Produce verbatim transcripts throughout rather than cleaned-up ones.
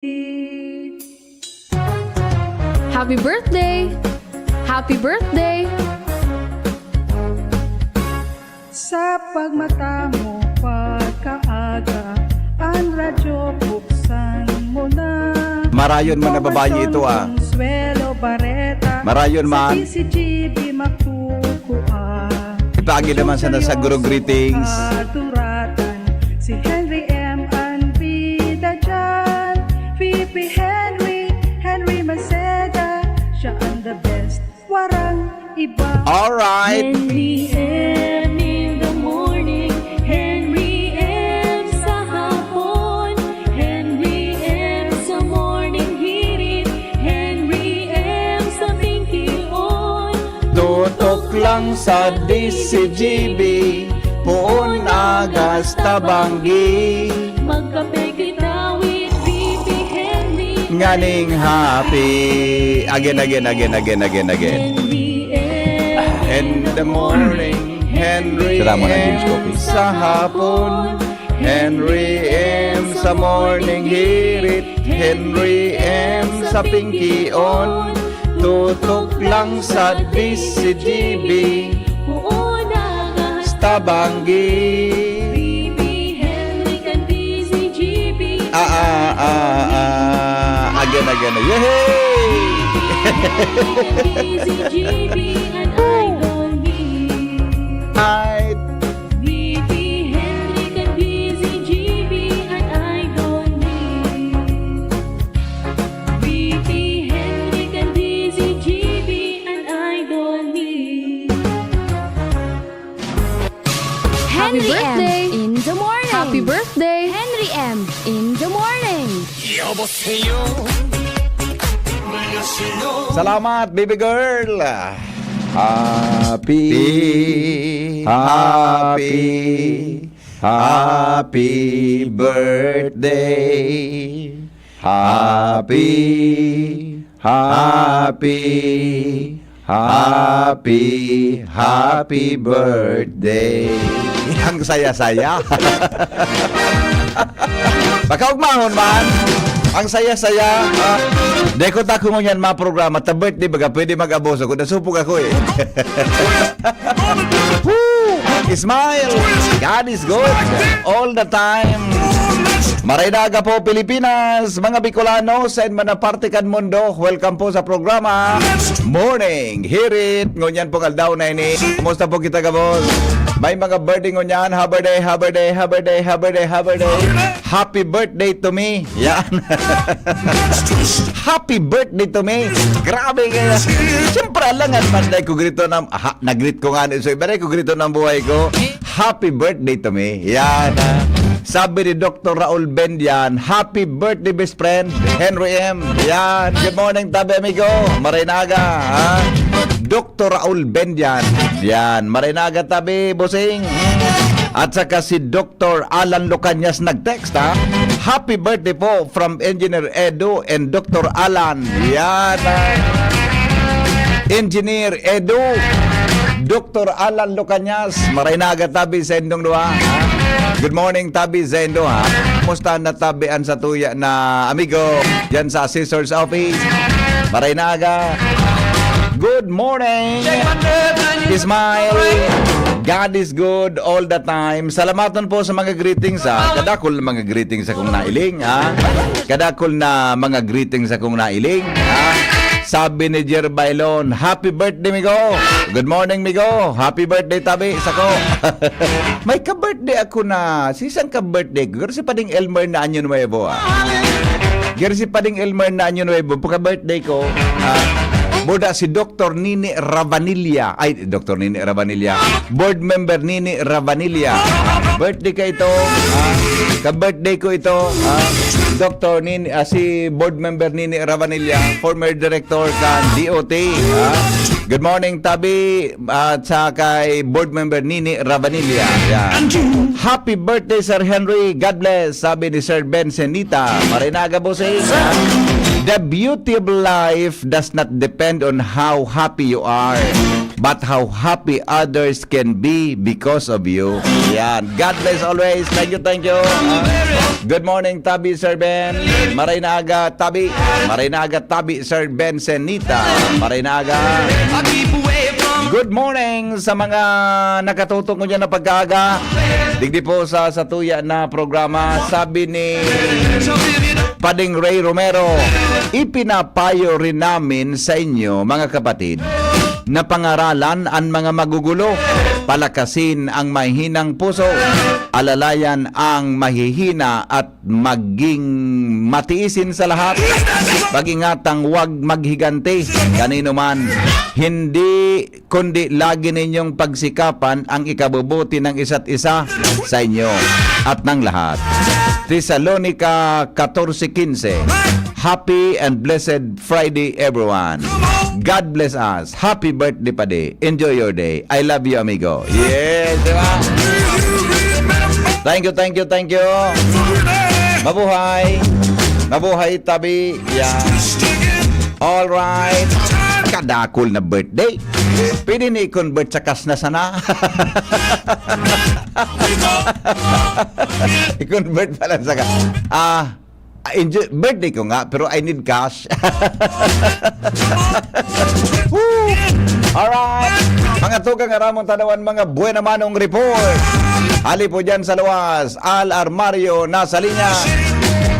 Happy birthday! Happy birthday! Sa pagmata mo pagkaaga, ang radyo buksan mo na. Marayon man na babayi ito, ah. Swelo Bareta. Marayon man. Sa D C G B makukuha. Ipagi naman sana sa Guru Greetings. Kaduratan, si Henry M ang bida dyan. V P Henry, Henry Maceda, siya ang the best. Warang iba. Alright. Henry M in the morning, Henry M sa hapon, Henry M sa morning hirit, Henry M sa tingkion. Tutok lang sa D C G B, poon agas tabanggi. Magkape kita with V P Henry. Nganing happy. Again, again, again, again, again, again. Henry M. In the morning, Henry Sira mo na, M James Coffee. Sa hapon, Henry M sa morning hirit, Henry M sa pingkion. Tutok lang sa D C G B. Poon agas tabanggi. V P Henry kan D C G B. Ah, ah, ah, ah. Again, again. Yehey! V P Henry kan D C G B, an idol mi. Ay. V P Henry kan D C G B, an idol mi. V P Henry kan D C G B, an idol mi. Happy Henry M birthday! In the morning. Happy birthday! Henry M in the morning. 여보세요. 안녕하세요. Salamat, baby girl. Happy, happy, happy birthday. Happy, happy, happy, happy birthday. Ang saya-saya. Pagkaugmahon man, ang saya-saya. Ah, di ko ta kung yan mga programa, ta birthday baga, pwede mag-abuso ko. Nasupog ako eh. Woo! Smile! God is good all the time. Maray na aga po, Pilipinas, mga Bicolano, sa man na parte kan mundo. Welcome po sa programa Morning Hirit. Ngunyan pong aldaw na ini. Kumusta po kita, gabos? May mga birthday ngunyan. Happy birthday, happy birthday, happy birthday, happy birthday, happy birthday. Happy birthday to me. Yan. Happy birthday to me. Grabe kaya. Siyempre, alangan man dai ko grito ng, aha, nagrit ko nga ni, so iba ko grito ng buhay ko. Happy birthday to me. Yan, ha. Sabi ni Doktor Raul Bendian, "Happy birthday, best friend, Henry M." Yan. Good morning, tabi, amigo. Maray na aga, ha? Doktor Raul Bendian. Yan. Maray na aga, tabi, bossing. At saka si Doktor Alan Lucanyas nag-text, ha? "Happy birthday po from Engineer Edu and Doktor Alan." Yan, ha? Engineer Edu, Doktor Alan Lucanyas, maray na aga tabi sa indong duha, ha? Good morning, tabi sa indo, ha? Kumusta na tabi an satuya na amigo diyan sa assessor's office? Maray na aga. Good morning, Ismail. God is good all the time. Salamaton po sa mga greetings, ha? Kadakol na mga greetings akong nailing, ha? Kadakol na mga greetings akong nailing, ha? Sabi ni Jer Bailon, "Happy birthday, migo." Good morning, migo. Happy birthday, tabi, sako. May ka-birthday ako na, sisan ka-birthday ko? Pero si Pading Elmer na Año Nuevo, ah. Pero si Pading Elmer na Año Nuevo, pagka-birthday ko, ah, buda si Doktor Nini Ravanilla. Ay, Doktor Nini Ravanilla. Board member Nini Ravanilla. Birthday ka ito, ah, ka-birthday ko ito, ah, Doktor Nini, ah, si board member Nini Ravanilla, former director kan D O T, ah. Good morning, tabi, at sa kay board member Nini Ravanilla. Yan. Happy birthday, Sir Henry. God bless, sabi ni Sir Ben Senita. Maray na aga, bossing. The beauty of life does not depend on how happy you are. but how happy others can be because of you. Yan. God bless always. Thank you, thank you. Ah, good morning, Tabi, Sir Ben. Maray na aga, Tabi. Maray na aga, Tabi, Sir Ben Senita. Maray na aga. Good morning sa mga nakatutok mo dyan na pag-aaga. Digdi po sa satuya na programa, sabi ni Pading Ray Romero, "Ipinapayo rin namin sa inyo, mga kapatid, na pangaralan an mga magugulo, palakasin ang mahihinang puso, alalayan ang mahihina at maging matiisin sa lahat. Pag-ingatang wag maghiganti kanino man. Hindi kundi lagi ninyong pagsikapan ang ikabubuti ng isa't isa sa inyo at ng lahat." Tesalonica fourteen fifteen. Happy and blessed Friday, everyone. God bless us. Happy birthday, Padi. Enjoy your day. I love you, amigo. Yes, di ba? Thank you, thank you, thank you. Mabuhay. Mabuhay, Tabi. Yeah. All right. Kadakol na birthday. Pwede ni i-convert sa cash na sana. I-convert pa lang sa cash. Ah, enjoy, birthday ko nga, pero I need cash. Woo! Alright. Mga tugang aramon tanawan, mga buena manong report. Hali po dyan sa luwas, Al Armario na sa linya.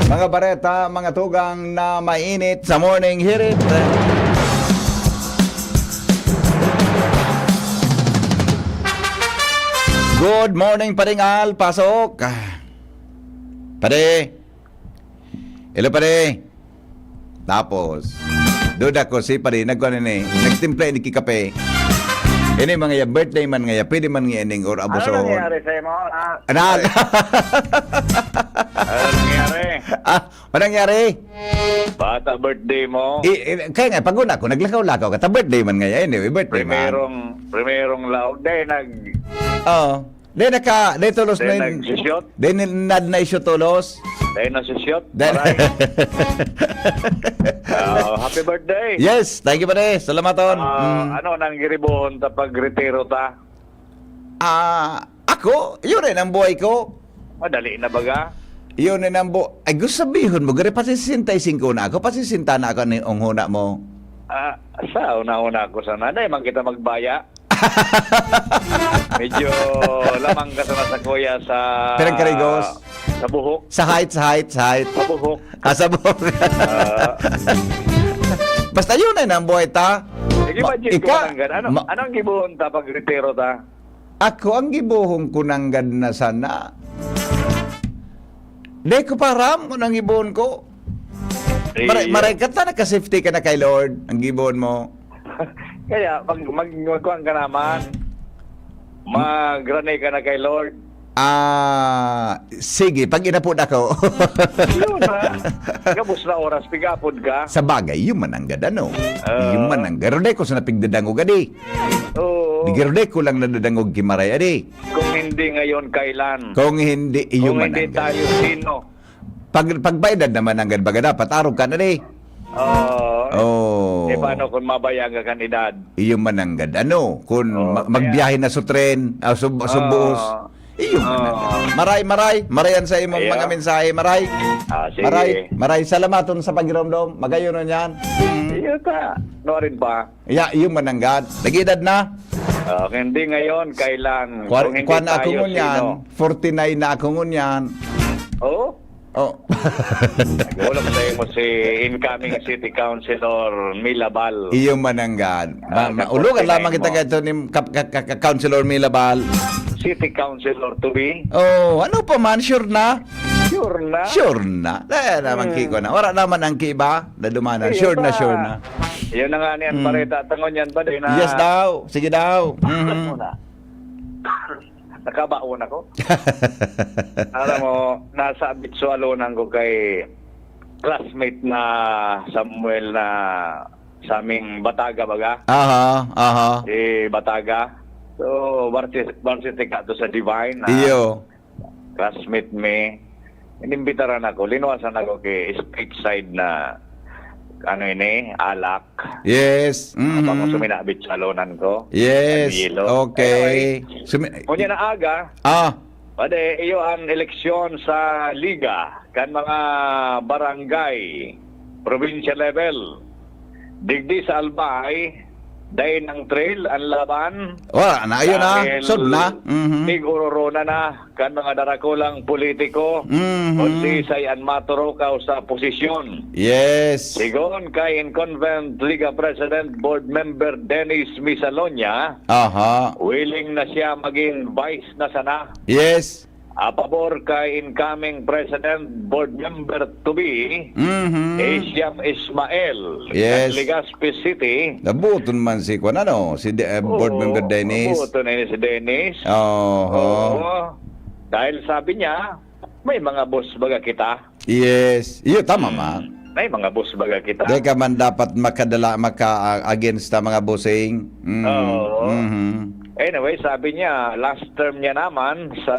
Mga bareta, mga tugang na mainit sa morning hirit. Good morning, Paring Al. Pasok. Pare. Hello, pare. Tapos, duda ko si pare, nagkuha na ni, nagtimpla ni kape. Ini mga ya, birthday man nga ya, pwede man nga ining or Ano abuson. Nangyari sa imo? Ah, Anal? Ano nangyari? Ah, ano nangyari? Bata birthday mo? I, i, kaya nga, pag una ko, naglakaw-lakaw ka, ta birthday man nga ya, anyway, birthday man. Primerong, primerong laog, dahil nag- Oo. Dahil naka, dahil tulos Dahil na yun. Nag-shoot? Dahil ni-, nad na issue tulos. Dahil na-shoot? Dahil Maray. Ah, happy birthday. Yes, thank you, pare. Salamaton. Ah, Mm. ano nang giribohon ta pag retiro ta? Ah, ako, yun rin ang buhay ko. Madali na baga? Yun rin ang bu-, ay, gusto sabihon mo, gari pa sesenta y cinco na ako, pa sesenta na ako ni, ang huna mo. Ah, sa una-una ko sana. Dahil man kita magbaya. Medyo lamang ka sana sa kuya sa Pirang karigos? Sa buhok. Sa height, sa height, sa height. Sa buhok. Ah, sa buhok. Ah. Basta yun ay nang buhay ta. Sige, Ma-, imagine ko ika-, mananggad. Ano, ma- anong gibohon ta pag retiro ta? Ako ang gibohon ko nanggad na sana. Di ko pa aram kung anong gibohon ko. Maray, Iyo. maray ka ta, naka-safety ka na kay Lord, ang gibohon mo. Kaya, mag, mag, magkuhan ka naman. Magrani ka na kay Lord. Ah, sige, pag inapod ako. Yun, ha? Gabos na oras, pigapod ka. Sa bagay, yun man ang gad, ano? Ah. Yun man ang gad. Pero di ko sa napigdadangog, adi. Oo. Di garo di ko lang nadadangog ki Maray, adi. Kung hindi ngayon, kailan? Kung hindi, iyo Kung man hindi ang tayo, gad. sino? Pag, pag may edad naman ang gad, baga dapat arog ka na, di. Oo. Oo. E, paano kung mabayaan ka kan edad? Iyo man ang gad. Ano? Kung Oo, ma-, kaya magbiyahe na sa tren, ah, sa, sa Oo. bus, iyo man ang gad. Oo. Maray, maray. Maray ang sa imong Ayo. mga mensahe, maray. Ah, sige. Maray, maray. Salamaton sa pagiromdom. Magayon na yan. Mm. Iyo ka. Ano rin ba? Ya, iyo man ang gad. Nag-edad na? Ah, kung hindi ngayon, kailan? Kwan, Kung hindi kwan ako tayo, ngunyan, sino? forty-nine na ako ngunyan. Oo? Oh. Nag-uulap sa imo si incoming City Councilor Milabal. Iyo man ang gad. Ma-, Ah, ma-, ulogan lamang kita forty-nine mo. kaito ni Kap-, ka-, ka-, ka-, Councilor Milabal. City Councilor to be? Oh, ano pa man, sure na? Sure na? Sure na. Eh, naman Hmm. ki ko na. Wala naman ang ki iba. Nadumanan. Iyo Sure na, pa. sure na. Yun na nga niyan, Hmm. bareta. Tangon yan ba, di na? Yes daw. Sige daw. Mhm. Muna. Nakabaon ako. Alam mo, nasa Bitsualonan ko kay classmate na Samuel na sa aming Bataga, baga? Aha, aha. Si Bataga. So, varsity, varsity ka to sa Divine, na Iyo. classmate mi. Inimbitaran ako, linuwasan ako kay Speakside na ano ini, alak. Yes. Mhm. Bako suminabit sa alonan ko. Yes. Ang yelo. Okay. Anyway, Sumi- unya na aga, ah. Pade, iyo ang eleksyon sa liga kan mga barangay, provincial level. Digdi sa Albay, dai nang trail ang laban. Wala na, ayun na. Dahil Sud na. Mhm. tig-ururona na kan mga darakulang politiko Mhm. kung sisay an maturukaw sa posisyon. Yes. Sigon kay incumbent Liga President Board Member Dennis Misalonia, Aha. willing na siya maging vice na sana. Yes. A pabor kay incoming President Board Member to be, Mhm. Asiam Ismael, Yes. kan Legazpi City. Nabuton man si, kwan, ano, si De-, eh, Board Oo, Member Dennis. Nabuton na yun si Dennis. Oho. Oo. Dahil sabi niya, may mga boss baga kita. Yes. Iyo, tama, Hmm. ma. May mga boss baga kita. Di ka man dapat makadala, maka-, against sa mga bossing. Mm. Oo. Mhm. Anyway, sabi niya, last term niya naman sa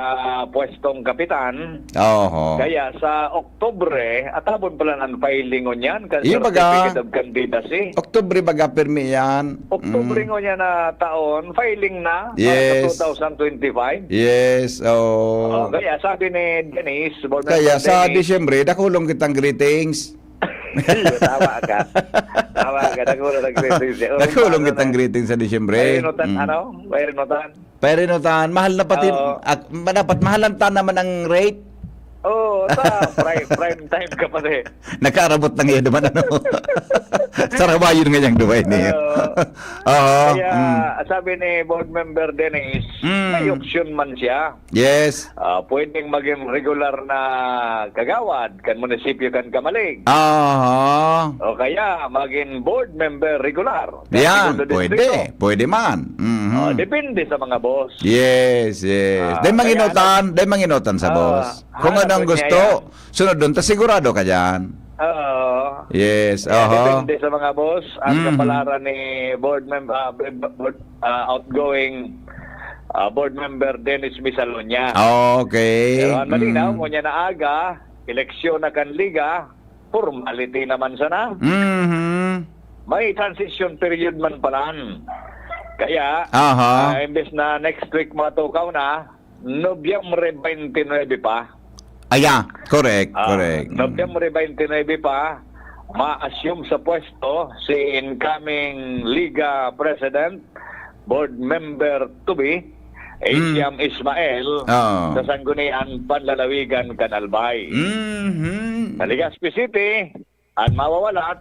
pwestong kapitan. Oho. Kaya sa Oktubre, atabon pala ang filing ngunyan, kan Iyo, baga. Certificate of Candidacy. Oktubre baga pirmi yan. Oktubre Mm. ngunyan na taon, filing na para sa Yes. two thousand twenty-five. Yes, oo. Oh, kaya sabi ni Dennis, Board Kaya Member sa Dennis, Disyembre, dakulon kitang greetings. Iyo, tama ka. Tama ka, dakulon ang greetings. Dakulon kitang greetings sa Disyembre. May rinutan, Mm. ano? May rinutan. Painutan, mahal na pati, Oo. ak-, ma-, dapat mahalan ta naman ang rate. Oo, ta, prime, prime time ka pa rin. Nakaarabot na ngayon naman, ano? Sarawayon nga niyang duway niya. Oo. Oo, Kaya, mm. sabi ni Board Member Dennis, Mm. may option man siya. Yes. Ah, pwedeng maging regular na kagawad kan munisipyo kan Camalig. Aha. O kaya, maging board member regular. Yan, Segundo pwede. distrito. Pwede man. Mhm. Oh, depende sa mga boss. Yes, yes. Ah, Dahil kaya manginutan, ano, dahil manginutan sa ah, boss. Kung ah, ano ang pwede gusto, yan. Sunod doon, ta sigurado ka dyan. Oo. Yes, Kaya aha. depende sa mga boss. Ang Mhm. kapalaran ni board mem-, ah, b-, b-, board, ah, outgoing, ah, board member Dennis Misalonia. Okay. Pero ang malinaw, Mm. ngunyan na aga, eleksyon na kan liga, formality naman sana. Mhm. May transition period man palan. Kaya, Aha. ah, imbes na next week matukaw na, Nobyembre twenty-nine pa. Aya, correct, Ah, correct. Mm. Nobyembre twenty-nine pa, ma-assume sa pwesto si incoming Liga President, Board Member to be, Mm. Asiam Ismael, Oo. sa Sangguniang Panlalawigan kan Albay. Mhm. Sa Legazpi City, an mawawalat,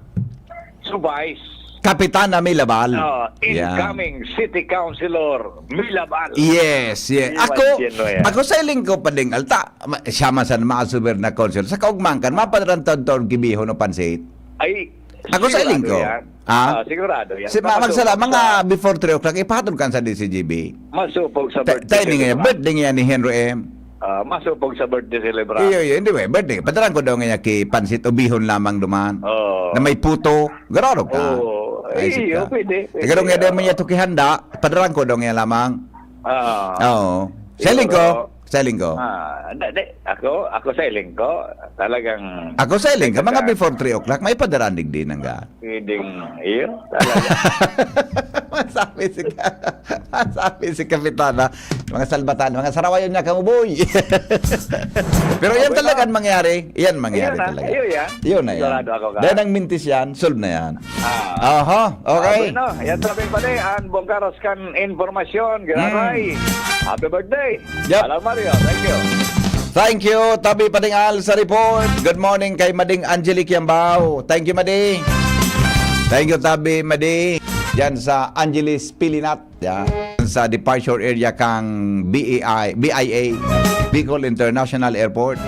si Vice. Kapitana Milabal. Oh, Yeah. incoming City Councilor Milabal. Yes, yes. Ako, Imagine mo yan. ako sa iling ko, Pading Al, ta, ma-, siya man sa mga suber na council. Sa kaugmangkan, mapadrantad to ang gibihon o pansit. Ay, Ako sa sigurado iling ko. yan. Ha? Ah, sigurado yan. Si ma-, Papasok magsala, sa mga before three o'clock, ipahatod kan sa D C G B. Masupog sa Ta-, birthday timing niya, celebrant. birthday niya ni Henry M. Ah, masupog sa birthday celebrant. Iyo, iyo, hindi, we, birthday. Padalan ko daw niya ki pansit o bihon lamang duman. Oo. Na may puto. Gararo ka. Oo. Ay, Iyo, sika. pwede, pwede. Siguro nga daw Oo. niya to kihanda, padalan ko daw niya lamang. Ah. Oo. Sa iling ko, Siguro. sa iling ko. Ah, di, di. Ako, ako sa iling ko, talagang Ako sa iling ko, mga Talaga. before three o'clock, may padaran digdi nang ga. Pwedeng, iyo, talaga. Masabi si ka-, masabi si Kapitana, mga salbatan, mga sarawayon niya, kamuboy. Pero yan Okay talaga na. ang mangyari. Yan mangyari Ayun na, talaga. ayun yan. Yun na yan. Sigurado ako ka. Dahil ang mintis yan, solve na yan. Ah. Aha, okay. Ah, bueno. Yan sabi pala, ang Bongkaros kan informasyon. Grabe. Mm. Happy birthday. Yep. Alam Mario, thank you. Thank you, Tabi Pading Al sa report. Good morning kay Mading Angelique Yambao. Thank you, Madi. Thank you, Tabi, Madi. Diyan sa Angeles Pilinat. Yan. Sa departure area kang B A I, B I A, Bicol International Airport.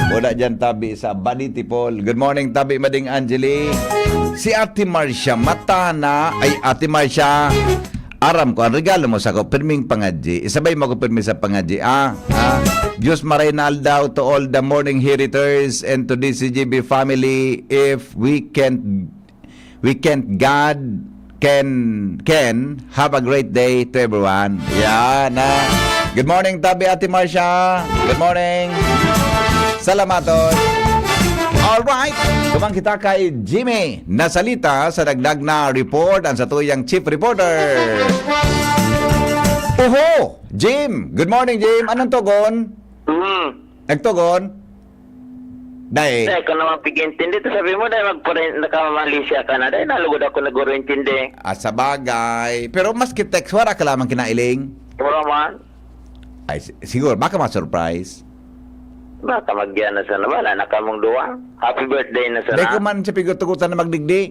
Wala dyan, Tabi, sa Banitipol. Good morning, Tabi, Mading Angeli. Si Ate Marcia, mata na. Ay, Ate Marcia, aram ko, ang regalo mo sa ko, pirming pangadji. Isabay mo ko pirmi sa pangadji, ah? Ah? Diyos maray na aldaw to all the morning heriters and to D C G B family. If we can't, we can't, God can, can. Have a great day to everyone. Yan, ah. Good morning, Tabi, Ate Marcia. Good morning. Salamaton. All right. Duman kita kay Jimmy Nasalita sa dagdag na report, ang satuyang chief reporter. Oho! Jim! Good morning, Jim! Anong tugon? Hmm. Nagtugon? Dai. Dai ko naman pig-intindi. Ito sabi mo, dai magpare-, naka-Malaysia ka na. Dai nalugod ako nag-intindi. Ah, sa bagay. Pero maski text, wala ka lamang kinailing. Wala man. Ay, si-, siguro, baka ma-surprise. Baka magyan na sana. Wala na kamong duwa. Happy birthday na sana. Dai ko man siya pigtugutan na magdigdi.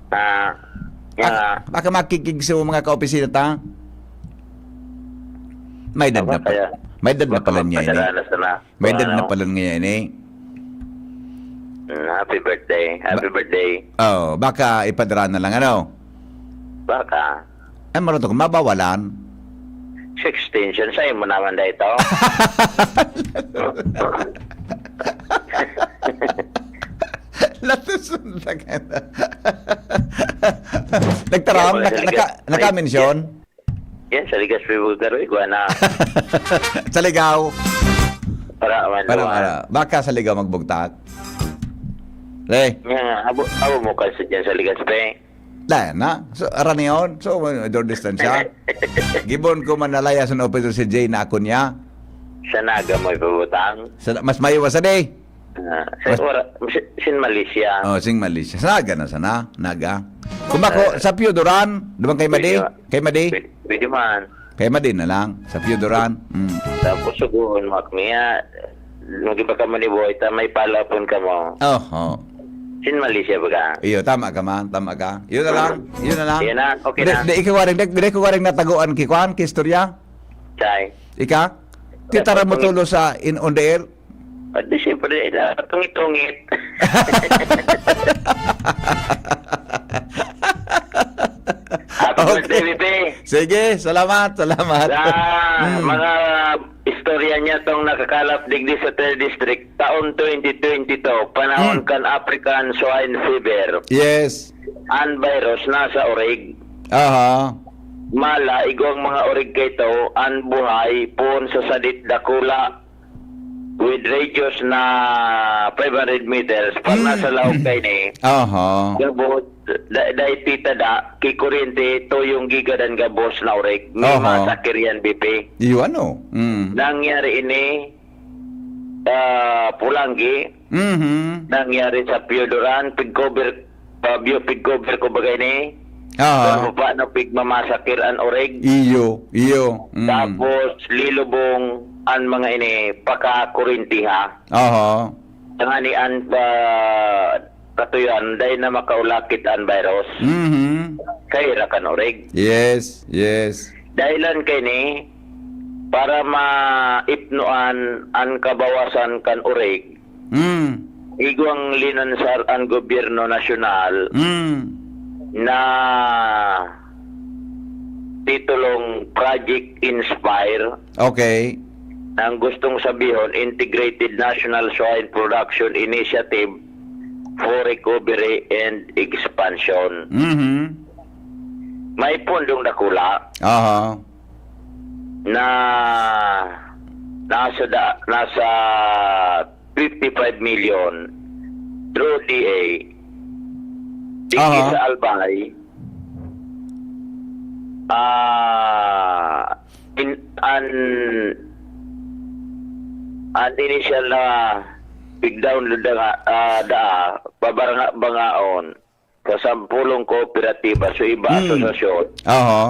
Ah, Baka, nga. Baka makikig sa mga kaopisina ta. May edad Aba, na pa-, kaya, may edad na baka pala niya ini. Magpadala na sana. May edad na Ano? pala niya ini. Mm, happy birthday. Happy Ba-, birthday. Oh, baka ipadara na lang, ano? Baka. Ay, maruto ko, mabawalan. Sixteen, siya, sa'yo mo naman na ito. Latos ng taga-, Nagtaram, Yan, naka-, saliga-, naka-, naka-mention? Yan, sa Ligas February, kuha na. Sa Ligaw. Para, man, Para, kuha. para. Baka sa Ligaw magbugtak. Re. Yan, abo, abo mo kasi dyan sa Ligas, pre. Dahil na. So, aranion. So, door distansya. Gibon ko man nalaya sa opisina si Jay na ako niya. Sa Naga mo ipabutang? Sa, mas mayo sa day. Ah, sa Mas ora-, si-, sin Malaysia. Oh, sing Malaysia. Sa Naga na sana. Naga. Kung bako, Ah. sa Pio Duran, duman kay Madi? Pwede ma-, Kay Madi? pwede, pwede man. Kay Madi na lang. Sa Pio Duran. Mm. Tapos sugoon mo ako niya. Mag-iba ka mo ni Boy, ta may palapon ka mo. Oh, oh. Sin Malaysia ba ka? Iyo, tama ka man. Tama ka. Yun na lang. Yun na lang. Yun na. Okay Di, na. di, ikaw waring, di, di ko waring nataguan ki kwan, ki istorya? Chay. Ika? Titara mo Tungit. tulo sa in on the air? Ah, di siyempre, ila, tungit-tungit. Happy Okay. birthday, Pipi. Sige, salamat, salamat. Sa Hmm. mga istorya niya tong nakakalap digdi sa third district, taon twenty twenty-two, panahon Hmm. kan African Swine Fever. Yes. An virus nasa orig. Aha. Mala, igwang mga orig kaito, an buhay, poon sa sadit dakula, with radius na five hundred meters, pag Hmm. nasa laog kaini, Aha. gabos, da-, dai tita da, ki kuryente, tuyong gigadan gabos na orig. May Aha. masakit yan, B P. Iyo, ano? Mm. Nangyari ini, ah, Pulanggi, Mhm. nangyari sa Pioduran, pigcover, ah, bio pigcover, kumbaga ini. Aha. Pero paano pigmamasakir an orig? Iyo, iyo. Mm. Tapos, lilubong an mga ini, pakakurintiha. Aha. Tangani an, ah, katuyan, dai na makaulakit an virus. Mhm. Kay ra kan orig. Yes, yes. Dahilan kaini, para maipnoan an kabawasan kan orig, Mm. igwang linansar an gobyerno nasyonal Mm. na titulong Project Inspire. Okay. Ang gustong sabihon, Integrated National Swine Production Initiative for Recovery and Expansion. Mhm. May pundong dakula Aha. na nasa da-, nasa fifty-five million through D A. Digdi Aha. sa Albay, ah, in, an, an initial na pig-download na nga, ah, da, pabaranga-bangaon sa sampulong kooperatiba, so iba Hmm. asosasyon, Aha.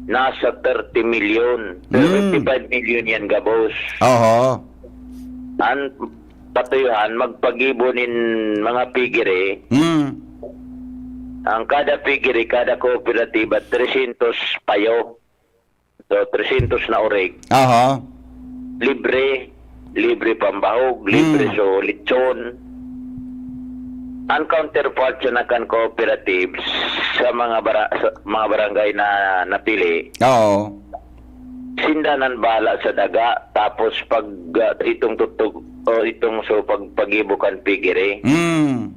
nasa thirty million. Pero Hmm. fifty-five million yan gabos. Aha. An patuyuhan, magpagibo nin mga piggery. Hmm. Ang kada piggery, kada kooperatiba, trescientos payo. So, trescientos na orig. Aha. Libre. Libre pambahog, libre Hmm. so lechon. Ang counterpart sa nakan cooperatives sa mga bara-, sa mga barangay na napili, Oo. sinda nan bala sa daga, tapos pag, ah, itong tutug-, o itong so pagpagibo kan piggery. Hmm.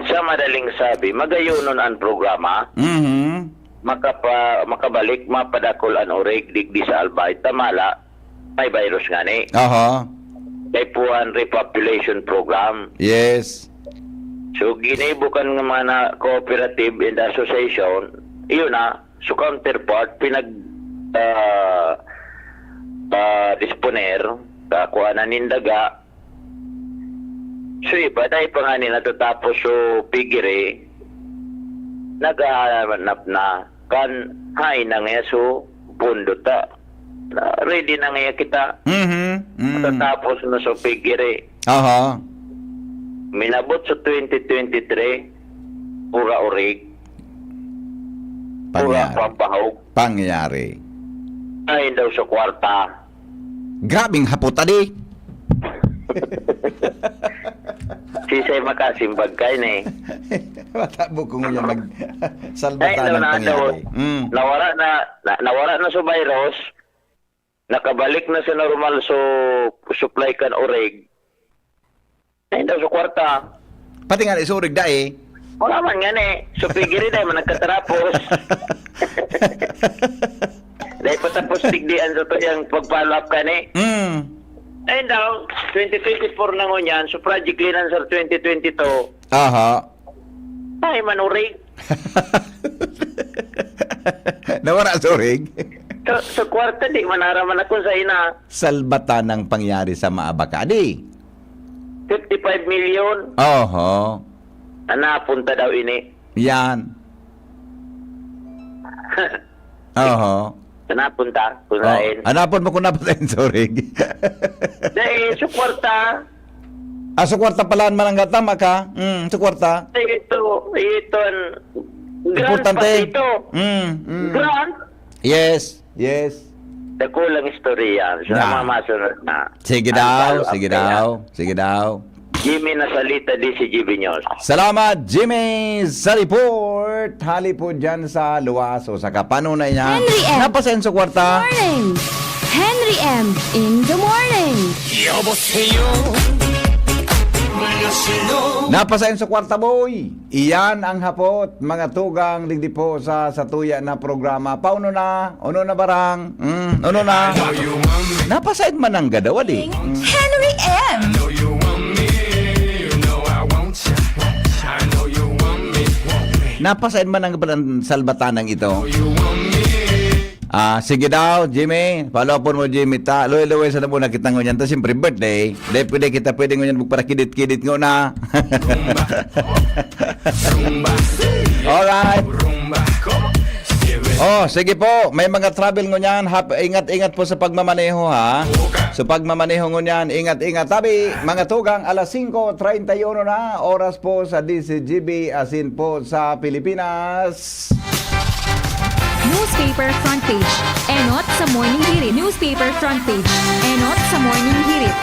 Sa madaling sabi, magayonon ang programa. Mhm. Makapa-, makabalik, mapadakol an orig digdi sa Albay. Ta mala, may virus ngani. Aha. Laipuan Repopulation Program. Yes. So, ginibo kan mga na cooperative and association, iyon na, so counterpart, pinag, ah, ah, disponer, kakuha na nin daga. So, iba, dahil pa nga ni natatapos so pigiri, naghahanap na, kan hain na nga so pondo ta. Na, ready na nga kita. Mhm, mm. Matatapos na so pigiri. Aha. Minabot sa twenty twenty-three, pura orig, pura Pangyari. Pambahog. Pangyari. Ay daw sa kwarta. Grabing hapot, adi. Sisay makasimbag kayo na eh. Matabo ko ngayon mag-, salbata Ay, ng na, na, pangyari. Mm. Nawara na, na, nawara na sa virus, nakabalik na sa normal so supply kan orig. Ay, daw sa kwarta. Pati nga, isurig da eh. Wala man nga eh. So, pigiri na man nagkatarapos. Dahil patapos tigdian sa to yung pag-follow up ka ni. Mm. Ay, daw, twenty twenty-four na ngunyan. So, Project Clean Answer twenty twenty-two. Aha. Ay, manurig. Nawara sa orig? Sa, sa kwarta, di manaraman ako sa ina. Salbata ng pangyari sa maabaka, di? Fifty-five million. Oho. Na napunta daw ini. Yan. Oho. Na napunta, kung Oh, saan. Hanapon mo kung napunta yung sa orig. Dahil sa kwarta. Ah, sa kwarta pala, mananggata, maka? Mm, sa kwarta. Ito, ito, ang grant Importante. pa ito. Mm, mm. Grant? Yes, yes. Dakulang istorya. Sa Na. mga masunod na. Sige Ang daw, follow-up sige kaya. daw, sige daw. Jimmy Nasalita, D C G B News. Salamat, Jimmy, sa report. Hali po dyan sa luwas o sa kapanunay niya. Henry M. Napasenso kwarta. Morning. Henry M in the morning. 여보세요. 안녕하세요. Napasenso kwarta, boy. Iyan ang hapot, mga tugang, digdi po sa, sa tuya na programa. Pauno na, uno na barang. Mm, uno na. Napasain man ang gadawa, di? Mm. Henry M. Napasain man ang, ang salbatanang ito. Ah, sige daw, Jimmy. Palopon mo, Jimmy, ta. Luwi-luwi sa namo nakita ngunyan. Ta, siyempre, birthday. Di pwede kita, pwede ngunyan magparakidit-kidit nguna. Alright. Oh, sige po. May mga travel ngunyan. Hap-, ingat-ingat po sa pagmamaneho, ha. So, pagmamaneho ngunyan, ingat-ingat. Tabi, mga tugang, alas singko treinta y uno na. Oras po sa D C G B, asin po sa Pilipinas. Newspaper front page. Enot sa Morning Hirit. Newspaper front page. Enot sa Morning Hirit.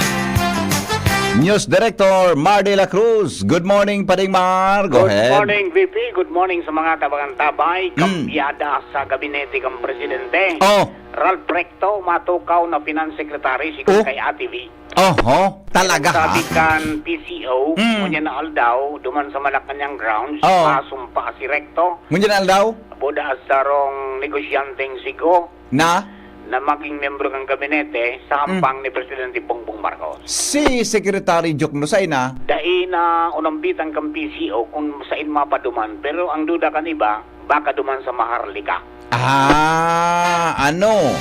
News Director Mar de la Cruz. Good morning, Paring Mar. Go Good ahead. morning, V P. Good morning sa mga kabangantabay. Mm. Kambyada sa gabinete kang presidente. Oh. Ralph Recto, matukaw na finance secretary, sigon Oh. kay Ate V. Oho, talaga, Sabi ha? kan P C O, Mm. ngunyan na aldaw, duman sa Malacañang grounds, Oh. masumpa si Recto. Ngunyan na aldaw? Buda sa sarong negosyanteng sigo Na? na maging miyembro ng gabinete sa Mm. hampang ni Presidente Bongbong Marcos. Si Secretary Jokno Saina. Dai na unambitan kan P C O kung sain mapaduman, pero ang duda kan iba, baka duman sa Maharlika. Ah, ano?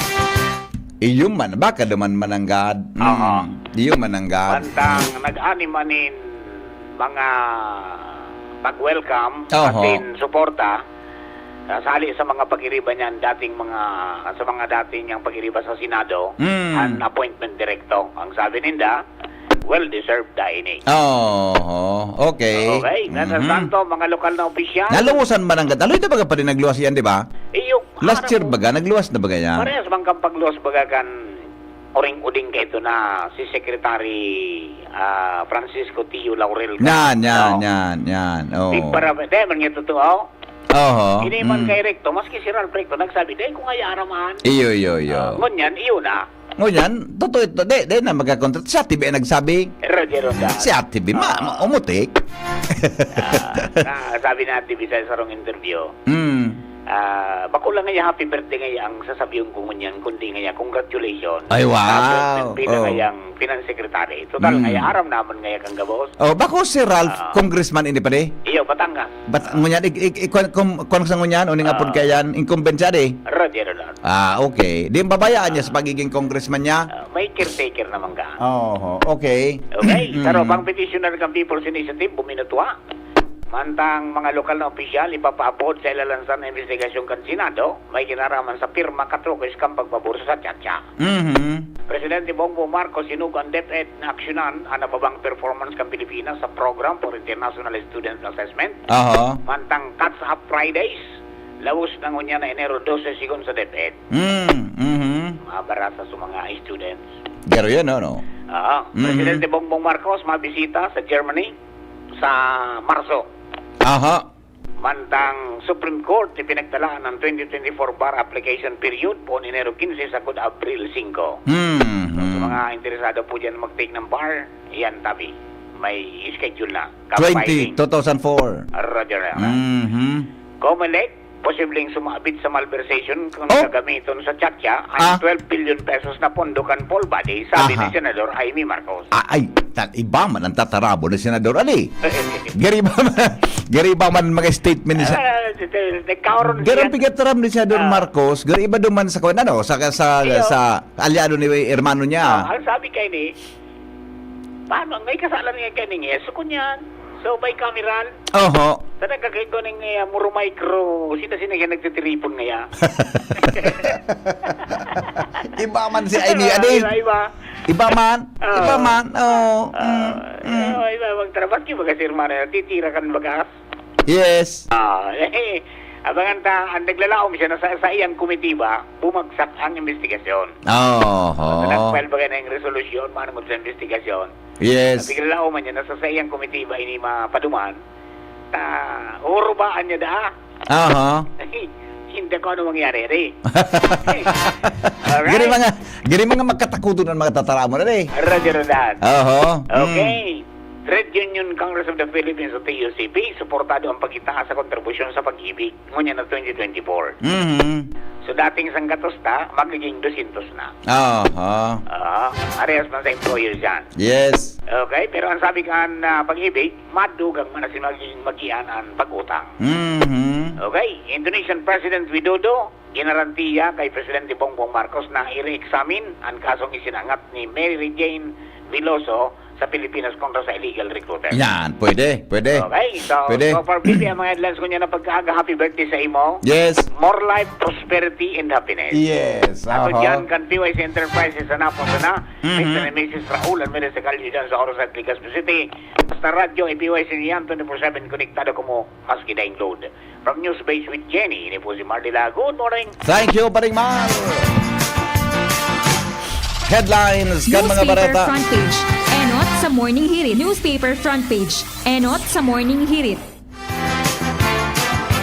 Iyo man, baka duman mananggad. Mm, Oo. iyo mananggad. Mantang nag-ani man nin mga pag-welcome, Oho. asin suporta, ah, sali sa mga pag-iriba niyan, dating mga, sa mga dating niyang pag-iriba sa Senado, Mm. an appointment direkto. Ang sabi ninda, well-deserved da ini. Oo, okay. Okay, nasa Mhm. Santo, mga lokal na opisyal. Naluwasan man ang gad-, aloy na baga pa rin nagluwas yan, di ba? Iyo, Last year baga, nagluwas na baga yan? Parehas man kang pagluwas baga kan uring-uding kaito na si Secretary, ah, Francisco Tio Laurel. Yan, yan, Oo. yan, yan. Oo. Di para, di man nga totoo. Oho. Ini man Mm. kay Recto, maski si Ralph Recto, nagsabi, "Dai ko nga yaaraman." Iyo, iyo, iyo. Ah, ngunyan, iyo na. Ngunyan, totoo ito. Di, di na magkakontra. Si Ate B ang nagsabi. Roger Ronda. Si Ate B, ma-, Ah. ma-, umutik. Ah, ah, sabi ni Ate B sa sarong interview, Mm. Ah, bako lang ngaya happy birthday ngaya ang sasabihon ko ngunyan, kundi ngaya congratulations. Ay, wow. Sa birthday Oh. ngayang finance secretary. Total Mm. ngaya, aram naman ngaya kang gabos. Oh, bako si Ralph, Ah. congressman ini pa di? Iyo, Batangas. But ngunyan, ik, ik, ik, kwan, kwan, kwan sa ngunyan, uning Ah. apod kayan, incumbent siya di? Roger Rod. Ah, okay. Di mababayaan niya sa pagiging congressman niya? Ah, may caretaker naman ka. Oh, okay. Okay, Mm. saro pang petitioner kan People's Initiative, buminutwa. Mantang mga lokal na opisyal, ipapaapod sa ilalansan na investigasyon kan Senado, may kinaraman sa pirma katukis kan pagpabor sa chacha. Mhm. Presidente Bongbong Marcos sinugo an DepEd na aksyonan an nababang performance kan Pilipinas sa Program for International Student Assessment. Aha. Mantang Catch Up Fridays, laos na ngunyan na Enero dose sigon sa DepEd. Mm, mhm. Mabarasa sa mga students. Garo yan, ano? Ah, Mhm. Presidente Bongbong Marcos mabisita sa Germany sa Marso. Aha. Mantang Supreme Court, ipinagdalaan ang twenty twenty-four bar application period poon Enero quince sagkod Abril singko. Mm, So, sa mm. mga interesado po dyan mag-take ng bar, yan tabi. May schedule na. twenty, Compiling. two thousand four. Roger na. Mhm. Comelec, posibleng sumabit sa malversation kung Oh. gagamiton sa chacha Ah. ang twelve billion pesos na pondo kan poll body, sabi Aha. ni Senador Imee Marcos. Ah, ay, ta- iba man ang tatarabo ni Senador Ali. Gariba man, gariba man mga statement ni sa... Ah, si- si- nagkaroon Garang siya. pigat taram ni Senador Ah. Marcos, gariba duman sa kwan, ano, sa, sa, Iyo. sa aliado ni hermano Ah, niya. ang sabi kay ni, paano, may kasalanan nga kay ni, so kunyan, so bicameral, Oho. sa nagkakay ko ning uh, Muro Micro, sila sila nga nagtitiripon ngaya. Iba man si Imee, adi. Iba, iba. Iba man. Ah. Iba man. Oh. Ah, Mm, mm. oh, iba, magtrabaho, iba kasi, hermano, titira kan bagas. Yes. Ah, eh, abangan ta, ang naglalaom siya na sa, sa iyang komitiba, bumagsak ang investigasyon. Oho. Nag-file ba kayo ng resolusyon, manungod sa investigasyon? Yes. Naglalaom man niya na sa, sa iyang komitiba, ini mapaduman, ta, urubaan niya da. Aha. Hindi ko ano mangyari, re. Alright. Gari mga, gari mga magkatakutan ang mga tataramon, adi. Roger that. Oho. Mm. Okay. Trade Union Congress of the Philippines o T U C P, suportado ang pagitaas sa kontribusyon sa Pag-ibig ngunyan na twenty twenty-four. Mhm. So dating sanggatos ta, magiging dosyentos na. Aha. Ah, parehas man sa employers yan. Yes. Okay, pero ang sabi kan ah, Pag-ibig, madugang man na si magiging magian ang pag-utang. Mhm. Okay, Indonesian President Widodo, ginarantiya kay Presidente Bongbong Marcos na i-re-examine ang kasong isinangat ni Mary Jane Veloso sa Pilipinas kontra sa illegal recruiter. Yan, pwede, pwede. Okay, so, Pwede. So far, Bibi, ang mga headlines ko niya na pagkaaga, happy birthday sa imo. Yes. More life, prosperity, and happiness. Yes. Ato Aha. Dyan kan P Y C Enterprises sa Napo sana. Mhm. Mister and Missus Raul and Mary sa Kalye dyan sa Oros at Legazpi City. Basta radyo, i-P Y C niyan, twenty-four seven konektado ko mo, maski daing load. From News Base with Jenny, ini po si Mardy Lago. Good morning. Thank you, Paring Mar. Headlines kan mga Newspaper bareta. Front Page. Enot sa Morning Hirit. Newspaper Front Page. Enot sa Morning Hirit.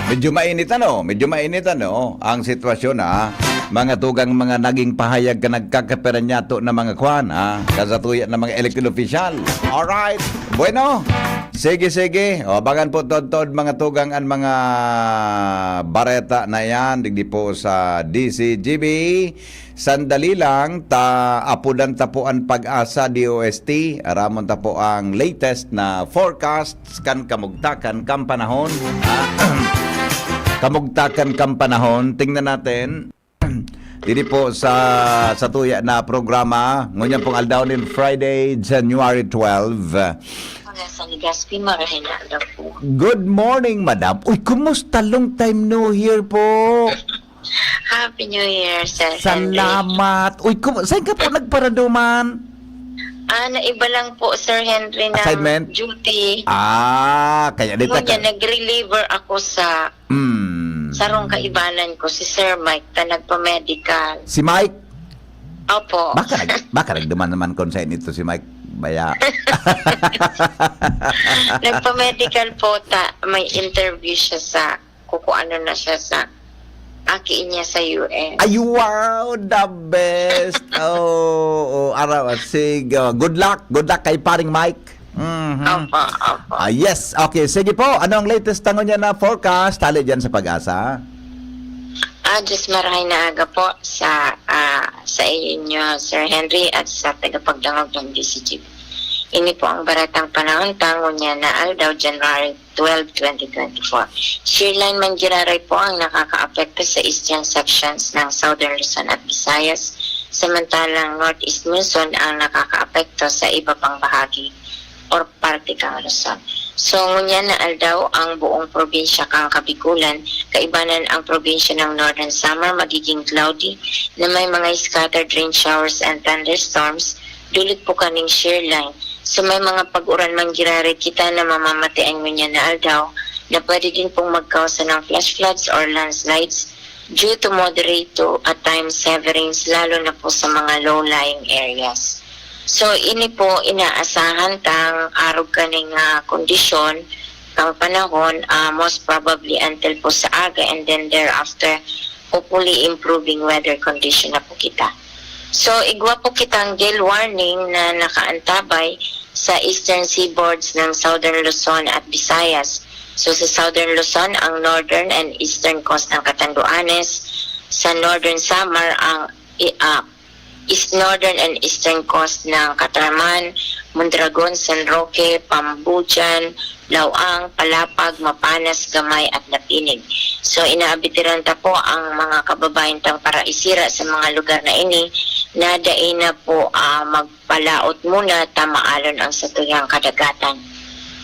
Medyo mainit ano, medyo mainit ano ang sitwasyon ha. Mga tugang mga naging pahayag ka nagkakaperanyato na mga kwan ha. Kasatuya na mga elected official. Alright. Bueno, sige, sige. O, abangan po todtod mga tugang an mga bareta na yan. Digdi po sa D C G B. Sandali lang, ta apodan ta po an Pag-asa D O S T. Aramon ta po ang latest na forecast kan kamugtakan kan panahon. Ah, kamugtakan kan panahon. Tingnan natin. Diri po sa satuya na programa, ngunyan pong aldaw nin Friday, January twelve. Mga sa Legazpi, marahay na aldaw po. Good morning, madam. Uy, kumusta? Long time no hear po. Happy New Year, Sir Henry. Salamat. Uy, kum- saan ka po nagparaduman? Ah, naiba lang po, Sir Henry, ng Assignment? Duty. Ah, kaya dito Ngunyan, ka. Nag-reliever ako sa Mm. sarong kaibanan ko, si Sir Mike, na nagpa-medical. Si Mike? Opo. Baka, nag- baka nagduman naman kung saan ito si Mike Baya. Nagpa-medical po, ta, may interview siya sa, kukuano na siya sa, aki niya sa U S. Ay, wow! The best! Oh, oh, araw, sige. Oh, good luck. Good luck kay paring Mike. Mhm. Opo, opo. Ah, yes. Okay, sige po. Ano ang latest tango niya na forecast? Tali dyan sa Pag-asa. Ah, Diyos marahay na aga po sa, ah, sa inyo, Sir Henry, at sa tagapagdangog ng D C G. Ini po ang baratang panahon, tangon niya na aldaw, January twelve, twenty twenty-four. Shear line man giraray po ang nakakaapekto sa eastern sections ng Southern Luzon at Visayas, samantalang Northeast Luzon ang nakakaapekto sa iba pang bahagi or parte kan Luzon. So, ngunyan na aldaw, ang buong probinsya kan Kabikulan, kaibanan ang probinsya ng Northern Samar, magiging cloudy na may mga scattered rain showers and thunderstorms, dulit po kaning shear line. So, may mga pag-uran man giraray kita na mamamatian ngunyan na aldaw na pwede din pong magkausa ng flash floods or landslides due to moderate to at times heavy rains, lalo na po sa mga low-lying areas. So, ini po inaasahan tang arog kaning, ah, kondisyon kang panahon, ah, most probably until po sa aga, and then thereafter, hopefully improving weather condition na po kita. So, igwa po kitang gale warning na nakaantabay sa eastern seaboards ng Southern Luzon at Visayas. So, sa Southern Luzon, ang northern and eastern coast ng Catanduanes, sa Northern Samar, ang i- ah, is northern and eastern coast ng Catarman, Mondragon, San Roque, Pambujan, Laoang, Palapag, Mapanas, Gamay at Napinig. So, inaabitiran ta po ang mga kababayan tang paraisira sa mga lugar na ini na dai na po, ah, magpalaot muna ta maalon ang satuyang kadagatan.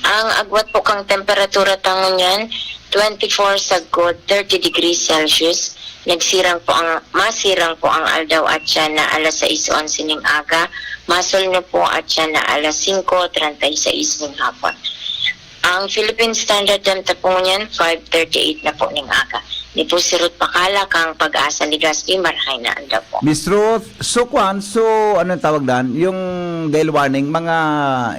Ang agwat po kang temperatura ta ngunyan, twenty-four sagkod, thirty degrees Celsius. Nagsirang po ang, masirang po ang aldaw at siya na alas sais onse ning aga, masulno po at siya na alas singko treinta y seis ning hapon. Ang Philippine Standard Time ta po ngunyan, five thirty-eight na po ning aga. Ni po si Ruth Pakala kang Pag-asa Legazpi, marahay na aldaw po. Miss Ruth, so kwan, so anong tawag dan? Yung gale warning, mga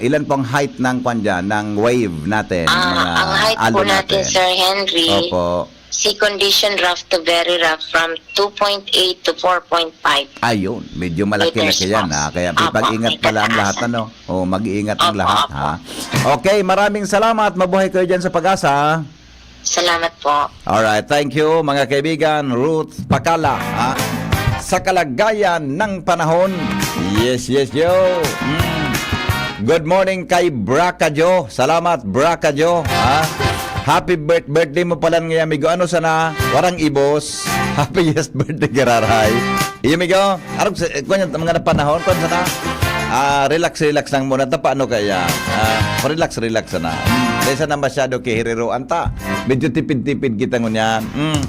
ilan pong height ng kwan dyan, ng wave natin? Ah, mga ang height po alo natin, natin, Sir Henry, Opo. Sea condition rough to very rough from two point eight to four point five. Ayun, medyo malaki-laki meters yan, ha? Kaya Opo, pag-ingat may pala ang lahat, kataasan. Ano? O, mag-iingat ang Opo, lahat, opo. Ha? Okay, maraming salamat. Mabuhay kayo dyan sa Pag-asa. Salamat po. Alright, thank you, mga kaibigan. Ruth Pakala, ha? Sa kalagayan ng panahon. Yes, yes, yo. Mm. Good morning kay Braka Jo. Salamat, Braka Jo, ha? Happy birth-, birthday mo pala ngayon, amigo. Ano sana? Warang ibos. Happiest birthday, giraray. Iyo, amigo. Arog sa, kwan yan, mga napanahon, kwan sana? Ah, relax, relax lang muna. Tapa, ano kaya? Ah, relax, relax sana. Mm. Dahil sana masyado kihiriroan ta. Medyo tipid-tipid kita ngunyan. Mm.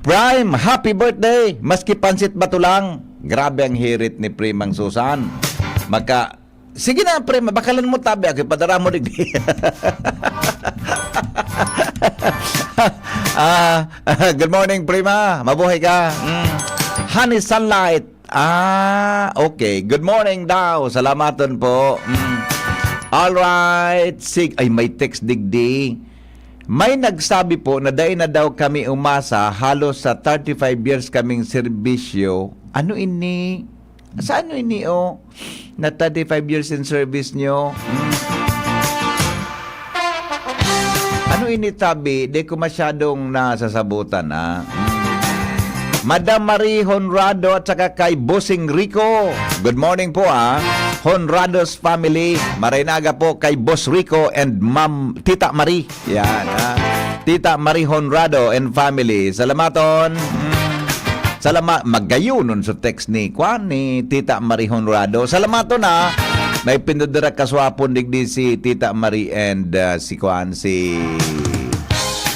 Prime, happy birthday! Maski pansit bato lang. Grabe ang hirit ni Primang Susan. Maka, sige na, Prima, bakalan mo tabi. Ako, ipadara mo digdi. Ah, good morning, Prima. Mabuhay ka. Mm. Honey Sunlight. Ah, okay. Good morning daw. Salamaton po. Mm. All right. Sig-, ay, may text digdi. May nagsabi po na dai na daw kami umasa halos sa thirty-five years kaming serbisyo. Ano ini? Sa ano ini, oh? Na thirty-five years in service nyo? Hmm. Ano ini, tabi? Di ko masyadong nasasabutan, ah. Hmm. Madam Marie Honrado at saka kay Bossing Rico. Good morning po, ah. Honrado's family. Maray na aga po kay Boss Rico and Ma'am Tita Marie. Yan, ha? Tita Marie Honrado and family. Salamaton. Mm. Salama-, magayunon sa text ni, kwan, ni Tita Marie Honrado. Salamaton, ha? May pindodira kaswapon digdi si Tita Marie and, ah, si, kwan, si,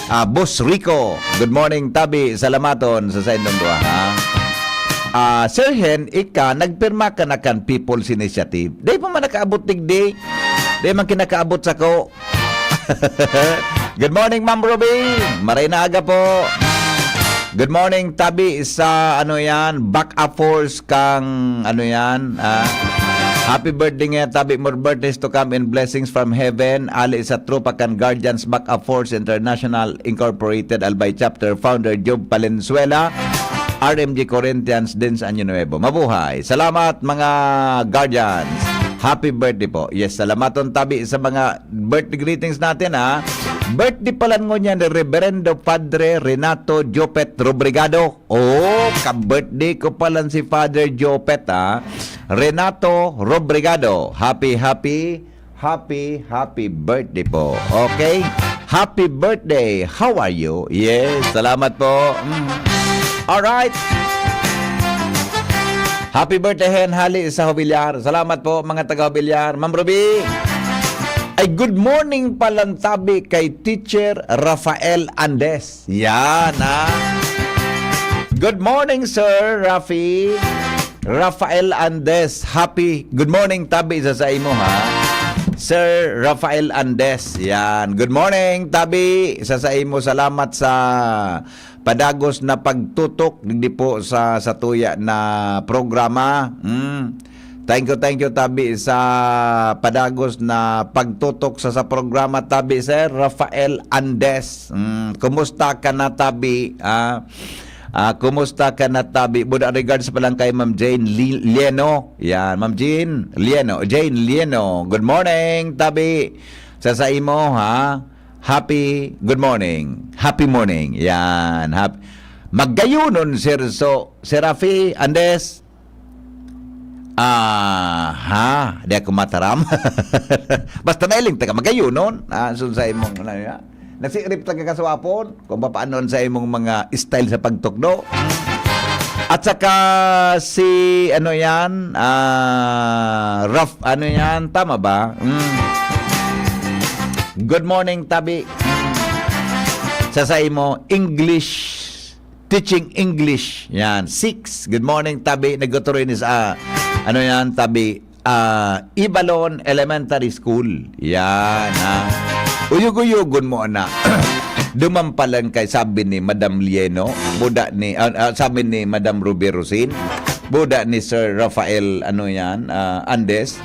ah, Boss Rico. Good morning, tabi. Salamaton sa saindong duha, ha? Ah, Sir Hen, ika, nagpirma ka na kan People's Initiative. Di pa man nakaabot digdi. Di man kinakaabot sako. Good morning, Ma'am Ruby. Maray na aga po. Good morning, tabi sa, ano yan, back up force kang, ano yan, ah, happy birthday nga, tabi, more birthdays to come and blessings from heaven. Ali sa tropa kan Guardians Back up Force International Incorporated, Albay Chapter, founder Job Palenzuela, R M G Corinthians, Dins Año Nuevo. Mabuhay. Salamat, mga Guardians. Happy birthday po. Yes, salamaton tabi sa mga birthday greetings natin, ha. Birthday pala ngunyan ni Reverendo Padre Renato Jopet Robrigado. Oh, ka-birthday ko pala si Father Jopet, ha. Renato Robrigado. Happy, happy, happy, happy birthday po. Okay? Happy birthday. How are you? Yes, salamat po. Mm. Alright. Happy birthday, Hen Hali sa Hobilyar. Salamat po, mga taga Hobilyar. Ma'am Ruby, ay good morning palang tabi kay Teacher Rafael Andes. Yan, ha? Good morning, Sir Rafi. Rafael Andes, happy good morning, tabi sa saimo, ha? Sir Rafael Andes, yan. Good morning, tabi sa saimo. Salamat sa padagos na pagtutok digdi po sa, sa tuya na programa. Mm. Thank you, thank you, tabi, sa padagos na pagtutok sa, sa programa, tabi, Sir Rafael Andes. Mm. Kumusta ka na, tabi? Ah, ah, kumusta ka na, tabi? Buda regards pa lang kay Ma'am Jane Li-, Lieno. Yan, Ma'am Jane Lieno. Jane Lieno. Good morning, tabi. Sa saimo, ha? Happy, good morning. Happy morning. Yan. Hap-, Magayonon, Sir. So, Sir Rafi Andes, ah, ha? Di ako mataram. Basta nailing taga Magayonon. Ah, so sa imong, ano yan? Nasirip taga Kasuapon, kung paano sa imong mga style sa pagtukdo. At saka si, ano yan, ah, Raf, ano yan, tama ba? Mm. Good morning, tabi. Sa saimo, English, teaching English. Yan, six. Good morning, tabi. Nagtuturo ini sa, ano yan, tabi, ah, Ibalon Elementary School. Yan, ha. Uyog-uyogon mo, ana. Duman pa lang kay sabi ni Madam Lieno, buda ni, ah, ah, sabi ni Madam Ruby Rosin, buda ni Sir Rafael, ano yan, ah, Andes.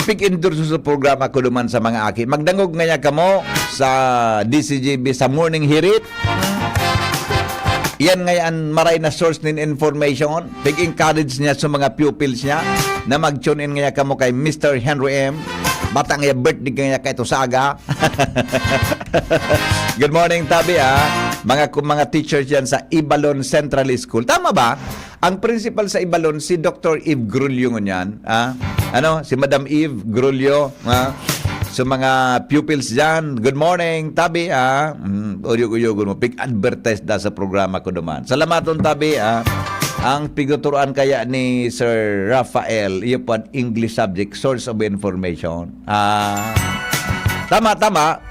Pig-endorse sa programa ko duman sa mga aki. Magdangog ngaya kamo sa D C G B sa Morning Hirit. Yan ngaya an maray na source nin information. Pig-encourage niya sa mga pupils niya na mag-tune in ngaya kamo kay Mister Henry M. Bata ngaya birthday ngaya kay Tusaga. Good morning, tabi, ah. Mga, ku-, mga teachers yan sa Ibalon Central School. Tama ba? Ang principal sa Ibalon, si Doctor Eve Grulyo ngunyan. Ah? Ano? Si Madam Eve Grulyo. Ah? So, mga pupils dyan, good morning, tabi, ah. Mm, uyog-uyogon mo. Pig-advertise da sa programa ko duman. Salamaton, tabi, ah. Ang pigtuturoan kaya ni Sir Rafael, iyo po an English subject, source of information. Ah, tama, tama.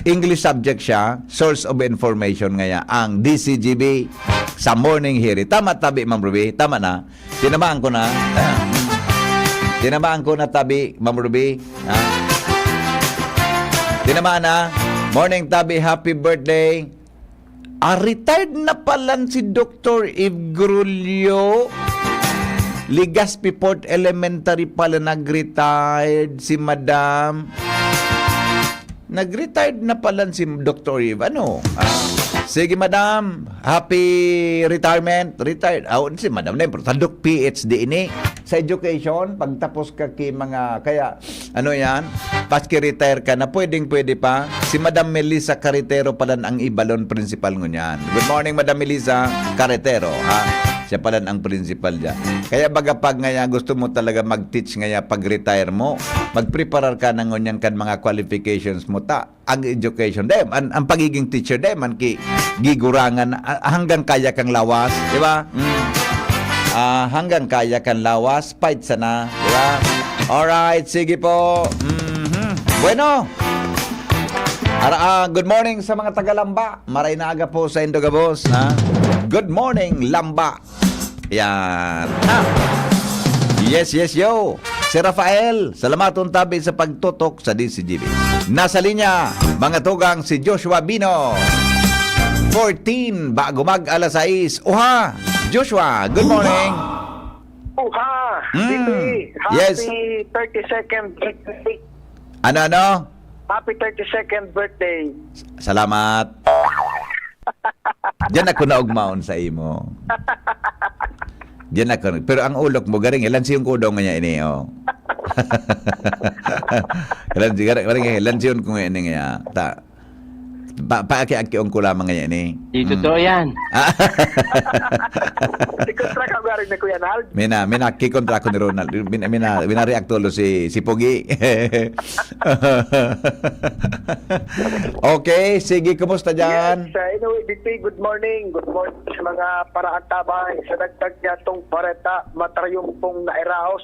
English subject siya, source of information ngaya, ang D C G B sa Morning Hirit. Tama, tabi, Ma'am Ruby? Tama na? Tinamaan ko na? Tinamaan ko na, tabi, Ma'am Ruby? Ha? Tinamaan na? Morning, tabi. Happy birthday. Ah, retired na pala si Doctor Eve Grulio. Legazpi Fourth Elementary pala nag-retired si Madam. Nag-retired na pala si Doctor Eve. Ano? Ah, sige, Madam. Happy retirement. Retired. Ah, si Madam na yun. Pero tandok P H D ini. Sa education, pagtapos ka ki mga, kaya, ano yan? Paski retire ka na, pwedeng pwede pa. Si Madam Melissa Carretero pala ang Ibalon principal ngunyan. Good morning, Madam Melissa Carretero, ha? Siya pala ang principal dyan. Kaya baga pag ngaya gusto mo talaga mag-teach ngaya pag retire mo, magpreparar ka na ngunyan kan mga qualifications mo ta. Ang education, dahil ang, ang pagiging teacher, dahil man ki gigurangan, ah, hanggang kaya kang lawas, di ba? Mm. Ah, hanggang kaya kang lawas, fight sana, di ba? Alright, sige po. Mhm. Bueno. Ara, ah, good morning sa mga taga Lamba. Maray na aga po sa Indo gabos, ha? Good morning, Lamba. Yan. Ha? Yes, yes, yo. Si Rafael, salamaton tabi sa pagtutok sa D C G B. Nasa linya, mga tugang, si Joshua Bino. Fourteen, bago mag alas sais. Oha! Joshua, good morning. Oha! Mm. Happy Yes. thirty-second birthday. Ano, ano? Happy thirty-second birthday. Salamat. Diyan ako naugmaon sa imo. Diyan ako. Pero ang ulok mo, garing, ilan siyong kudong niya ini, oh. Lansi, gari, gari, lansiyon ko ngayon nga, ta, pa, paaki-akion ko lamang ngayon eh. Di Mm. totoo yan. May kontra ka, gari na Kuya Nald? Mina, mina, kikontra ko ni Ronald. Mina, mina, mina-react tulo si, si Pogi. Okay, sige, kumusta dyan? Yes, uh, anyway, B P, good morning. Good morning sa mga paraantabay. Sa dagdag niya tong bareta, matrayumpong nairaos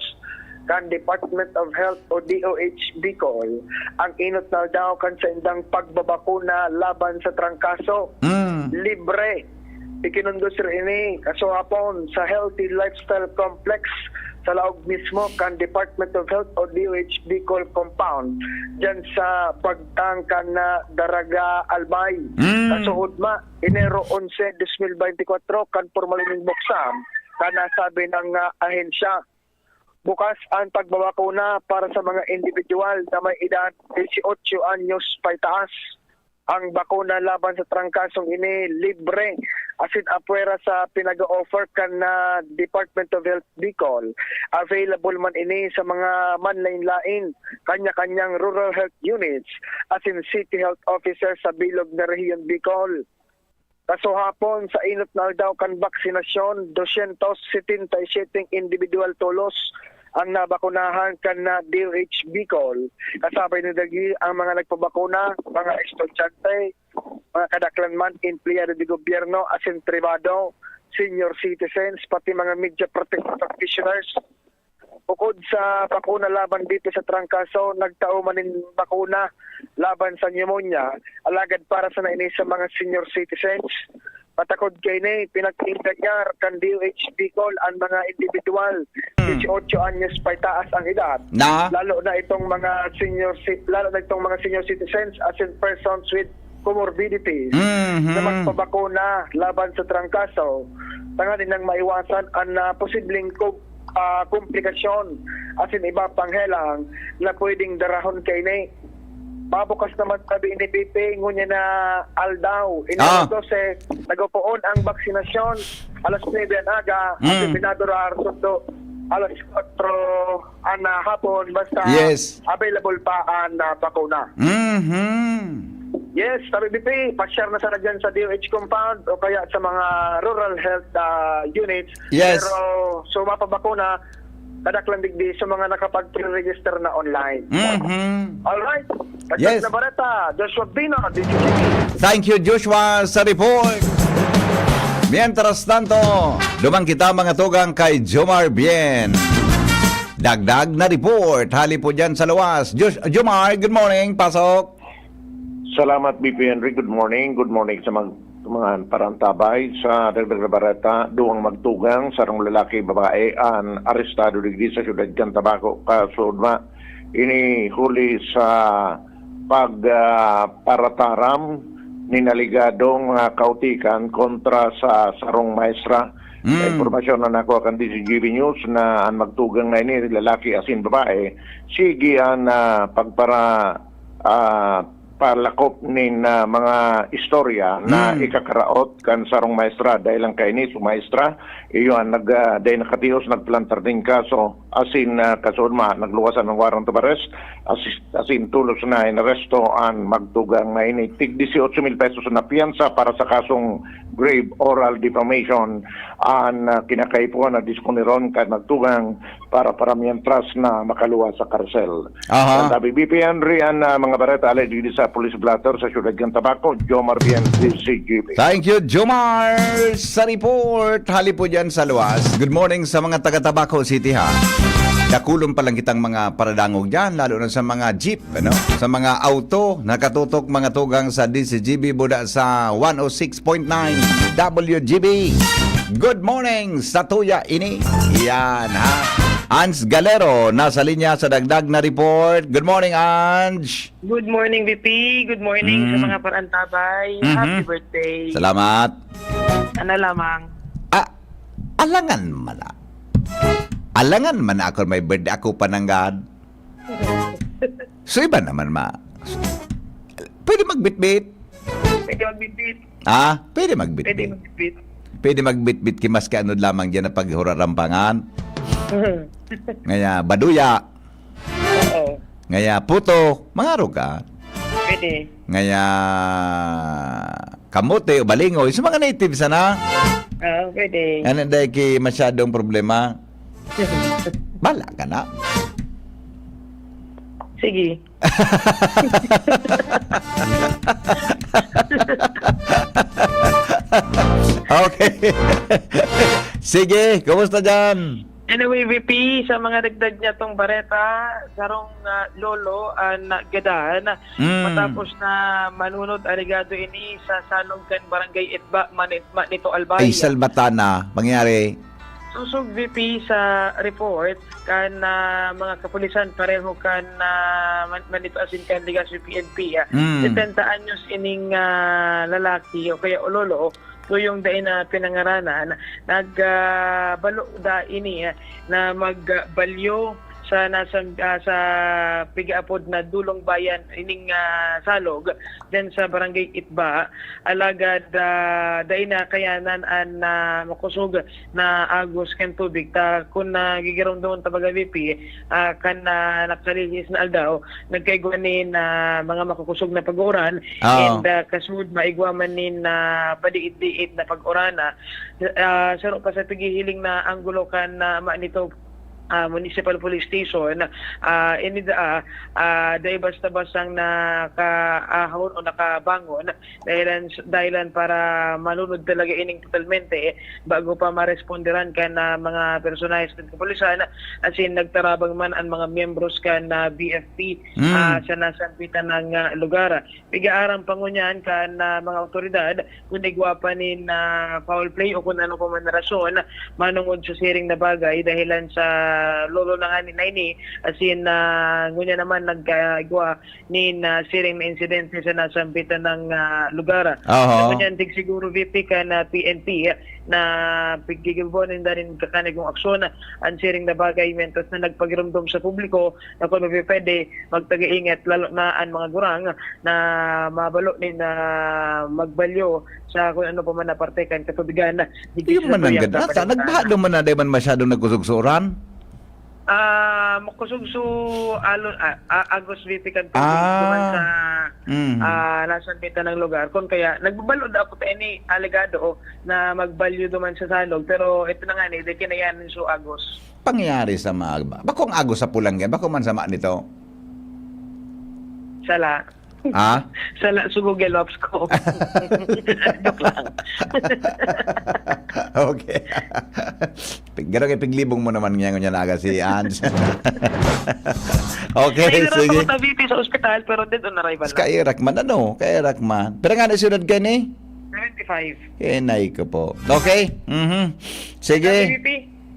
kan Department of Health o D O H Bicol ang inot na aldaw kan saindang pagbabakuna laban sa trangkaso. Mm. Libre. Ikinundos ini kasuhapon sa Healthy Lifestyle Complex sa laog mismo kan Department of Health o D O H Bicol Compound, dyan sa pagtangkan na Daraga Albay. Mm. Kasuodma, Enero onse, dos mil beintikwatro, kan pormal ining buksan, kan nasabi ng, ah, ahensya. Bukas ang pagbabakuna para sa mga individual na may edad dieciocho anyos paitaas. Ang bakuna laban sa trangkasong ini libre asin apwera sa pinag-o-offer kan, ah, Department of Health Bicol. Available man ini sa mga manlain-lain, kanya-kanyang rural health units asin city health officer sa bilog na rehiyon Bicol. Kasuhapon, sa inot na aldaw kan baksinasyon, dosyentos setenta y siyete individual tolos ang nabakunahan kan na D O H Bicol. Kasabay na dagi ang mga nagpabakuna, mga estudyante, mga kadaklan man, empleyado de gobyerno asin pribado, senior citizens, pati mga media protective practitioners. Bukod sa bakuna laban dito sa trangkaso, nagtao man nin bakuna laban sa pneumonia, alagad para sana ini sa mga senior citizens. Patakod kaini, pinag-engganyar kan D O H Bicol ang mga individual, Hmm. dieciocho anyos paitaas ang edad. Na? Lalo na itong mga senior ci-, lalo na itong mga senior citizens asin persons with comorbidities Mhm. na magpabakuna laban sa trangkaso, tanganing nang maiwasan ang, ah, posibleng kom-, ah, komplikasyon asin iba pang helang na pwedeng darahon kaini. Pabukas naman tabi ini, B P, ngunyan na aldaw, Enero Ah. dose, nagapoon ang baksinasyon, alas nuebe an aga, Mm. asin pinadurar sundo, alas kwatro an, ah, hapon, basta Yes. available pa an, ah, bakuna. Mhm. Yes, tabi, B P, pasyar na sana dyan sa D O H compound o kaya sa mga rural health, ah, units. Yes. Pero sa mapabakuna, kadaklan digdi sa mga nakapag-pre-register na online. Mhm. Alright. Yes. Dagdag na bareta, Joshua Bino, D J G P. Thank you, Joshua, sa report. Mientras tanto, duman kita, mga tugang, kay Jomar Bien. Dagdag na report, hali po dyan sa luwas. Josh, Jomar, good morning, pasok. Salamat, B P Henry. Good morning. Good morning sa mag-, mga parantabay. Sa dagdag na bareta, duwang magtugang, sarong lalaki, babae, an arestado digdi sa siyudad kan Tabaco. Kasuodma, ini huli sa pag, ah, parataram nin aligadong mga kautikan kontra sa sarong maestra. Sa Mm. impormasyon na nakuha kan D Z G B News na an magtugang na ini, lalaki asin babae, sige an, ah, pagpara-, ah, palakop nin, ah, mga istorya na Mm. ikakaraot kan sarong maestra. Dahil lang kaini, su maestra, iyo an nag-, ah, dahil nakatios, nagplantar nin kaso, asin, ah, kasuodma, nagluwasan ng warrant of arrest, asis-, asin tolos na inaresto an magtugang na ini. Tig dieciocho mil pesos na piyansa para sa kasong grave oral defamation an, ah, kinakaipuhan na diskoniron kan magtugang para, para mientras na makaluwas sa karsel. Aha. Ang tabi, B P Henry, an, ah, mga bareta, hali digdi sa Police Blotter sa siyudad kan Tabaco, Jomar Bien, D Z G B. Thank you, Jomar, sa report. Hali po dyan sa luwas. Good morning sa mga taga Tabaco City, ha. Dakulon pa lang kitang mga paradangog dyan, lalo na sa mga jeep, ano? Sa mga auto, nakatutok, mga tugang, sa D Z G B Buda sa one oh six point nine W G B. Good morning, sa tuya ini. Yan, ha. Ans Galero, nasa linya sa dagdag na report. Good morning, Ange. Good morning, B P. Good morning sa Mm. mga parantabay. Mhm. Happy birthday. Salamat. Ano lamang? Ah, alangan man na. Alangan man na ako may birthday. Ako pa nanggad. So, iba naman, ma-, pwede magbitbit. Pwede magbitbit. Ah, pwede magbitbit. Pwede magbitbit. Pwede magbitbit ki maski ano lamang dyan na paghurarampangan. Ngaya, baduya. Ngaya puto, mangarog ka. Pwede. Ngaya kamote o balingoy, sa mga native sana. Oo, pwede. Ano dahil ki masyadong problema? Bala ka na. Sige. Okay. Sige, kumusta dyan? Anyway, V P, sa mga dagdag niya tong bareta, sarong ah, lolo ang nagadan Mm. matapos na manunod alegado ini sa salog kan Barangay Itba, Manit, Manito, Albay. Ay, salbatan na. Mangyari. Susog V P sa report kan ah, mga kapulisan pareho kan ah, Man- Manito asin kan Legazpi P N P. ah. Mm. Setenta anyos ining ah, lalaki o kaya o lolo, tuyong dai na pinangaranan, nagbalo da ini ah, na magbalyo sa nasa ah, sa pigaapod na Dulong Bayan ining ah, salog diyan sa Barangay Itba. Alagad ah, dai na kayanan an ah, makusog na agos kan tubig. Ta kun nagigiromdomon ta baga V P, ah, kan ah, nakalihis na aldaw, nagkaigwa nin ah, mga makukusog na pag-uuran. Oo. And ah, kasud, maigwa man nin ah, padiit-diit na pag-uran. Ah, saro pa sa pighihiling na anggulo kan ah, Manito ah, Municipal Police Station, ah, ini daa, ah, dai basta-bastang nakaahon o nakabangon dahilan, dahilan para malunod talaga ining totalmente bago pa maresponderan kan ah, mga personahes kan kapulisan, asin nagtarabang man ang mga miyembros kan ah, B F P Mm. ah, sa nasampitan ng ah, lugar. Pigaaram pa ngunyan kan ah, mga awtoridad kun igwa pa nin ah, foul play o kun ano pa man na rason manungod sa siring na bagay dahilan sa lolo na ngani na ini, asin ah, ngunyan naman nagkaigwa nin ah, siring na insidente sa nasampitan ng ah, lugar. Oho. Ngunyan, tig siguro V P kan ah, P N P na piggigibo ninda nin kakanigong aksyon ang siring na bagay, mientras na nagpagiromdom sa publiko na kung mapipwede, magtag-iingat, lalo na ang mga gurang na mabalo nin na magbalyo sa kung ano pa man na parte kan katubigan. Digdi Yung sa man ang tuyang ganda. Sa kapaligiran. Nagbado man na, di man masyadong nagkusugsuran. Ah, makusugso alon ah, ah, agos V P kan tubig Ah. duman sa Mm. ah, nasampitan ng lugar. Kung kaya, nagbabalo na ako ta ini alegado na magbalyo duman sa salog. Pero ito na nga ni, di kinayanan so agos. Pangyari sa mga ba? Bakong agos sa pulang yan? Bako man sama nito? Sala. Ha? Sala, so Google Maps ko. Joke lang. Okay. Garo kay piglibong mo naman niya ngunyan aga si Ans. Okay, Nahirapan sige. Ako sa V P sa ospital, pero dead on arrival Sa kairak man, ano? Kairak man. Pero nga na siyudad ka ni? seventy-five. Inay ko po. Okay? Mhm. Sige. V P,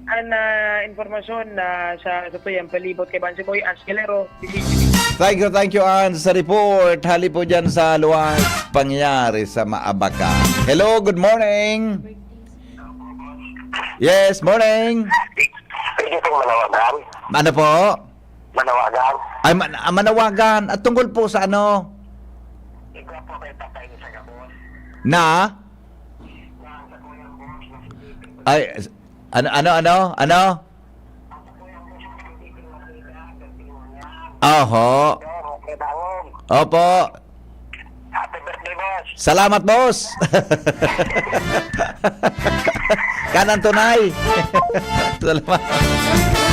ang ah, informasyon na sa tutuyang palibot kay Bansi Boy, Ans Galero, Thank you, thank you, Ans, sa report. Hali po dyan sa luwas. Pangyari sa Maabaca. Hello, good morning. Yes, morning. Pwede pong manawagan? Ano po? Manawagan? Ay, man, ah, manawagan. At tungkol po sa ano? Ikaw po kay patay sa gabos. Na? Ay, s- ano, ano, ano? Ano? Oho. Pero, may bangong. Opo. Happy birthday, boss. Salamat, boss. Kanan tunay. Salamat.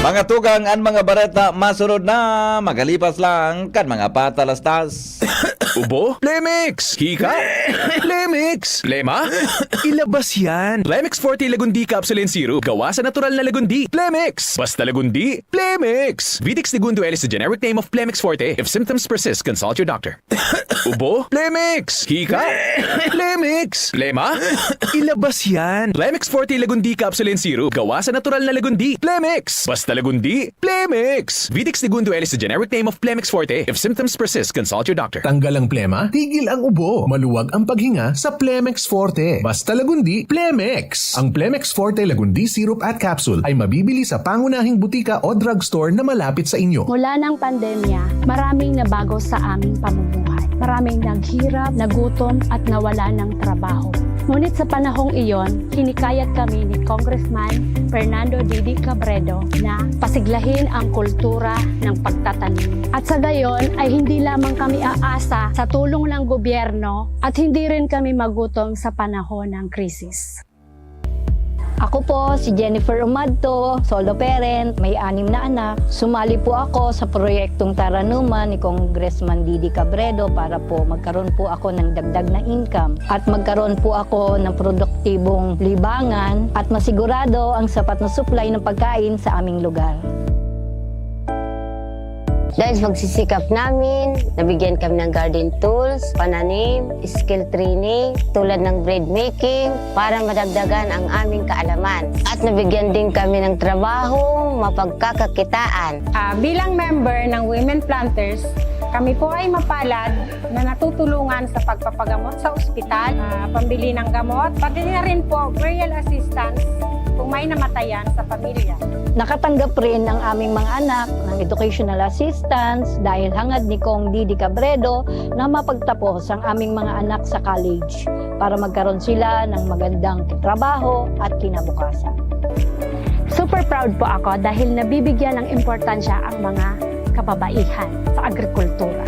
Mga tugang, ang mga bareta masunod na magalipas lang kan mga patalastas. Ubo? Plemix! Hika? Plemix! Plema? Ilabas yan! Plemix Forte Lagundi Capsule and Syrup. Gawa sa natural na lagundi. Plemix! Basta lagundi, Plemix! Vitex Negundo L is the generic name of Plemix Forte. If symptoms persist, consult your doctor. Ubo? Plemix! Hika? Plemix! Plema? Ilabas yan! Plemix Forte Lagundi Capsule and Syrup. Gawa sa natural na lagundi. Plemix! Basta lagundi, Plemix! Vitex Negundo L is the generic name of Plemix Forte. If symptoms persist, consult your doctor. Tanggal Ang plema, tigil ang ubo. Maluwag ang paghinga sa Plemex Forte. Basta Lagundi, Plemex! Ang Plemex Forte Lagundi Syrup at Capsule ay mabibili sa pangunahing butika o drugstore na malapit sa inyo. Mula ng pandemya, maraming nabago sa aming pamumuhay. Maraming naghirap, nagutom, at nawala ng trabaho. Ngunit sa panahong iyon, hinikayat kami ni Congressman Fernando Didi Cabredo na pasiglahin ang kultura ng pagtatanim. At sa gayon ay hindi lamang kami aasa sa tulong ng gobyerno at hindi rin kami magutom sa panahon ng krisis. Ako po si Jennifer Umadto, solo parent, may anim na anak. Sumali po ako sa proyektong Taranuman ni Congressman Didi Cabredo para po magkaroon po ako ng dagdag na income at magkaroon po ako ng produktibong libangan at masigurado ang sapat na supply ng pagkain sa aming lugar. Dahil sa pagsisikap namin, nabigyan kami ng garden tools, pananim, skill training, tulad ng bread making, para madagdagan ang aming kaalaman. At nabigyan din kami ng trabahong mapagkakakitaan. Ah, bilang member ng Women Planters, kami po ay mapalad na natutulungan sa pagpapagamot sa ospital, ah, pambili ng gamot, pati na rin po burial assistance kung may namatayan sa pamilya. Nakatanggap rin ang aming mga anak ng educational assistance dahil hangad ni Cong Didi Cabredo na mapagtapos ang aming mga anak sa college para magkaroon sila ng magandang trabaho at kinabukasan. Super proud po ako dahil nabibigyan ng importansya ang mga kababaihan sa agrikultura.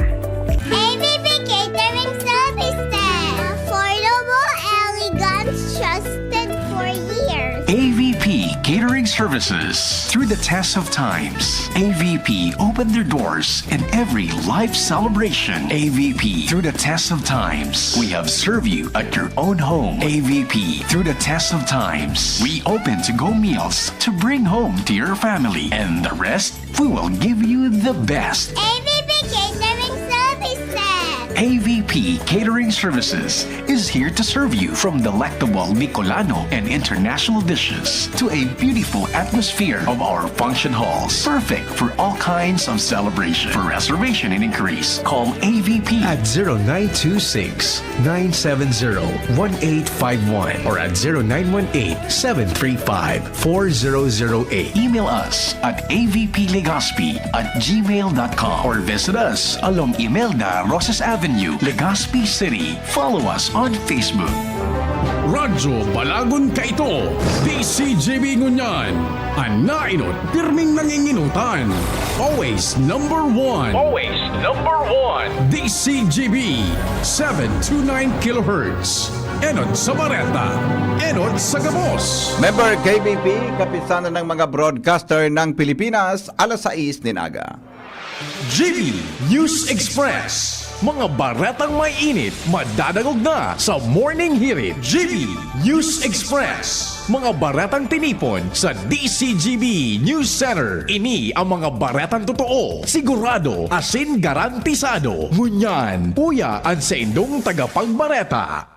A V P Catering Services. Affordable, elegant, trusted for years. A V P Catering Services. Through the test of times, A V P opened their doors in every life celebration. A V P, through the test of times, we have served you at your own home. A V P, through the test of times, we open to-go meals to bring home to your family. And the rest, we will give you the best. A V P Catering Services. A V P Catering Services is here to serve you, from delectable Bicolano and international dishes to a beautiful atmosphere of our function halls, perfect for all kinds of celebration. For reservation and inquiries, call A V P at zero nine two six, nine seven zero, one eight five one or at zero nine one eight, seven three five, four zero zero eight. Email us at A V P Legazpi at gmail dot com or visit us along Imelda Rosas Avenue, Legazpi City. Follow us on Facebook. Radyo Balagon kaito, D C G B ngunyan. An naenot, pirming nanginginutan. Always number one. Always number one. D C G B, seven two nine kilohertz. Enot sa bareta, enot sa gabos. Member K B P, Kapisanan ng mga Broadcaster ng Pilipinas, alas sais nin aga. G B News Express. Mga baretang may init, madadangog na sa Morning Hirit. G B News Express. Mga baretang tinipon sa D C G B News Center. Ini ang mga baretang totoo, sigurado, asin garantisado. Ngunyan, uya an saindong tagapagbareta.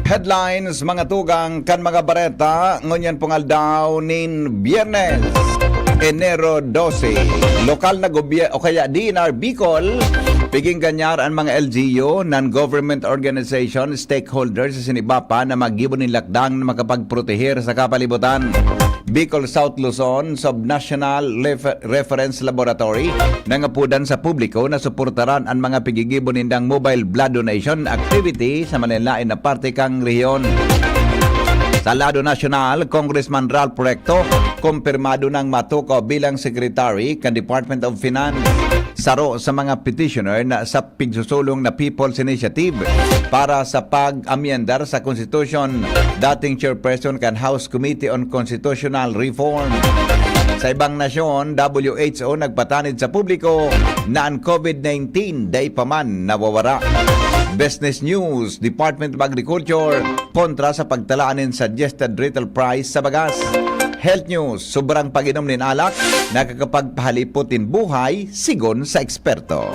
Headlines, mga tugang kan mga bareta, ngunyan pong aldaw nin Biyernes, Enero dose. Lokal na gobye-, o kaya D N R Bicol, piging ganyar an mga L G U, non-government organization, stakeholders, asin iba pa na maggibo nin lakdang na makapagproteher sa kapalibutan. Bicol South Luzon Sub-National Ref-, Reference Laboratory nangapodan sa publiko na suportaran an mga pigigibo nindang mobile blood donation activity sa manlaen-laen na parte kan rehiyon. Sa lado nasyonal, Congressman Ralph Recto, kumpirmado nang matukaw bilang secretary kan Department of Finance. Saro sa mga petitioner na sa pigsusulong na People's Initiative para sa pag-amyendar sa Constitution, dating chairperson kan House Committee on Constitutional Reform. Sa ibang nasyon, W H O nagpatanid sa publiko na an COVID nineteen dai pa man nawawara. Business News, Department of Agriculture kontra sa pagtalaan nin suggested retail price sa bagas. Health News, sobrang pag-inom nin alak nakakapagpahalipot nin buhay, sigon sa eksperto.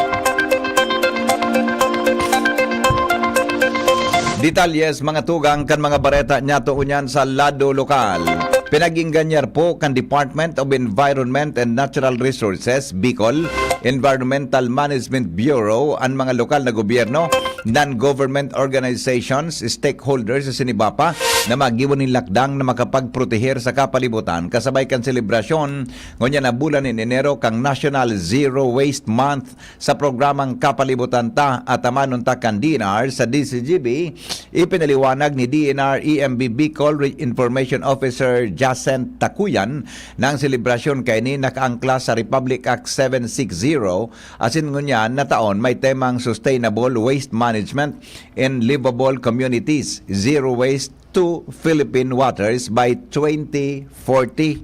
Detalles, mga tugang, kan mga bareta niyato ngunyan sa lado lokal. Pinag-ingganyar po kan Department of Environment and Natural Resources, Bicol, Environmental Management Bureau, an mga lokal na gobyerno, non-government organizations, stakeholders sa sinibapa na magibo nin lakdang na makapagproteher sa kapalibutan kasabay kan selebrasyon ngunyan na bulan nin Enero kan National Zero Waste Month. Sa programang Kapalibutan Ta, ataman unta kan D N R sa D C G B, ipinaliwanag ni D N R E M B Bicol Re-, Information Officer Jacent Takuyan na ang selebrasyon kaini nakaangkla sa Republic Act seven six zero, asin ngunyan na taon may temang Sustainable Waste Management in Livable Communities, Zero Waste to Philippine Waters by twenty forty.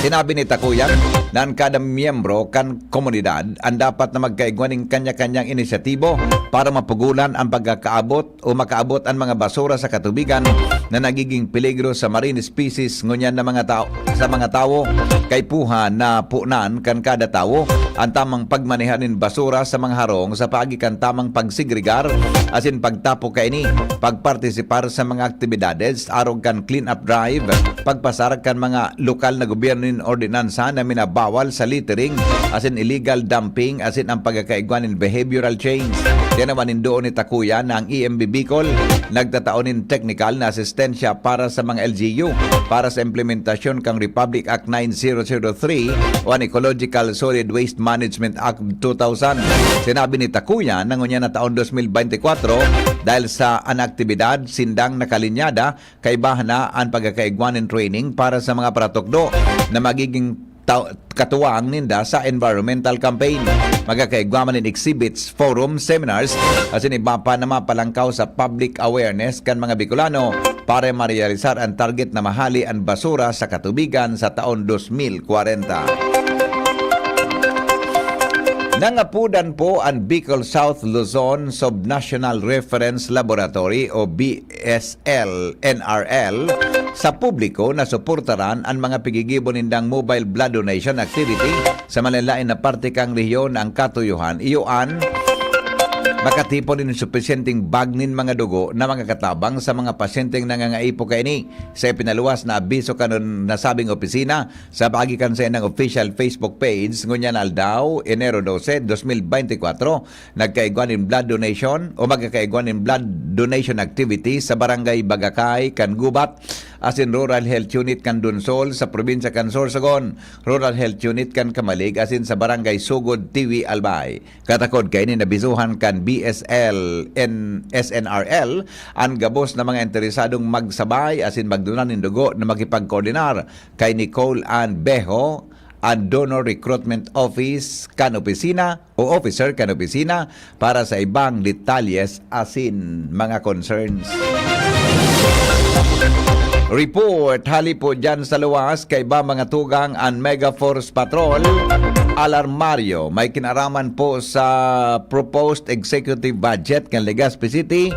Sinabi ni Takuyan na an kada miyembro kan komunidad an dapat na magkaigwa nin kanya-kanyang inisyatibo para mapugulan an pagkakaabot o makaabot an mga basura sa katubigan na nagiging peligro sa marine species ngunyan na mga tao, sa mga tawo. Kaipuhan na punan kan kada tawo an tamang pagmaneha nin basura sa mga harong sa paagi kan tamang pagsegregar asin pagtapok kaini, pagpartisipar sa mga aktibidades arog kan clean-up drive, pagpasar kan mga lokal na gobyerno nin ordinansa na minabawal sa littering asin illegal dumping asin ang pagkakaigwa nin behavioral change. Tinawan nin duon ni Takuya na ang E M B Bicol nagtatao nin teknikal na asistensya para sa mga L G U para sa implementasyon kan Republic Act nine zero zero three o an Ecological Solid Waste Management Act two thousand. Sinabi ni Takuya na ngunyan na taon dos mil bente kwatro, dahil sa an aktibidad sindang nakalinyada, kaibahan na an pagkakaigwa nin training para sa mga paratukdo na magiging ta-, katuwang ninda sa environmental campaign. Magkakaigwa man nin exhibits, forum, seminars, asin iba pa na mapalangkaw sa public awareness kan mga Bicolano para marealisar an target na mahali an basura sa katubigan sa taon dos mil kwarenta. Nangapudan po an Bicol South Luzon Subnational Reference Laboratory o B S L N R L sa publiko na suportaran an mga pigigibo nindang mobile blood donation activity sa manlaen-laen na parte kan rehiyon. Ang katuyohan, iyo an makatipon nin supisyenteng bag nin mga dugo na makakatabang sa mga pasyenteng nangangaipo kaini. Sa ipinaluwas na abiso kan nasabing opisina, sa paagi kan saindang official Facebook page, ngunyan na aldaw, Enero dose, dos mil bente kwatro, nagkaigwa nin blood donation o magkakaigwa nin blood donation activity sa Barangay Bagakay kan Gubat, asin Rural Health Unit kan Donsol sa probinsya kan Sorsogon, Rural Health Unit kan Camalig, asin sa Barangay Sugod, Tiwi, Albay. Katakod kaini, nabisuhan kan B S L N S N R L an gabos na mga interesadong magsabay asin magduna nin dugo na makipagkoordinar kay Nicole Ann Bejo, an Donor Recruitment Office kan opisina o officer kan opisina para sa ibang detalyes asin mga concerns. Report hali po dyan sa luwas, kaiba mga tugang, an Mega Force Patrol, Alarmario, may kinaraman po sa proposed executive budget kan Legazpi City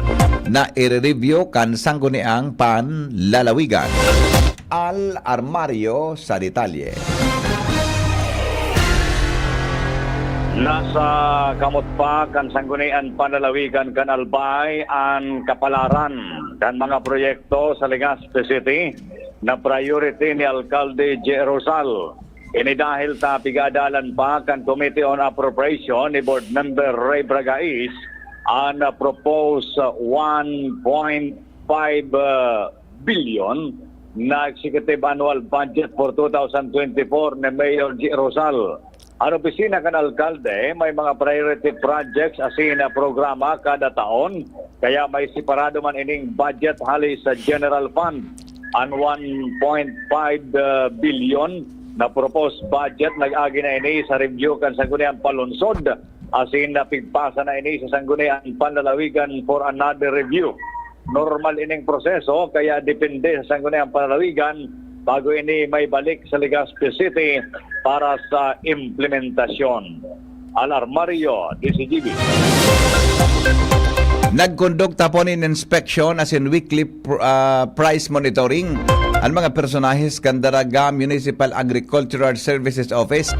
na i-review kan Sangguniang Panlalawigan. Al Armario sa detalye. Nasa kamot pa kan Sanggunian Panlalawigan kan Albay an kapalaran kan mga proyekto sa Legazpi City na priority ni Alkalde J. Rosal. Ini dahil ta pigaadalan pa kan Committee on Appropriation ni Board Member Ray Bragais an proposed one point five bilyon na executive annual budget for two thousand twenty-four ni Mayor J. Rosal. An opisina kan alkalde may mga priority projects asin na programa kada taon, kaya may separado man ining budget hali sa general fund. An one point five bilyon na proposed budget nag-agi na ini sa review kan Sangguniang Panlungsod, asin napigpasa na ini sa Sangguniang Panlalawigan for another review. Normal ining proseso, kaya depende sa Sangguniang Panlalawigan bago ini maibalik sa Legazpi City para sa implementasyon. Al Armario, D C G B. Nagkondukta po nin inspection asin weekly pr-, ah, price monitoring an mga personahes kan Daraga Municipal Agricultural Services Office.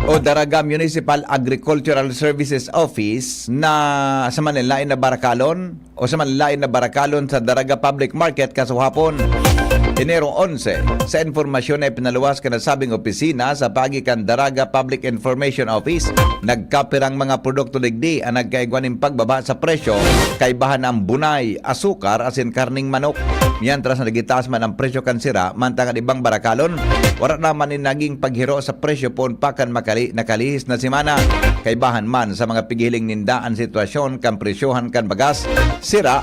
o Daraga Municipal Agricultural Services Office na sa manlaen na barakalon o sa manlaen na barakalon sa Daraga Public Market kasuhapon, Enero onse. Sa impormasyon na ipinaluwas kan nasabing opisina sa paagi kan Daraga Public Information Office, nagkapirang mga produkto digdi ang nagkaigwa nin pagbaba sa presyo, kaibahan ang bunay, asukar asin karning manok. Mientras na nagitaas man ang presyo kan sira, mantang an ibang barakalon, wara naman nin naging paghiro sa presyo poon pa kan makali-, nakalihis na semana. Kaibahan man sa mga pighiling ninda an sitwasyon kan presyohan kan bagas, sira,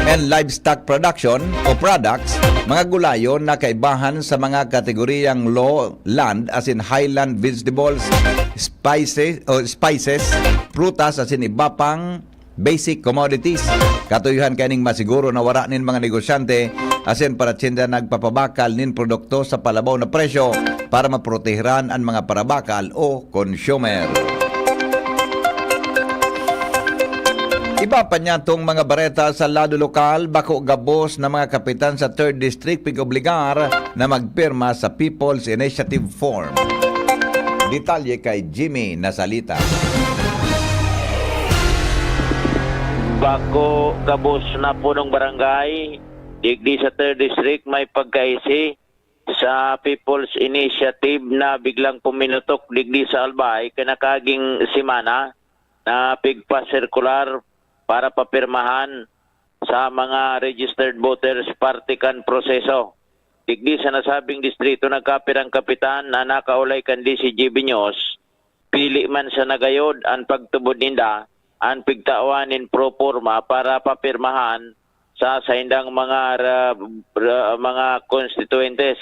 and livestock production o products, mga gulayon na kaibahan sa mga kategoriyang low land asin highland vegetables, spices o spices, prutas asin iba pang basic commodities. Katuyohan kaining masiguro na wara nin mga negosyante asin paratsinda nagpapabakal nin produkto sa palabaw na presyo para maprotehiran an mga parabakal o consumer. Iba pa niya tong mga bareta sa lado lokal, bako gabos na mga kapitan sa Third District pig-obligar na magpirma sa People's Initiative Form. Detalye kay Jimmy Nasalita. Bako gabos na punong barangay digdi sa Third District may pagkaisi sa People's Initiative na biglang puminutok digdi sa Albay kanakaging semana na pigpa-circular para papirmahan sa mga registered voters parte kan proseso. Digdi sa nasabing distrito, nagkapirang kapitan na nakaulay kan D C G B News, pili man sa nagayod an pagtubod ninda, an pigtawan nin pro forma para papirmahan sa saindang mga ra-, ra-, mga konstituyentes.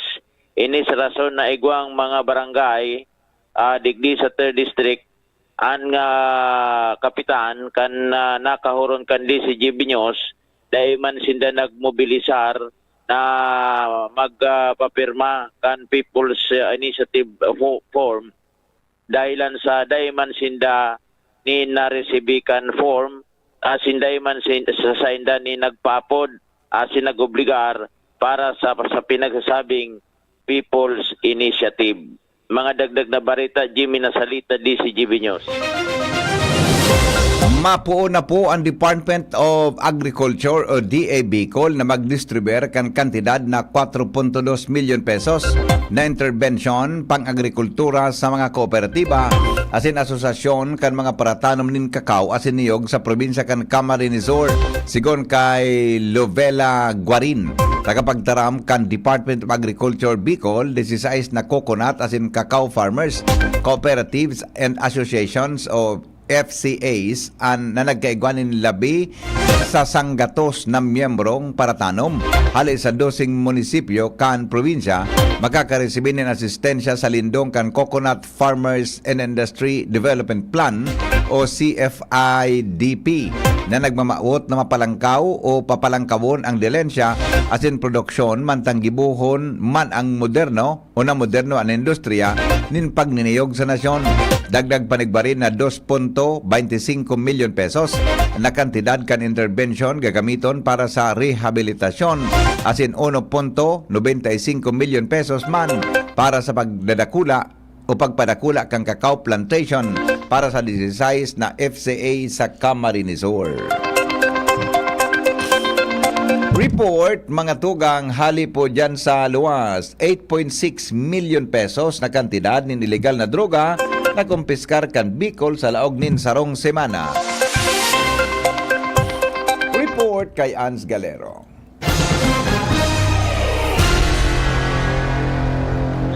Ini sa rason na igwang mga barangay, ah, digdi sa Third District, an, ah, kapitan kan, ah, nakahuron kan D C G B News, dai man sinda nagmobilisar na mag, ah, papirma kan People's, ah, Initiative fo-, Form, dahilan sa dai man sinda nin naresibi kan form, asin dai man sin-, sa sainda nin nagpaapod asin nag-obligar para sa, sa pinagsasabing People's Initiative. Mga dagdag na bareta, Jimmy Nasalita, D C G B News. Mapoon na po ang Department of Agriculture o D A Bicol na magdistribuir kan kantidad na kwatro punto dos milyon pesos na interbensyon pang-agrikultura sa mga kooperatiba asin asosasyon kan mga paratanom nin kakao asin niyog sa probinsya kan Camarines Sur, sigon kay Lovela Guarin, tagapagtaram kan Department of Agriculture Bicol, disisais na coconut asin cacao farmers, cooperatives and associations o F C As an, na nagkaigwa nin labi sa sanggatos na miyembrong paratanom. Hale sa doseng munisipyo kan probinsya, makakaresibi nin asistensya sa lindong kan Coconut Farmers and Industry Development Plan o C F I D P na nagmamawot na mapalangkaw o papalangkawon ang dilensya asin produksyon mantang gibohon man ang moderno o namoderno an industriya nin pagniniyog sa nasyon. Dagdag panigbarin na dos punto baynte singko milyon pesos na kantidad kan interbensyon gagamiton para sa rehabilitasyon, asin uno punto nobenta y singko milyon pesos man para sa pagdadakula o pagpadakula kan cacao plantation para sa disisais na F C A sa Camarines Sur. Report, mga tugang, hali po dyan sa luwas, eight point six milyon pesos na kantidad nin iligal na droga na kumpiskar kan Bicol sa laog nin sarong semana. Report kay Ans Galero.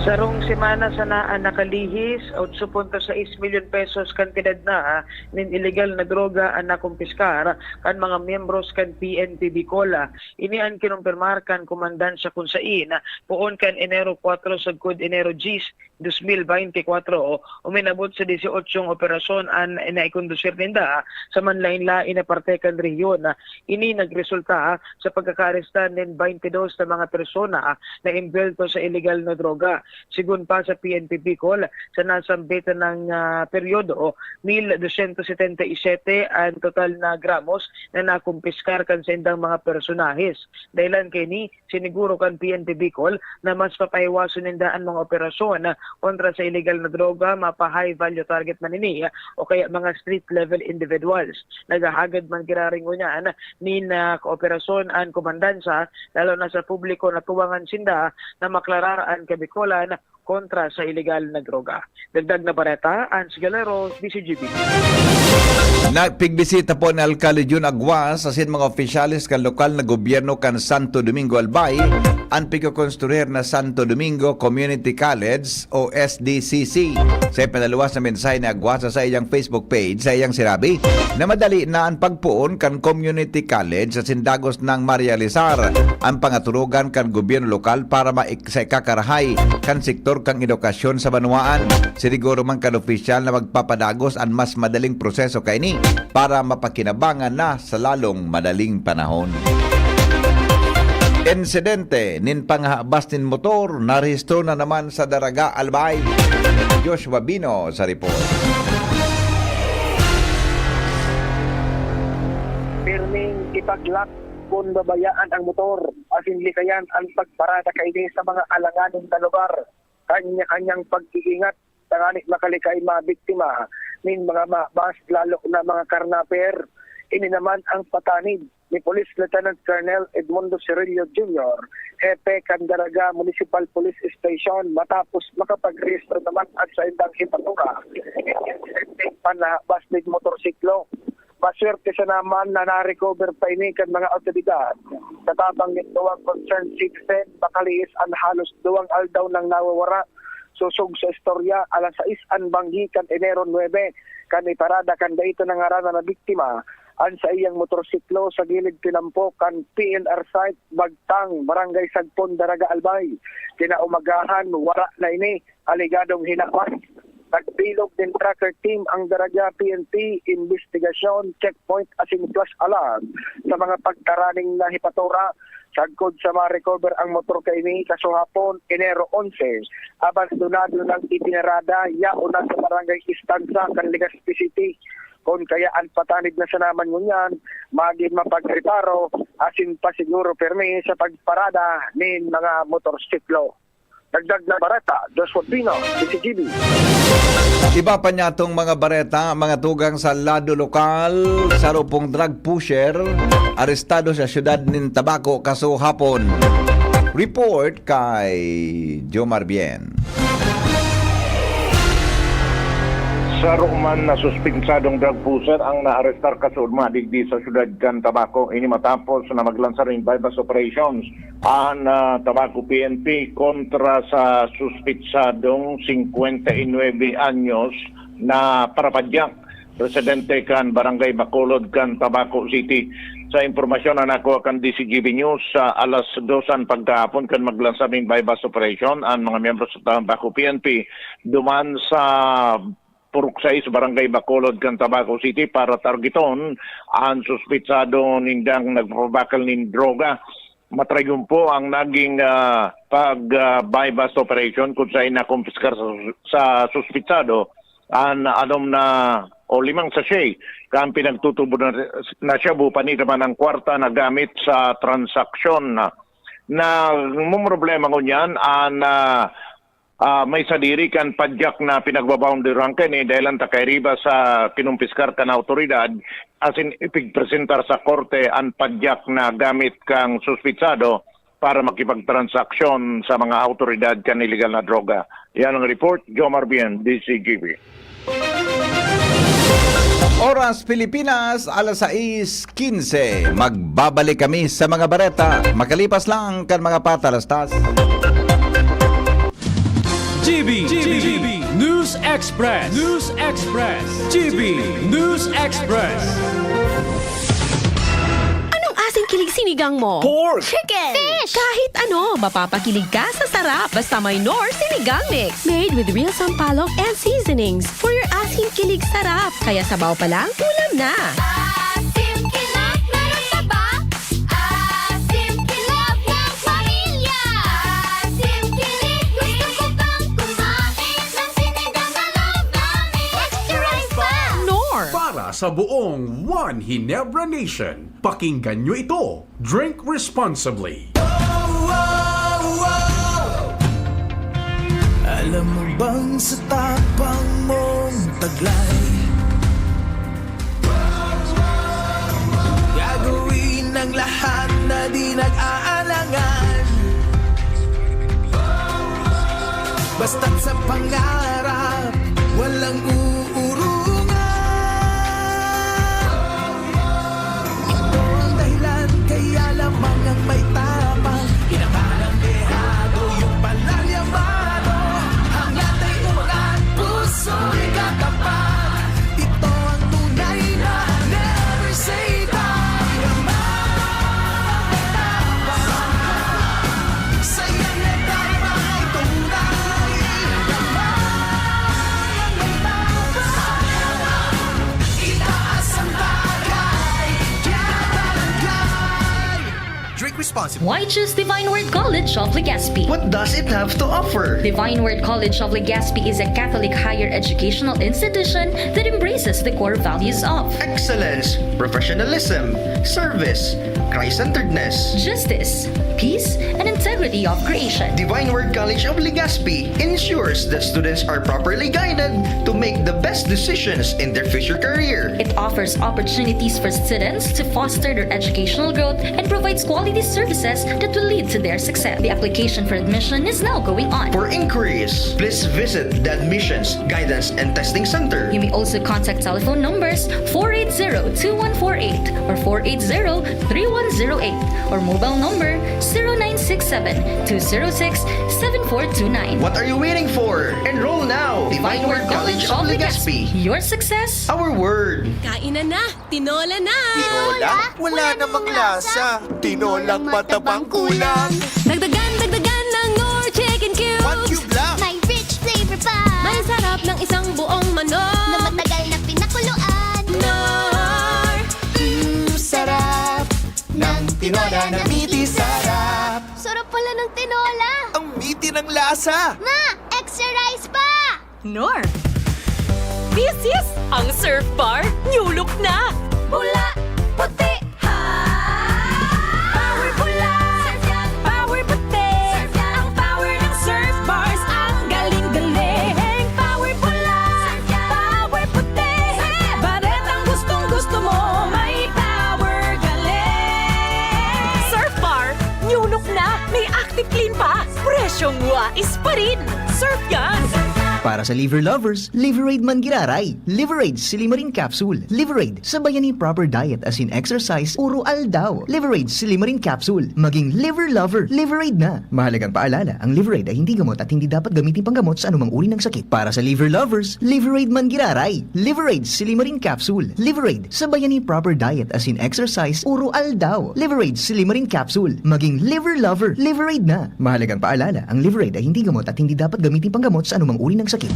Sarong semana sana an nakalihis, otso punto sais milyon pesos kantidad na, ah, nin iligal na droga an nakumpiskar kan mga miyembros kan P N P Bicol. Ini an kinumpirmar kan komandansya kun sain, poon kan Enero kwatro sagkod Enero dyes, dos mil baynte kwatro, uminabot sa disiotsyong operasyon an naikondusir ninda sa manlaen-laen na parte kan rehiyon. Ini nagresulta sa pagkakaarestar nin baynte dos na mga persona na envuelto sa iligal na droga. Sigun pa sa P N P Bicol, sa nasambit na, ah, peryodo, mil dosyentos setenta y sete an total na gramos na nakumpiskar kan saindang mga personahes. Dahelan kaini, siniguro kan P N P Bicol na mas papahiwason ninda an mga operasyon kontra sa ilegal na droga, mapa-high value target man ini o kaya mga street level individuals. Naghahagad man giraray ngunyan nin, ah, kooperasyon an komandansa, lalo na sa publiko na tuwangan sinda na maklarar an Kabikolan kontra sa ilegal na droga. Dagdag na bareta, Hans Galero, D C G B. Nagpigbisita po ni Alcalde Jun Aguas asin mga opisyales kan lokal na gobyerno kan Santo Domingo, Albay, an pigkokonstruir na Santo Domingo Community College o S D C C. Sa ipinaluwas na mensahe ni Aguas sa saiyang Facebook page, saiyang sinabi na madali na an pagpoon kan community college asin dagos nang marealisar an pangaturugan kan gobyerno lokal para maik-, sa ikakarahay kan sektor kan edukasyon sa banwaan. Siniguro man kan opisyal na magpapadagos an mas madaling proseso kaini para mapakinabangan na sa lalong madaling panahon. Insidente nin panghabas nin motor narehistro na naman sa Daraga, Albay. Joshua Bino sa report. Pirming ipaglak kun babayaan ang motor, asin likayan an pagparada kaini sa mga alanganin na lugar. Kanya-kanyang pag-iingat tanganing makalikay mabiktima nin mga mabas, lalo na mga karnaper. Ini naman ang patanid ni Police Lieutenant Colonel Edmundo Cirillo Junior, hepe kan Daraga Municipal Police Station, matapos makapagrehistro naman an saindang hepatura nin insidenteng panhabas nin motorsiklo. Maswerte sana man na na-recover pa ini kan mga awtoridad. Sa tabang nin duwang concerned citizen, makalihis an halos duwang aldaw nang nawawara. Sosog sa istorya, alas sais an banggi kan Enero nuebe, kan iparada kan dai ito nangaranan na biktima an saiyang motorsiklo sa gilid tinampo kan P N R site, Bagtang, Barangay Sagpon, Daraga, Albay. Kinaumagahan, wara na ini, alegadong hinabas. Nagbilog nin tracker team ang Daraga P N P, imbestigasyon, checkpoint asin flash alarm sa mga pagtaraning na hepatura. Sagkod sa ma-recover ang motor kaini kasuhapon, Enero onse, abandonado nang ipinarada yaon na sa Barangay Estancia kan Legazpi City. Kun kaya an patanid na sana man ngunyan, magin mapagreparo asin pasiguro pirmi sa pagparada nin mga motorsiklo. Dagdag na bareta, Joshua Pino, D C G B. Iba pa niyatong mga bareta, mga tugang sa lado lokal, saro pong drug pusher, arestado sa siyudad nin Tabaco kasuhapon. Report kay Jomar Bien. Saro man na suspinsadong drug pusher ang naarestar kasuodma digdi sa siyudad kan Tabaco. Ini matapos na maglansar nin buy-bust operations an, ah, Tabaco P N P kontra sa suspitsadong singkwenta y nuebe anyos na parapadyak, residente kan Barangay Bacolod kan Tabaco City. Sa impormasyon na nakuha kan D C G B News, sa alas dos an pagkahapon kan maglansar nin buy-bust operation an mga miyembro sa Tabaco P N P duman sa Purok sais, Barangay Bacolod kan Tabaco City para targeton an suspitsado nindang nagpapabakal nin droga. Matrayon po ang naging, ah, pag, ah, buy-bust operation kun saen nakumpiskar sa, sa suspitsado an anom na o limang sachet kan pinagtutubo na, na shabu, pati naman ang kwarta na gamit sa transaksyon. Nagmumroblema ngunyan an, ah, ah, may sadiri kan padyak na pinagbaboundaryhan kaini, dahelan ta kairiba sa kinumpiskar kan awtoridad, asin ipigpresentar sa korte an padyak na gamit kan suspitsado para makipagtransaksyon sa mga awtoridad kan iligal na droga. Yan ang report, Jomar Bien, D C G B. Oras Pilipinas, alas sais quince. Magbabalik kami sa mga bareta makalipas lang kan mga patalastas. G B, G B, News Express, News Express, G B News Express. Anong asin kilig sinigang mo? Pork! Chicken! Fish! Kahit ano, mapapakilig ka sa sarap. Basta may Knorr Sinigang Mix. Made with real sampalok and seasonings for your asin kilig sarap. Kaya sabaw pa lang, ulam na. Asim kilig, meron ka ba? Asim kilig ng pamilya. Asim kilig, gusto ko pang Sa buong One Ginebra Nation, pakinggan nyo ito. Drink responsibly. Alam mo bang sa tapang mong taglay, gagawin ang lahat na di nag-aalangan? Basta't sa pangarap, walang uurungan. Ito ang dahilan, kaya lamang ang may tapang. Pinaparang dehado yung palalyamado. Hangat ay umangat, puso'y katapat. Ito ang tunay na never say die. Yaman ang may tapang. Sayang na tayo ay tunay. Yaman ang may tapang. Itaas ang bagay, kaya barangay. Drink responsibly. Why choose Divine Word College of Legazpi? What does it have to offer? Divine Word College of Legazpi is a Catholic higher educational institution that embraces the core values of excellence, professionalism, service, Christ-centeredness, justice, peace, and integrity of creation. Divine Word College of Legazpi ensures that students are properly guided to make the best decisions in their future career. It offers opportunities for students to foster their educational growth and provides quality services that will lead to their success. The application for admission is now going on. For inquiries, please visit the Admissions, Guidance, and Testing Center. You may also contact telephone numbers four eight zero two one four eight or four eight zero three one zero eight or mobile number zero nine six seven two zero six seven four two nine. What are you waiting for? Enroll now! Divine Word College of Legazpi. Your success, our word. Kain na na! Tinola na! Tinola? Wala namang lasa. Tinolang matabang kulang. Dagdagan, dagdagan ng Knorr Chicken Cubes. One cube lang. May rich flavor pa. May sarap ng isang buong manok. Na matagal na pinakuluan. Knorr! Mm, sarap ng tinola na miti sarap. Sarap pala ng tinola. Ang miti ng lasa. Ma, extra rice pa! Knorr. This is ang Surf Bar New Look na! Pula, puti, ha! Power pula! Surf yan! Power puti! Surf yan! Ang power ng Surf Bars, ang galing-galing! Power pula! Surf yan! Power puti! Surf yan! Baretang gustong-gusto mo, may power galing! Surf Bar New Look na! May Active Clean pa! Presyong wais pa rin! Surf yan! Para sa liver lovers, Liveraid man giraray. Liveraid Silimarin Capsule. Liveraid, sabayan ni proper diet as in exercise, uro aldaw. Liveraid Silimarin Capsule. Maging liver lover, Liveraid na. Mahalagang paalala, ang Liveraid ay hindi gamot at hindi dapat gamitin panggamot sa anumang uri ng sakit. Para sa liver lovers, Liveraid man giraray. Liveraid Silimarin Capsule. Liveraid, sabayan ni proper diet as in exercise, uro aldaw. Liveraid Silimarin Capsule. Maging liver lover, Liveraid na. Mahalagang paalala, ang Liveraid ay hindi gamot at hindi dapat gamitin panggamot sa anumang uri ng sakit.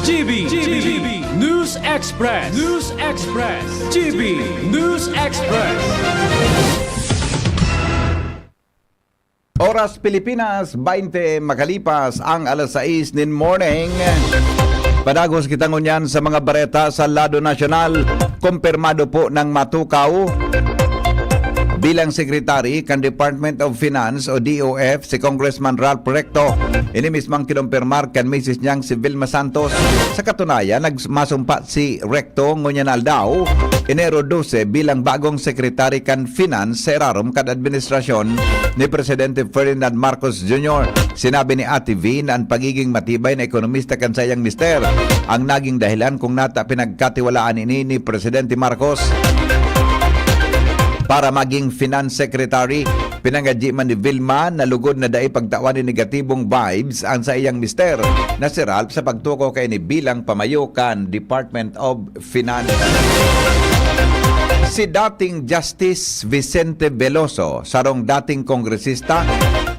G B, G B, News Express, News Express, G B, News Express. Oras Pilipinas, baynte makalipas ang alas sais nin morning. Padagos kita ngunyan sa mga bareta sa lado nasyonal. Kumpirmado po ng matukaw bilang sekretary kan Department of Finance o D O F si Congressman Ralph Recto. Ini mismo ang kinumpirmar kan misis niyang si Vilma Santos. Sa katunayan, nagmasumpa si Recto ngunyan aldaw, Enero dose, bilang bagong sekretary kan Finance sa irarom kan administrasyon ni Presidente Ferdinand Marcos Junior. Sinabi ni Ate V na ang pagiging matibay na ekonomista kan saiyang mister ang naging dahilan kung nata pinagkatiwalaan ini ni Presidente Marcos para maging Finance Secretary. Pinangadyi man ni Vilma na lugod na dai pagtawan nin negatibong vibes ang saiyang mister na si Ralph sa pagtukaw kaini bilang pamayo kan Department of Finance. Si dating Justice Vicente Veloso, sarong dating kongresista,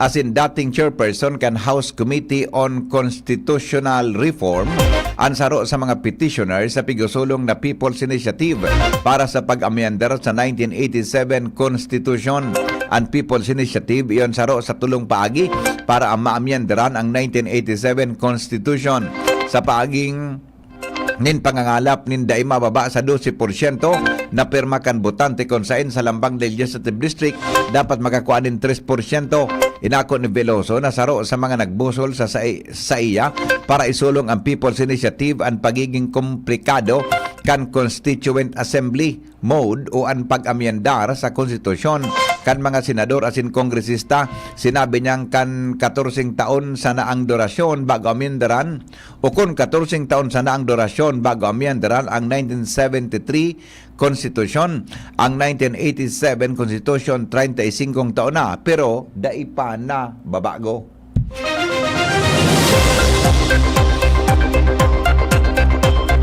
asin dating chairperson kan House Committee on Constitutional Reform, an saro sa mga petitioner sa pigusulong na People's Initiative para sa pag-amyendar sa nineteen eighty-seven Constitution. An People's Initiative iyon saro sa tulong paagi para maamyendaran ang nineteen eighty-seven Constitution. Sa paaging nin pangangalap nin dai mababa sa dose porsyento na pirma kan botante kun sain sa Lambang Legislative District dapat makakua nin tres porsyento. Inako ni Veloso na saro sa mga nagbusol sa sai-, saiya para isulong ang People's Initiative an pagiging komplikado kan Constituent Assembly mode o an pag-amyendar sa konstitusyon kan mga senador asin kongresista. Sinabi niyang kan katorseng taon sana ang durasyon bago amyendaran, o kun katorseng taon sana ang durasyon bago amyendaran ang nineteen seventy-three Konstitusyon, ang nineteen eighty-seven Konstitusyon, treinta y cinco taon na, pero dai pa nababago.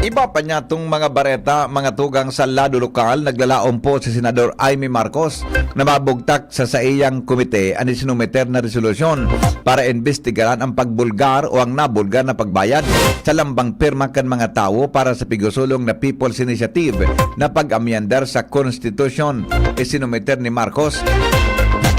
Iba pa niya tong mga bareta, mga tugang sa lado lokal, naglalaom po si Senador Imee Marcos na mabugtak sa saiyang komite an isinumiter na resolusyon para imbestigaran ang pagbulgar o ang nabulgar na pagbayad sa lambang pirma kan mga tawo para sa pigusulong na People's Initiative na pag-amyendar sa Konstitusyon. Isinumiter ni Marcos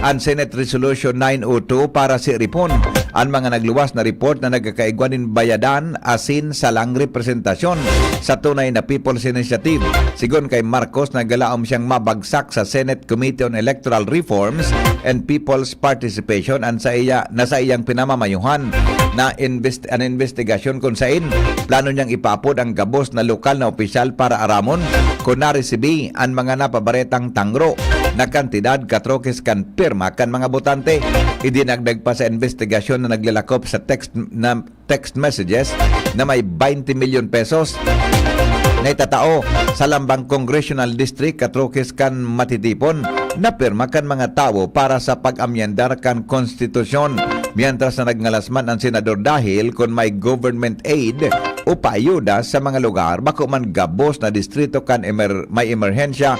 an Senate Resolution nine oh two para siripon an mga nagluwas na report na nagkakaigwa nin bayadan asin salang representasyon sa tunay na People's Initiative. Sigon kay Marcos, nagalaom siyang mabagsak sa Senate Committee on Electoral Reforms and People's Participation an sa iya, na sa iyang pinamamayuhan na invest-, an investigasyon kun sain plano niyang ipaapod ang gabos na lokal na opisyal para aramon kun naresibi an mga napabaretang tangro na kantidad katrokes kan pirma kan mga botante. Idinagdag pa sa investigasyon na naglalakop sa text na text messages na may twenty milyon pesos na itatao sa lambang congressional district katrokes kan matitipon na pirma kan mga tawo para sa pag-amyendar kan konstitusyon, mientras na nagngalas man an senador dahil kun may government aid o paayuda sa mga lugar, bako man gabos na distrito kan emer-, may emerhensya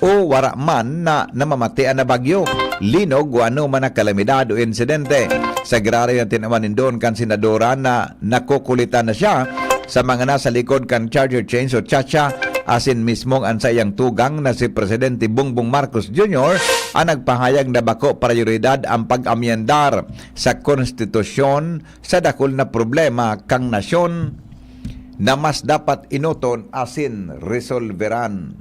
o wara man na namamati an na bagyo, linog o anoman na kalamidad o insidente. Sa graray na tinawan nindon kan senadora na nakukulitan na siya sa mga nasa likod kan charger chains o chacha, asin mismong an saiyang tugang na si Presidente Bongbong Marcos Junior ang nagpahayag na bako prayoridad ang pag-amyendar sa konstitusyon sa dakul na problema kan nasyon na mas dapat enoton asin resolveran.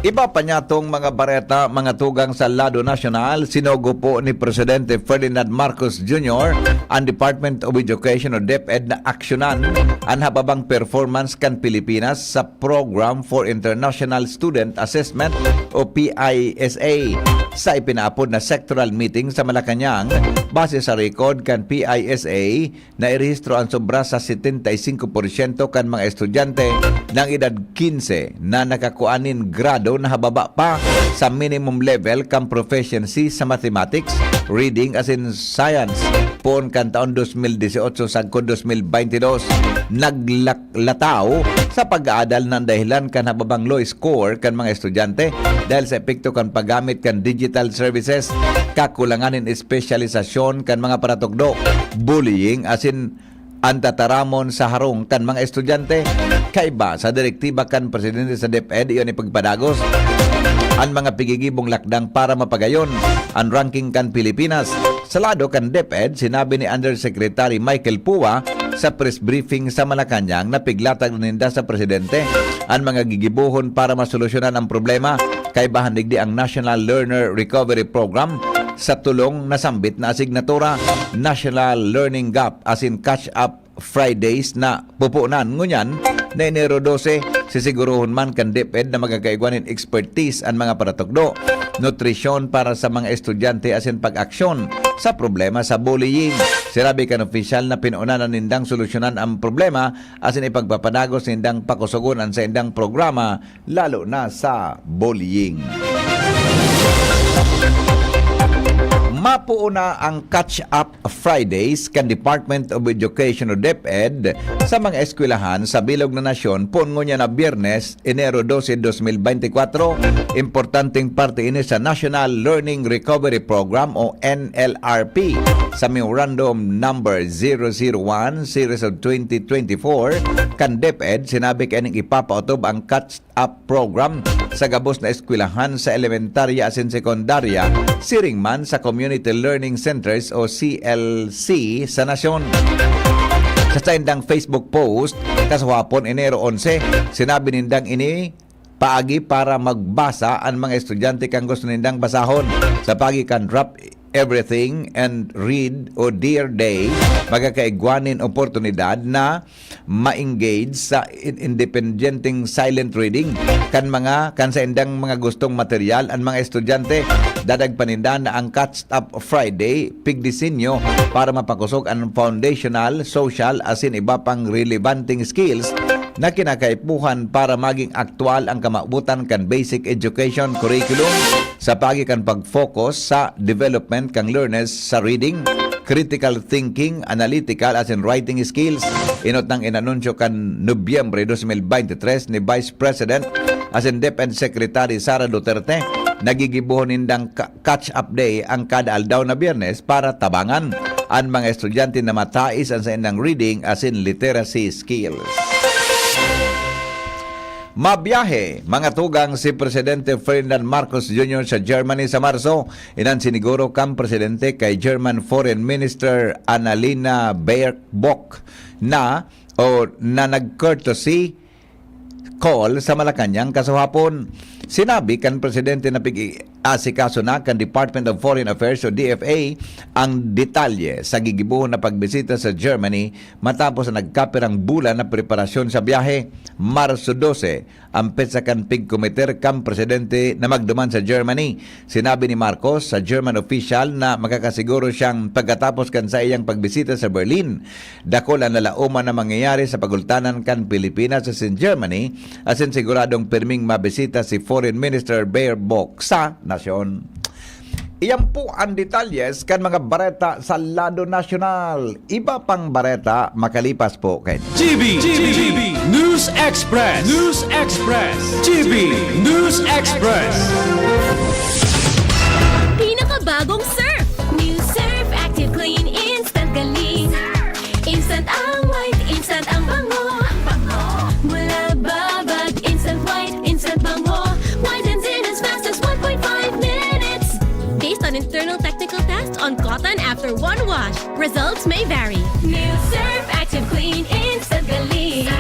Iba pa niya tong mga bareta, mga tugang sa lado nasyonal, sinugo po ni Presidente Ferdinand Marcos Junior ang Department of Education o DepEd na aksyonan an hababang performance kan Pilipinas sa Program for International Student Assessment o P I S A sa ipinaapod na sectoral meeting sa Malacañang. Base sa record kan P I S A, nairehistro an sobra sa setenta y cinco por ciento kan mga estudyante na edad quince na nakakua nin grado na hababa pa sa minimum level kan proficiency sa mathematics, reading asin science poon kan taon dos mil dieciocho sagkod dos mil baynte dos. Naglak-, lataw sa pag-aadal na dahilan kan hababang low score kan mga estudyante dahil sa epekto kan paggamit kan digital services, kakulangan nin espesyalisasyon kan mga paratukdo, bullying asin an tataramon sa harong kan mga estudyante. Kaiba sa direktiba kan presidente sa DepEd, iyon ipagpadagos an mga pigigibong lakdang para mapagayon an ranking kan Pilipinas. Sa lado kan DepEd, sinabi ni Undersecretary Michael Pua sa press briefing sa Malacañang na piglatag na ninda sa presidente an mga gigibohon para masolusyonan ang problema. Kaibahan digdi ang National Learner Recovery Program sa tulong na sambit na asignatura, National Learning Gap asin Catch Up Fridays na pupunan. Ngunyan na Enero dose, sisigurohon man kan DepEd na magkakaigwa nin expertise an mga paratukdo, nutrisyon para sa mga estudyante asin pag-aksyon sa problema sa bullying. Sinabi kan opisyal na pinunanan nindang solusyonan ang problema asin ipagpapadagos nindang pakusogon an saindang programa, lalo na sa bullying. Mapuon na ang Catch Up Fridays kan Department of Education o DepEd sa mga eskwelahan sa bilog na nasyon poon ngunyan na Biyernes, Enero dose, dos mil baynte kwatro. Importanteng parte ini sa National Learning Recovery Program o N L R P. Sa Memorandum Number zero zero one, Series of twenty twenty-four, kan DepEd, sinabi kaining ipapaotob ang Catch Up Program sa gabos na eskwelahan sa elementarya asin sekundarya, siring man sa Community Learning Centers o C L C sa nasyon. Sa saindang Facebook post, kasuhapon, Enero onse, sinabi nindang ini paagi para magbasa an mga estudyante kan gusto nindang basahon. Sa paagi kan Drop Everything and Read o Dear Day, magkakaigwa nin oportunidad na ma-engage sa in-, independenteng silent reading kan mga, kan saindang mga gustong material an mga estudyante. Dadag pa ninda na ang Catch Up Friday pigdisenyo para mapakosog an foundational, social asin iba pang relevanteng skills na kinakaipuhan para maging aktual ang kamawotan kan basic education curriculum sa paagi kan pag-focus sa development kan learners sa reading, critical thinking, analytical asin writing skills. Inot nang inanunsyo kan Nobyembre dos mil bente tres ni Vice President asin DepEd Secretary Sara Duterte, nagigibohon nindang ka-, catch-up day ang kada aldaw na Biyernes para tabangan an mga estudyante na matais an saindang reading asin literacy skills. Mabiyahe, mga tugang, si Presidente Ferdinand Marcos Junior sa Germany sa Marso. Iyan siniguro kan Presidente kay German Foreign Minister Annalena Baerbock na, o na nag-courtesy call sa Malacañang kasuhapon. Sinabi kan Presidente na pig-aasikaso na kan Department of Foreign Affairs o D F A ang detalye sa gigibohon na pagbisita sa Germany matapos ang nagkapirang bulan na preparasyon sa biyahe. Marso dose ang petsa kan pigkomiter kan Presidente na magduman sa Germany. Sinabi ni Marcos sa German official na makakasiguro siyang pagkatapos kan saiyang pagbisita sa Berlin, dakul an lalaoman na mangyayari sa pagultanan kan Pilipinas asin Germany, asin siguradong pirming mabisita si Foreign Minister Baerbock sa nasyon. Iyan po ang detalyes kan mga bareta sa lado nasyonal. Iba pang bareta makalipas po kay G B, G B, News Express, News Express, G B News Express. Pinakabagong surf! New Surf Active Clean Instant Galing. Instant ang white, instant ang bango. Mula babad, instant white, instant bango. Whitens in as fast as one point five minutes. Based on internal technical tests on cotton after one wash, results may vary. New Surf Active Clean Instant Galing.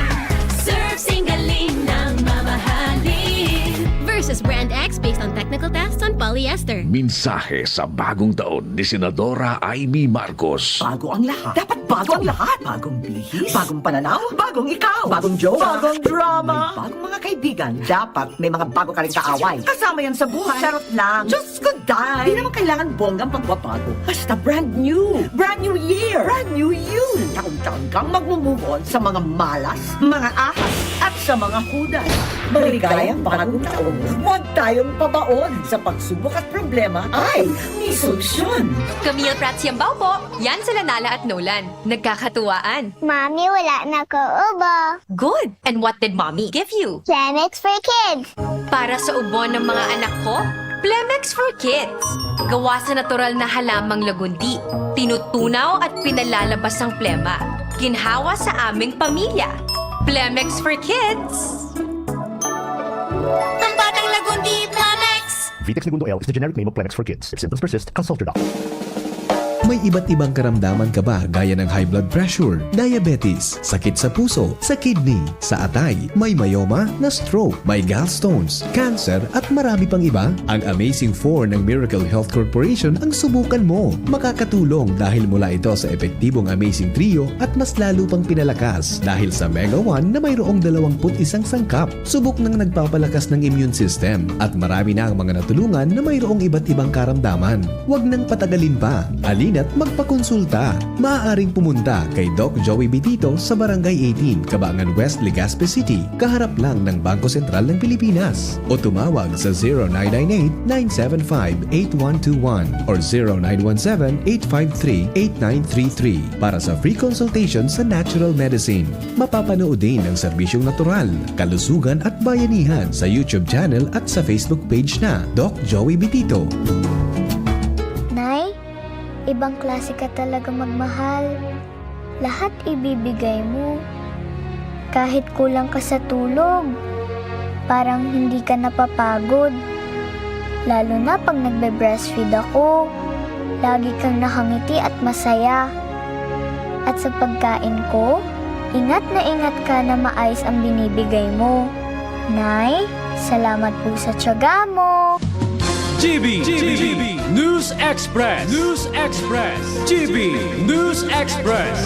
Surf sing galing ng mamahalin. Versus Brand X based on technical tests on polyester. Mensahe sa bagong taon ni Senadora Imee Marcos. Bago ang lahat. Dapat bago ang lahat. Bagong bihis. Bagong pananaw. Bagong ikaw. Bagong jowa. Bagong drama. May bagong mga kaibigan. Dapat may mga bago ka rin kaaway. Kasama yan sa buhay. Charot lang. Diyos ko, Day! Di naman kailangan bonggang pagbabago. Basta brand new. Brand new year. Brand new you. Taon-taon kang magmo-move on sa mga malas, mga ahas, at sa mga hudas. Maligayang bagong taon. Huwag tayong pabaon. Sa pagsubok at problema ay may solusyon. Camille Prats Yambao po. Yan sila Nala at Nolan. Nagkakatuwaan. Mami, wala na ko ubo. Good! And what did Mommy give you? Planex for Kids. Para sa ubo ng mga anak ko, Plemex for Kids. Gawa sa natural na halamang lagundi. Tinutunaw at pinalalabas ang plema. Ginhawa sa aming pamilya. Plemex for Kids. Pambatang lagundi, Plemex! Vitex Negundo L is the generic name of Plemex for kids. If symptoms persist, consult your doctor. May iba't ibang karamdaman ka ba gaya ng high blood pressure, diabetes, sakit sa puso, sa kidney, sa atay, may myoma, na-stroke, may gallstones, cancer, at marami pang iba? Ang Amazing four ng Miracle Health Corporation ang subukan mo. Makakatulong dahil mula ito sa epektibong Amazing Trio at mas lalo pang pinalakas dahil sa Mega one na mayroong dalawampu't isang sangkap. Subok nang nagpapalakas ng immune system at marami na ang mga natulungan na mayroong iba't ibang karamdaman. Huwag nang patagalin pa. Halina't magpakonsulta. Maaaring pumunta kay Doc Joey Bitito sa Barangay eighteen, Cabangan West, Legazpi City, kaharap lang ng Bangko Sentral ng Pilipinas. O tumawag sa zero nine nine eight, nine seven five, eight one two one or zero nine one seven, eight five three, eight nine three three para sa free consultation sa natural medicine. Mapapanood din ang serbisyong natural, kalusugan at bayanihan sa YouTube channel at sa Facebook page na Doc Joey Bitito. Nay, ibang klase ka talaga magmahal. Lahat ibibigay mo. Kahit kulang ka sa tulog, parang hindi ka napapagod. Lalo na pag nagbe-breastfeed ako, lagi kang nakangiti at masaya. At sa pagkain ko, ingat na ingat ka na maayos ang binibigay mo. Nay, salamat po sa tiyaga mo. G B, G B, News Express, News Express, G B, News Express.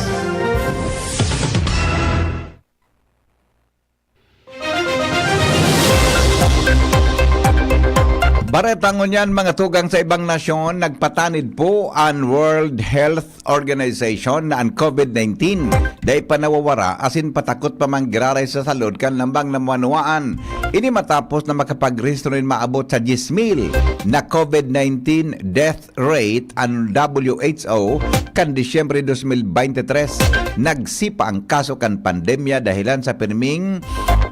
Bareta ngunyan, mga tugang sa ibang nasyon, nagpatanid po an World Health Organization na an COVID nineteen dai pa nawawara asin patakot pa man giraray sa salud kan lambang na manuwaan. Ini matapos na makapagrehistro nin maabot sa diyes mil na COVID nineteen death rate an W H O kan Disyembre dos mil bente tres. Nagsipa ang kaso kan pandemya dahilan sa pirming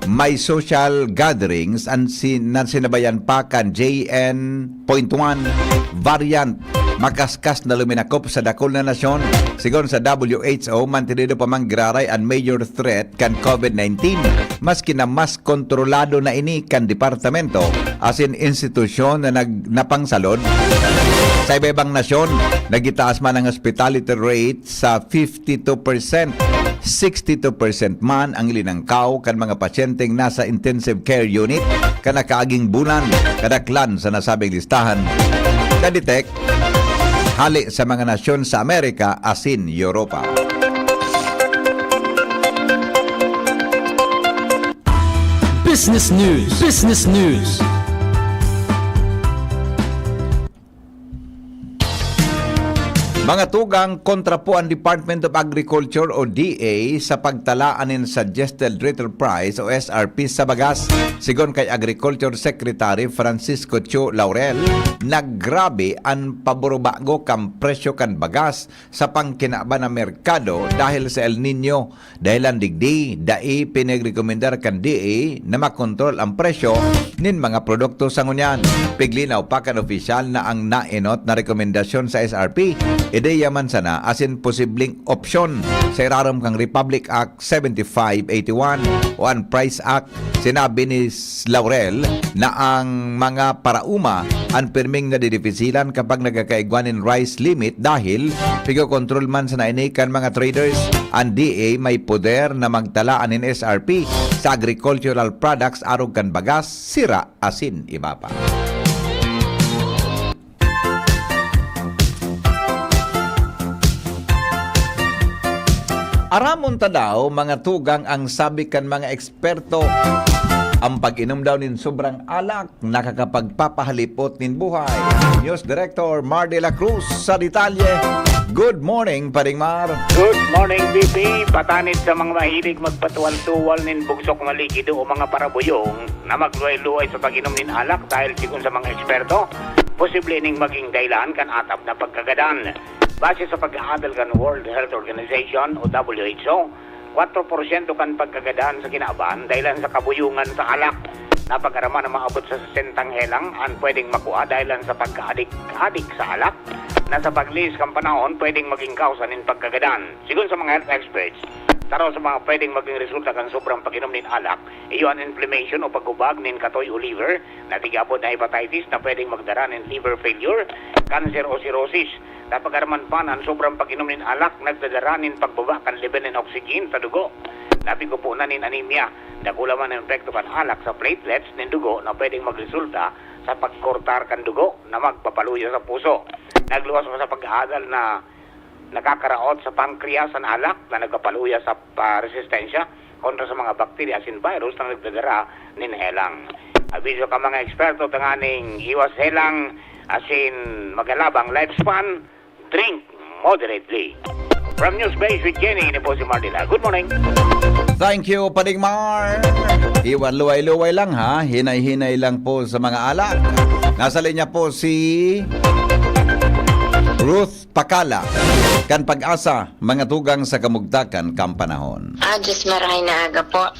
may social gatherings an si-, na sinabayan pa kan J N point one variant. Makaskas na luminakop sa dakul na nasyon. Sigon sa W H O, mantenido pa man giraray an major threat kan COVID nineteen, maski na mas kontrolado na ini kan departamento asin institusyon na nag-, napangsalod. Sa iba-ibang nasyon, nagitaas man ang hospitality rate sa fifty-two percent. Sixty-two percent man ang linangkaw kan mga pasyenteng nasa intensive care unit kan nakaaging bulan, kadaklan sa nasabing listahan. Na-detect hale sa mga nasyon sa Amerika asin Europa. Business News. Business News. Mga tugang, kontra po ang Department of Agriculture o D A sa pagtalaan nin suggested retail price o S R P sa bagas. Sigon kay Agriculture Secretary Francisco Chu Laurel, naggrabe an paburubago kan presyo kan bagas sa pangkinaban na merkado dahil sa El Niño. Dahilan digdi, dai pinagrekomendar kan D A na makontrol ang presyo nin mga produkto sa ngunyan. Piglinaw pa kan opisyal na ang naenot na rekomendasyon sa S R P, ideya man sana asin posibleng opsyon sa irarom kan Republic Act seventy-five eighty-one o an Price Act. Sinabi ni Laurel na ang mga parauma an pirming nadidipisilan kapag nagkakaigwa nin rice limit dahil pigokontrol man sana ini kan mga traders. An D A may poder na magtala nin S R P sa agricultural products arog kan bagas, sira asin iba pa. Aramon ta daw, mga tugang, ang sabi kan mga eksperto. Ang pag-inom daw nin sobrang alak nakakapagpapahalipot nin buhay. News Director Mar de la Cruz sa detalye. Good morning, Paring Mar. Good morning, B P. Patanid sa mga mahilig magpatuwal-tuwal nin bugsok na likido o mga parabuyong na magluway-luway sa pag-inom nin alak dahil sigon sa mga eksperto, posible ning maging dahilan kan atap na pagkagadan. Base sa pag-aadal kan World Health Organization o W H O, kwatro porsyento kan pagkagadan sa kinaban dahilan sa kabuyungan sa alak. Napag-araman na maabot sa sesentang helang an pwedeng makua dahilan sa pagkaadik-adik sa alak, na sa paglihis kan panahon pwedeng maging kawsa nin pagkagadan. Sigon sa mga health experts, taro sa mga pwedeng maging resulta kan sobrang pag-inom nin alak, iyo an inflammation o pag-ubag nin katoy o liver, na tig-abot na hepatitis na pwedeng magdara nin liver failure, cancer o cirrhosis. Napag-araman pa na an sobrang pag-inom nin alak nagdadara nin pagbaba kan level nin oxygen sa dugo. Napigpupunan nin anemia. Dakula man an epekto kan alak sa platelets nin dugo na pwedeng magresulta sa pagkortar kan dugo na magpapaluya sa puso. Nagluwas pa sa pag-aadal na nakakaraot sa pancreas an alak na nagpapaluya sa pa-, resistensya kontra sa mga bakterya asin virus na nagdadara nin helang. Abiso kan mga eksperto tanganing iwas helang asin magalabang lifespan, drink moderately. From News Base with Jenny, ini po si Mardila. Good morning. Thank you, Paring Mar. Iwan luway-luway lang ha. Hinay-hinay lang po sa mga alak. Nasa linya po si Ruth Pakala, kan Pag-asa, mga tugang sa kamugtakan kan panahon. Ah, Diyos, marahay na aga po.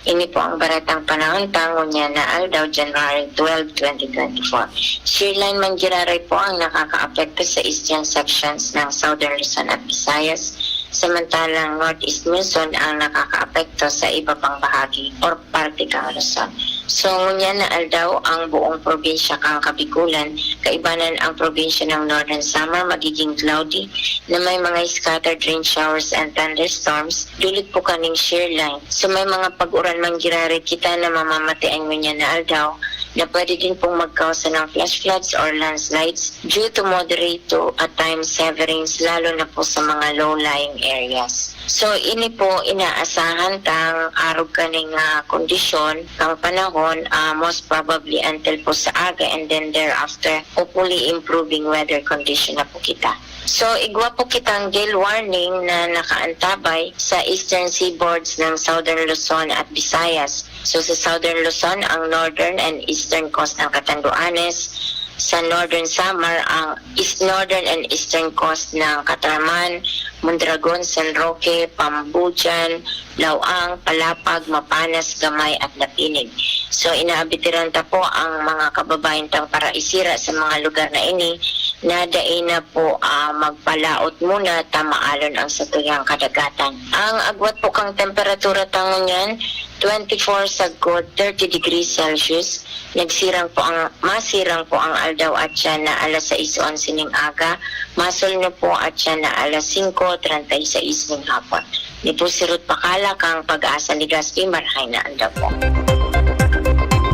Ini po ang baretang panahon ta ngunyan na aldaw, January twelve, twenty twenty-four. Shearline man giraray po ang nakakaapekto sa eastern sections ng Southern Luzon at Visayas, samantalang northeast monsoon ang nakakaapekto sa iba pang bahagi or parte kang Luzon. So, ngunyan na aldaw ang buong probinsya kan Kabikulan, kaibanan ang probinsya ng Northern Samar, magiging cloudy na may mga scattered rain showers and thunderstorms, dulot po kaning shear line. So, may mga pag-uran man giraray kita na mamamatian ngunyan na aldaw na pwede din pong magkausa ng flash floods or landslides due to moderate to at times heavy rains, lalo na po sa mga low-lying areas. So, ini po inaasahan tang arog kaning, ah, kondisyon kang panahon, ah, most probably until po sa aga, and then thereafter, hopefully improving weather condition na po kita. So, igwa po kitang gale warning na nakaantabay sa eastern seaboards ng Southern Luzon at Visayas. So, sa Southern Luzon, ang northern and eastern coast ng Catanduanes, sa Northern Samar, ang east, northern and eastern coast ng Catarman, Mondragon, San Roque, Pambujan, Laoang, Palapag, Mapanas, Gamay at Napinig. So, inaabitiran ta po ang mga kababayan tang paraisira sa mga lugar na ini na dai na po, ah, magpalaot muna ta maalon ang satuyang kadagatan. Ang agwat po kang temperatura ta ngunyan, twenty-four sagkod, thirty degrees Celsius. Nagsirang po ang, masirang po ang aldaw at siya na alas sais onse ning aga, masulno po at siya na alas singko treinta y seis ning hapon. Ni po si Ruth Pakala kang Pag-asa Legazpi, marahay na aldaw po.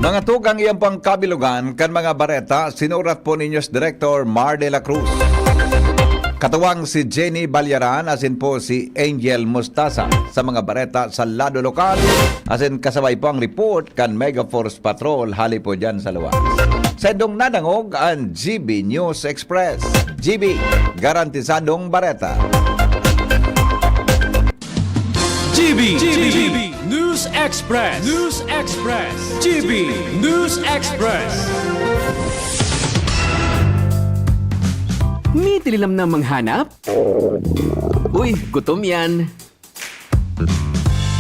Mga tugang, iyan po ang kabilugan kan mga bareta, sinurat po ni News Director Mar de la Cruz. Katuwang si Jenny Balyaran, asin po si Angel Mustasa sa mga bareta sa lado lokal, asin kasabay po ang report kan Megaforce Patrol hali po dyan sa luwas. Sa indong nadangog an G B News Express. G B, garantisadong bareta. G B, G B, News Express, News Express, G B News Express. May tinilamnam manghanap? Uy, gutom yan.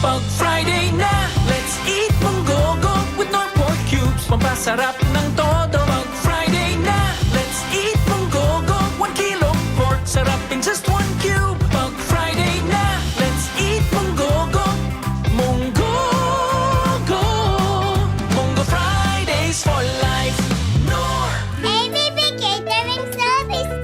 Pag Friday na, let's eat munggogo with Knorr pork cubes. Pampasarap ng todo. Pag Friday na, let's eat munggogo. One kilo pork, sarap in just one cube. Pag Friday na, let's eat munggogo. Munggogo. Munggo Fridays for life. Knorr. A V P Catering Services.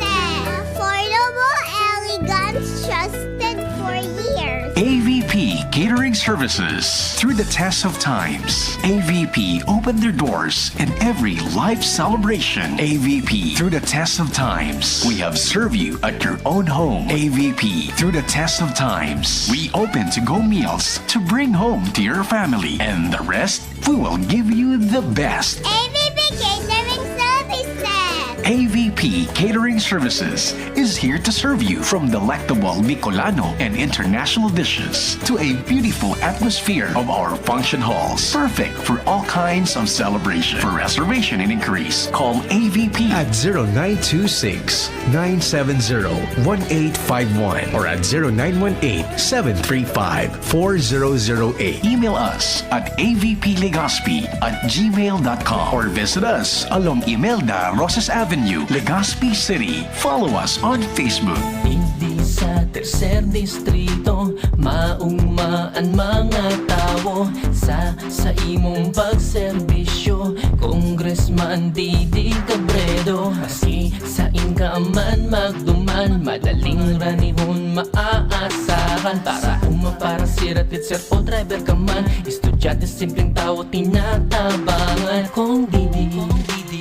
Affordable, elegant, trusted for years. A V P Catering Services. Through the test of times, A V P opened their doors in every life celebration. A V P, through the test of times, we have served you at your own home. A V P, through the test of times, we open to-go meals to bring home to your family. And the rest, we will give you the best. A V P Catering Services. A V P Catering Services is here to serve you, from delectable Bicolano and international dishes to a beautiful atmosphere of our function halls, perfect for all kinds of celebration. For reservation and inquiries, call A V P at zero nine two six, nine seven zero, one eight five one or at zero nine one eight, seven three five, four zero zero eight. Email us at A V P Legazpi at gmail dot com or visit us along Imelda Rosas Avenue, Legazpi City. Follow us on Facebook. Digdi sa Tercer Distrito, maogma an mga tawo sa, sa imong pagserbisyo, Congressman Didi Cabredo. Maski sain ka man magduman, madaling ranihon maaasahan. Para uma, para sirat, teacher o driver ka man, estudyante, simpleng tawo, tinatabangan. Kong Didi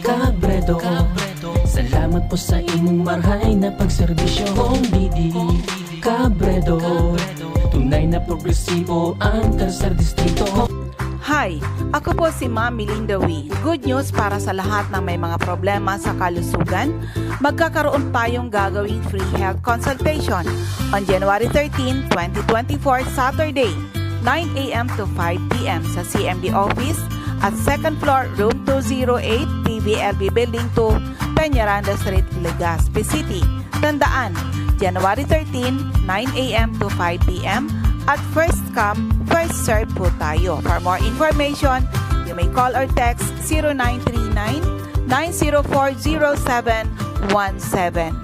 Cabredo, salamat po sa imong marahay na pagserbisyo. Kong Didi Cabredo, tunay na progresibo ang Tercer Distrito. Hi! Ako po si Ma'am Melinda Wee. Good news para sa lahat ng may mga problema sa kalusugan. Magkakaroon tayong gagawing free health consultation on January thirteen, twenty twenty-four, Saturday, nine a m to five p m sa C M D office at second floor, room two zero eight, P V L B Building two, Peñaranda Street, Legazpi City. Tandaan, January thirteen, nine a m to five p m, at first come, first serve po tayo. For more information, you may call or text zero nine three nine, nine zero four, zero seven one seven.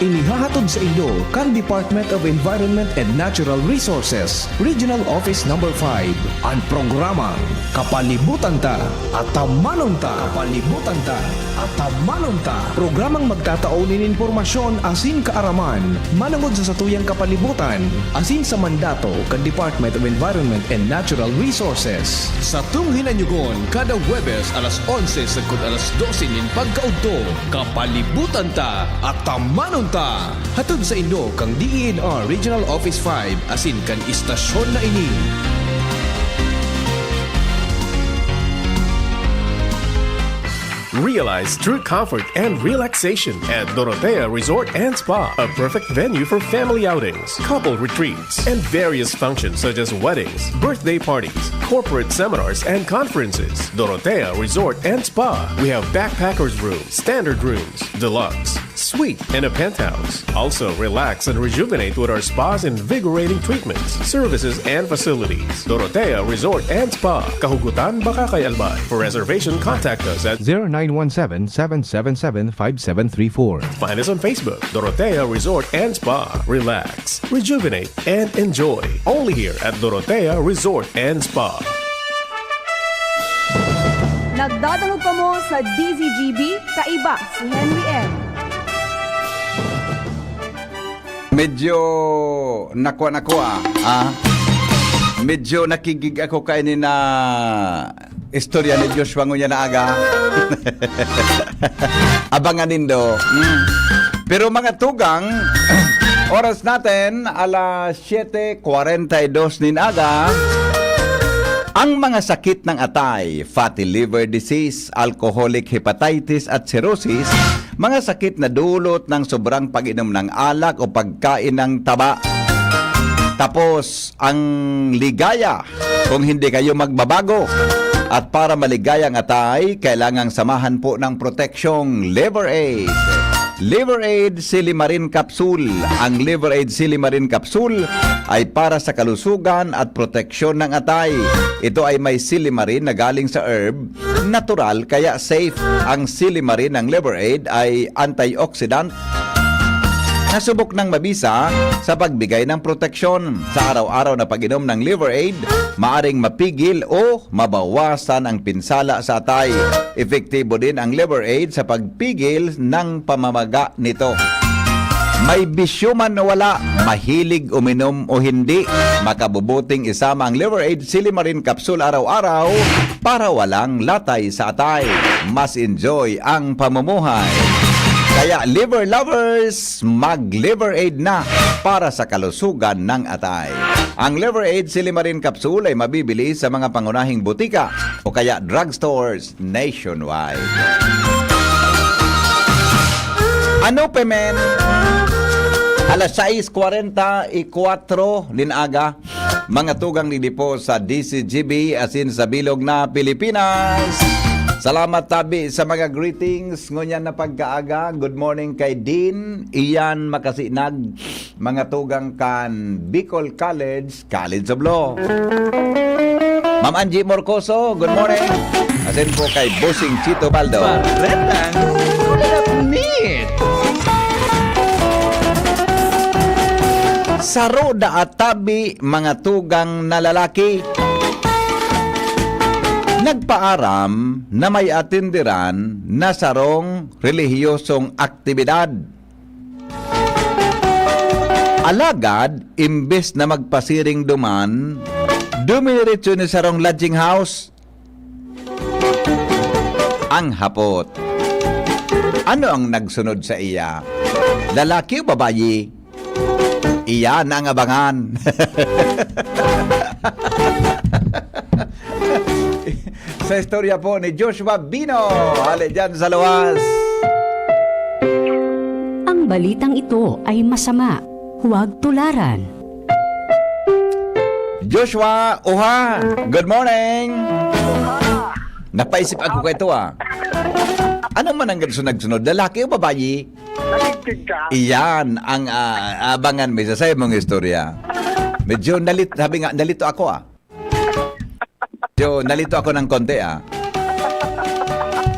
Inihahatod sa inyo kan Department of Environment and Natural Resources, Regional Office Number five, an programang Kapalibutan Ta, Atamanon Ta. Kapalibutan Ta, Atamanon Ta. Programang magtatao nin impormasyon asin kaaraman manongod sa satuyang kapalibutan asin sa mandato kan Department of Environment and Natural Resources. Satong hinanyugon kada Huwebes alas onse sagkod alas dose nin pagkaudto. Kapalibutan Ta, Atamanon Ta. Hatod sa inyo kan D E N R Regional Office five asin kan istasyon na ini. Realize true comfort and relaxation at Dorotea Resort and Spa, a perfect venue for family outings, couple retreats, and various functions such as weddings, birthday parties, corporate seminars, and conferences. Dorotea Resort and Spa. We have backpackers room, standard rooms, deluxe, suite, and a penthouse. Also, relax and rejuvenate with our spa's invigorating treatments, services, and facilities. Dorotea Resort and Spa, Kahugutan, Bacacay, Albay. For reservation, contact us at zero nine one seven, seven seven seven, five seven three four. Find us on Facebook, Dorotea Resort and Spa. Relax, rejuvenate, and enjoy. Only here at Dorotea Resort and Spa. Nagdadangog kamo sa D Z G B, kaiba si Henry M. Medyo nakwa-nakwa, ah. Medyo nakigig ako kaini na istorya ni Joshua ngunyan na aga. Abangan nindo. Mm. Pero mga tugang, oras natin, alas siyete kwarenta y dos nin aga. Ang mga sakit ng atay, fatty liver disease, alcoholic hepatitis at cirrhosis, mga sakit na dulot ng sobrang pag-inom ng alak o pagkain ng taba. Tapos, ang ligaya, kung hindi kayo magbabago. At para maligaya ang atay, kailangang samahan po ng proteksyong Liver Aid. Liver Aid Silimarin Capsule. Ang Liver Aid Silimarin Capsule ay para sa kalusugan at proteksyon ng atay. Ito ay may silimarin na galing sa herb, natural kaya safe. Ang silimarin ng Liver Aid ay antioxidant na subok ng mabisa sa pagbigay ng proteksyon. Sa araw-araw na pag-inom ng Liver Aid, maaring mapigil o mabawasan ang pinsala sa atay. Epektibo din ang Liver Aid sa pagpigil ng pamamaga nito. May bisyo man o wala, mahilig uminom o hindi, makabubuting isama ang Liver Aid Silimarin Capsule araw-araw para walang latay sa atay. Mas enjoy ang pamumuhay. Kaya Liver Lovers, mag Liver Aid na para sa kalusugan ng atay. Ang Liver Aid Silimarin Capsule ay mabibili sa mga pangunahing butika o kaya drugstores nationwide. Ano pe, men? Alas sais kwarenta y kuwatro nin aga, mga tugang digdi po sa D Z G B asin sa bilog na Pilipinas. Salamat tabi sa mga greetings ngunyan na pagkaaga. Good morning kay Dean Ian Makasinag, mga tugang kan Bicol College, College of Law. Ma'am Angie Morcoso, good morning. Asin po kay Bossing Chito Baldo. Baretang Kulanapnit. Saro daa tabi, mga tugang na lalaki, nagpaaram na may atenderan na sarong relihiyosong aktibidad. Alagad, imbes na magpasiring duman, dumiretso ni sarong lodging house. Ang hapot, ano ang nagsunod sa iya? Lalaki o babayi? Iyan ang abangan. Sa istorya po ni Joshua Bino, hali dyan sa luwas. Ang balitang ito ay masama. Huwag tularan. Joshua, oha! Good morning! Napaisip ako kay ito, ah. Ano man ang nagsunod-sunod? Lalaki o babayi? Naligtig ka? Iyan ang, ah, abangan mi sa sayo mong istorya. Medyo nalit-, sabi nga, nalito ako, ah. Medyo nalito ako ng konti, ah.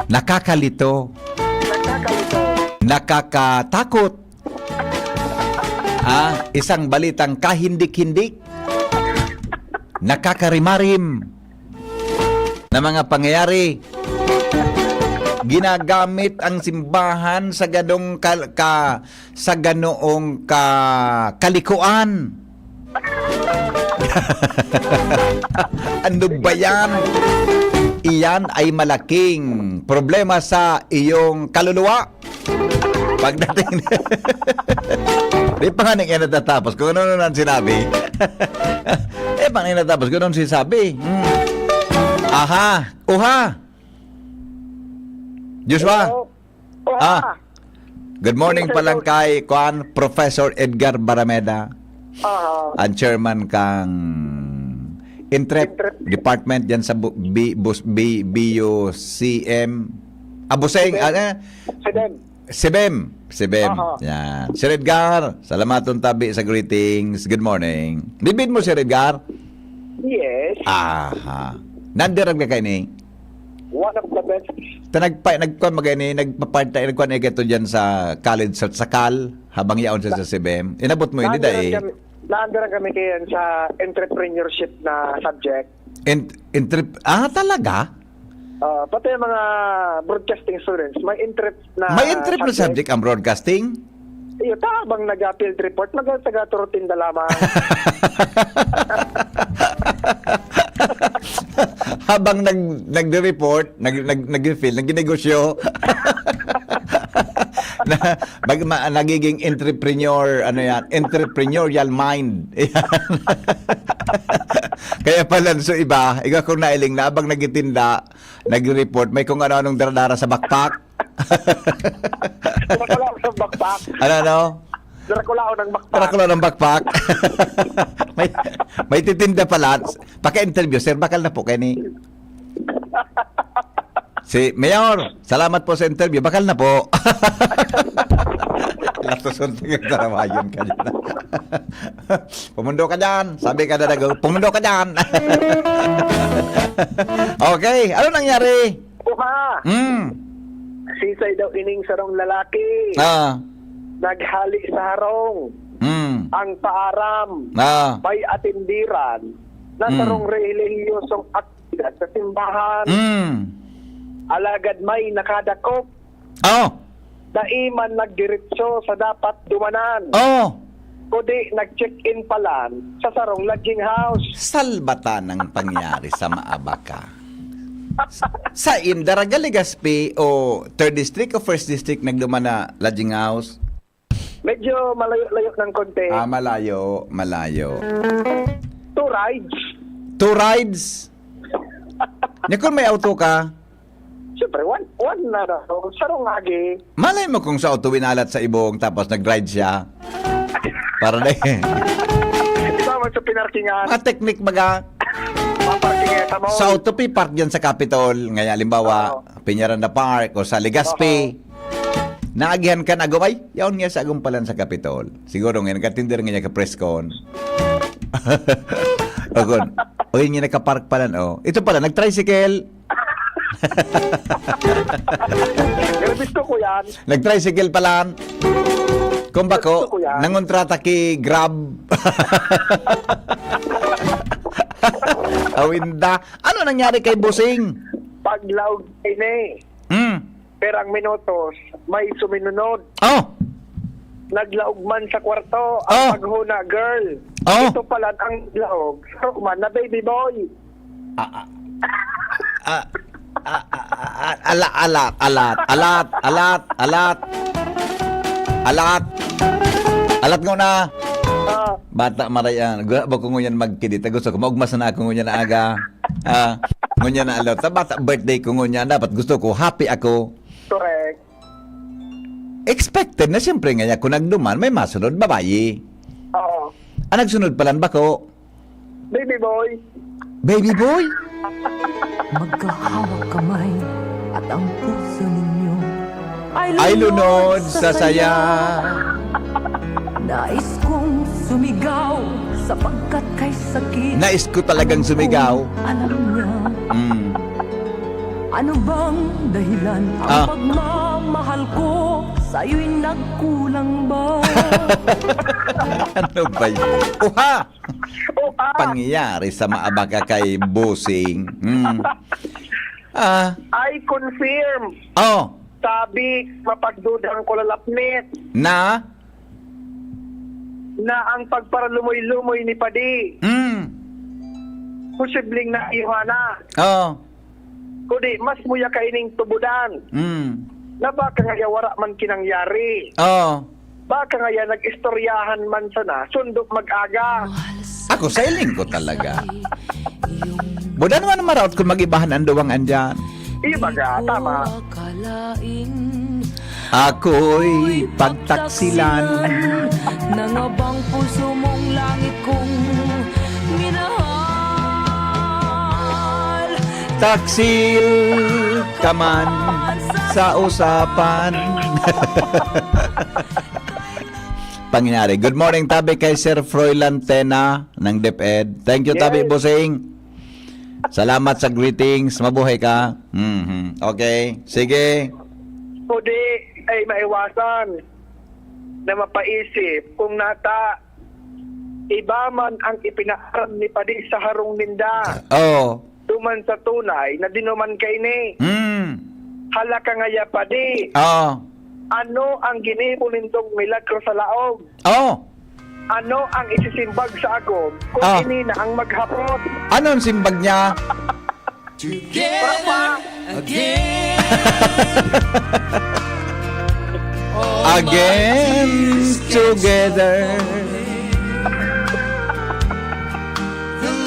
Nakakalito. Nakakalito. Nakakatakot. Ah, isang balitang kahindik-hindik, nakakarimarim na mga pangyayari. Ginagamit ang simbahan sa ganong kal-, ka-, sa ganoong ka-, kalikuan. Ano ba yan? Iyan ay malaking problema sa iyong kaluluwa. Pagdating, di pa nga niya natatapos kung ano-ano na sinabi. Eh, pa nga natatapos kung ano sinasabi. Hmm. Aha. Uha. Joshua. Hello. Uha. Ah. Good morning Sir pa lang Josh. Kay, kuan, Professor Edgar Barameda, Aha. ang chairman kang Intrep Intrep. Department dyan sa bu-, bi-, bus-, bi-, B U C M. Ah, Buseng, Sibem. ano? Sibem. Sibem. Sibem. Aha. Yan. Sir Edgar, salamaton tabi sa greetings. Good morning. Bibid mo, Sir Edgar? Yes. Aha. Nandiram ka kaini? One of the best. Ta nagpa-, nagkuan magani, nagpa-part-time, nagkuan ka to dyan sa college sa Sakal, habang yaon siya sa Sibem. Inabot mo ini, Naandiran dai? kami, naandiran kami kayan sa entrepreneurship na subject. Ent-, entrep-, ah, talaga? Ah, pati ang mga broadcasting students, may entrep na May entrep na subject. subject ang broadcasting? Iyo, ta, habang nag-field report, mag-, taga-turo tinda lamang. Habang nag-, nagre-report, nag-, nag-, nag-field, nagninegosyo. Na, bag-, ma-, nagiging entrepreneur, ano yan, entrepreneurial mind. Yan. Kaya pala, so iba, iga kung nailing na, habang nagtitinda, nagre-report, may kung ano-anong daradara sa backpack. Darakulaon ng backpack. Ano, ano? Darakulaon ng backpack. Darakulaon ng backpack. May, may titinda pala. Paka-interview, sir, bakal na po, kaya ni si Mayor, salamat po sa interview. Bakal na po. Latuson tingin sa rawayon ka dyan. Pumundo ka dyan. Sabi ka na nag-, pumundo ka dyan. Okay, ano nangyari? Uha. Mm. Sisay daw ining sarong lalaki. Ah. Naghali sa harong. Mm. Ang paaram, Ah. may atindiran na Mm. sarong relihiyosong aktibidad sa simbahan. Mm. Alagad may nakadakop. Oh. Dai man nagdiretso sa dapat dumanan. Oh. Kundi nag-check-in palan sa sarong lodging house. Salbatan ang pangyari sa Maabaka. Sa Indaraga, Legazpi o third District o first District nagduman na lodging house? Medyo malayo-layo ng konti. Ah, malayo, malayo. Two rides. Two rides? Nya kung may auto ka? Siyempre, one, one na daw. Sarong agi. Malay mo kung sa auto winalat sa ibong tapos nag-ride siya. Para na Ikaw man sa pinarkingan. Mga teknik baga. Maparking sa mall. Sa auto, pi-park dyan sa Capitol. Ngayon, halimbawa, Oo. Peñaranda Park o sa Legazpi. Oo. Naagihan ka na, agom, ay, yaon nga sa agom palan sa Capitol. Siguro nga, nagkatindera nga niya ka press con. O kun, o yun nga nakapark palan, oh. Ito pala, nag-tricycle. Pero gusto ko yan. Nag-tricycle palan. Kung bako, Gusto ko yan. Nangontrata ki Grab. Awinda. Ano nangyari kay Busing? Paglaog ini. Mm. Perang minutos, may suminunod. Oh! Naglaog man sa kwarto ang Oh! paghuna girl. Oh! Ito pala ang laog. Saro man na baby boy. Ah, ah, ah, ah, ah, ah, ala-, alat, alat, alat, alat, alat. Alat ngona. Ah. Bata marayan. Gu-, ba ko ngunyan magkidita? Gusto ko, maugma sana ako ngunyan na aga. Ah, ngunyan na alot. Sa bata, birthday ko ngunyan. Dapat gusto ko, happy ako. Correct. Expected na siyempre nga, kung nagduman, may masunod, babayi. Oo. Ang nagsunod palan bako. Baby boy. Baby boy? Magkahawak kamay at ang puso ninyo ay Ay, lunod lunod sa sa saya. saya. Nais kong sumigaw sapagkat kay sakit Nais ko talagang ang sumigaw. Alam niya. Mm. Ano bang dahilan ang Ah. pagmamahal ko Tayo'y nagkulang ba? Ano ba yun? Uha! Uha! Pangyayari sa maabaka kay Bossing. Mm. Ah, I confirm. Oh, Sabi, mapagdudang ko lalapnit na? Na ang pagparalumoy-lumoy ni Padi, Mm. posibleng naiyoha na. Oh. Kundi mas muya kaining tubudan Mm. na baka ngaya wara man kinangyari. Oh. Baka ngaya nag-istoryahan man sana, sundo mag-aga. Ako, sa iling ko talaga. Buda naman maraot kung mag-ibahan ang duwang andyan. Iyo baga, tama. Ako'y pagtaksilan. Nangabang puso mong langit kong minahal. Taksil ka man sa usapan. Pangyayari. Good morning, tabi kay Sir Froilan Tena ng DepEd. Thank you, tabi, Yes. Bossing. Salamat sa greetings. Mabuhay ka. Mhm. Okay. Sige. Kundi ay maiwasan na mapaisip kung nata iba man ang ipinaaram ni Padi sa harong ninda. Oh. Duman sa tunay na dinuman kaini. Mm. Hala ka ngaya, Padi. Oh. Ano ang ginibo nindong milagro sa laog? Oh. Ano ang isisimbag sa agom kung Ah. ini na ang maghapot? Anong simbag niya? Tropa, Again, together.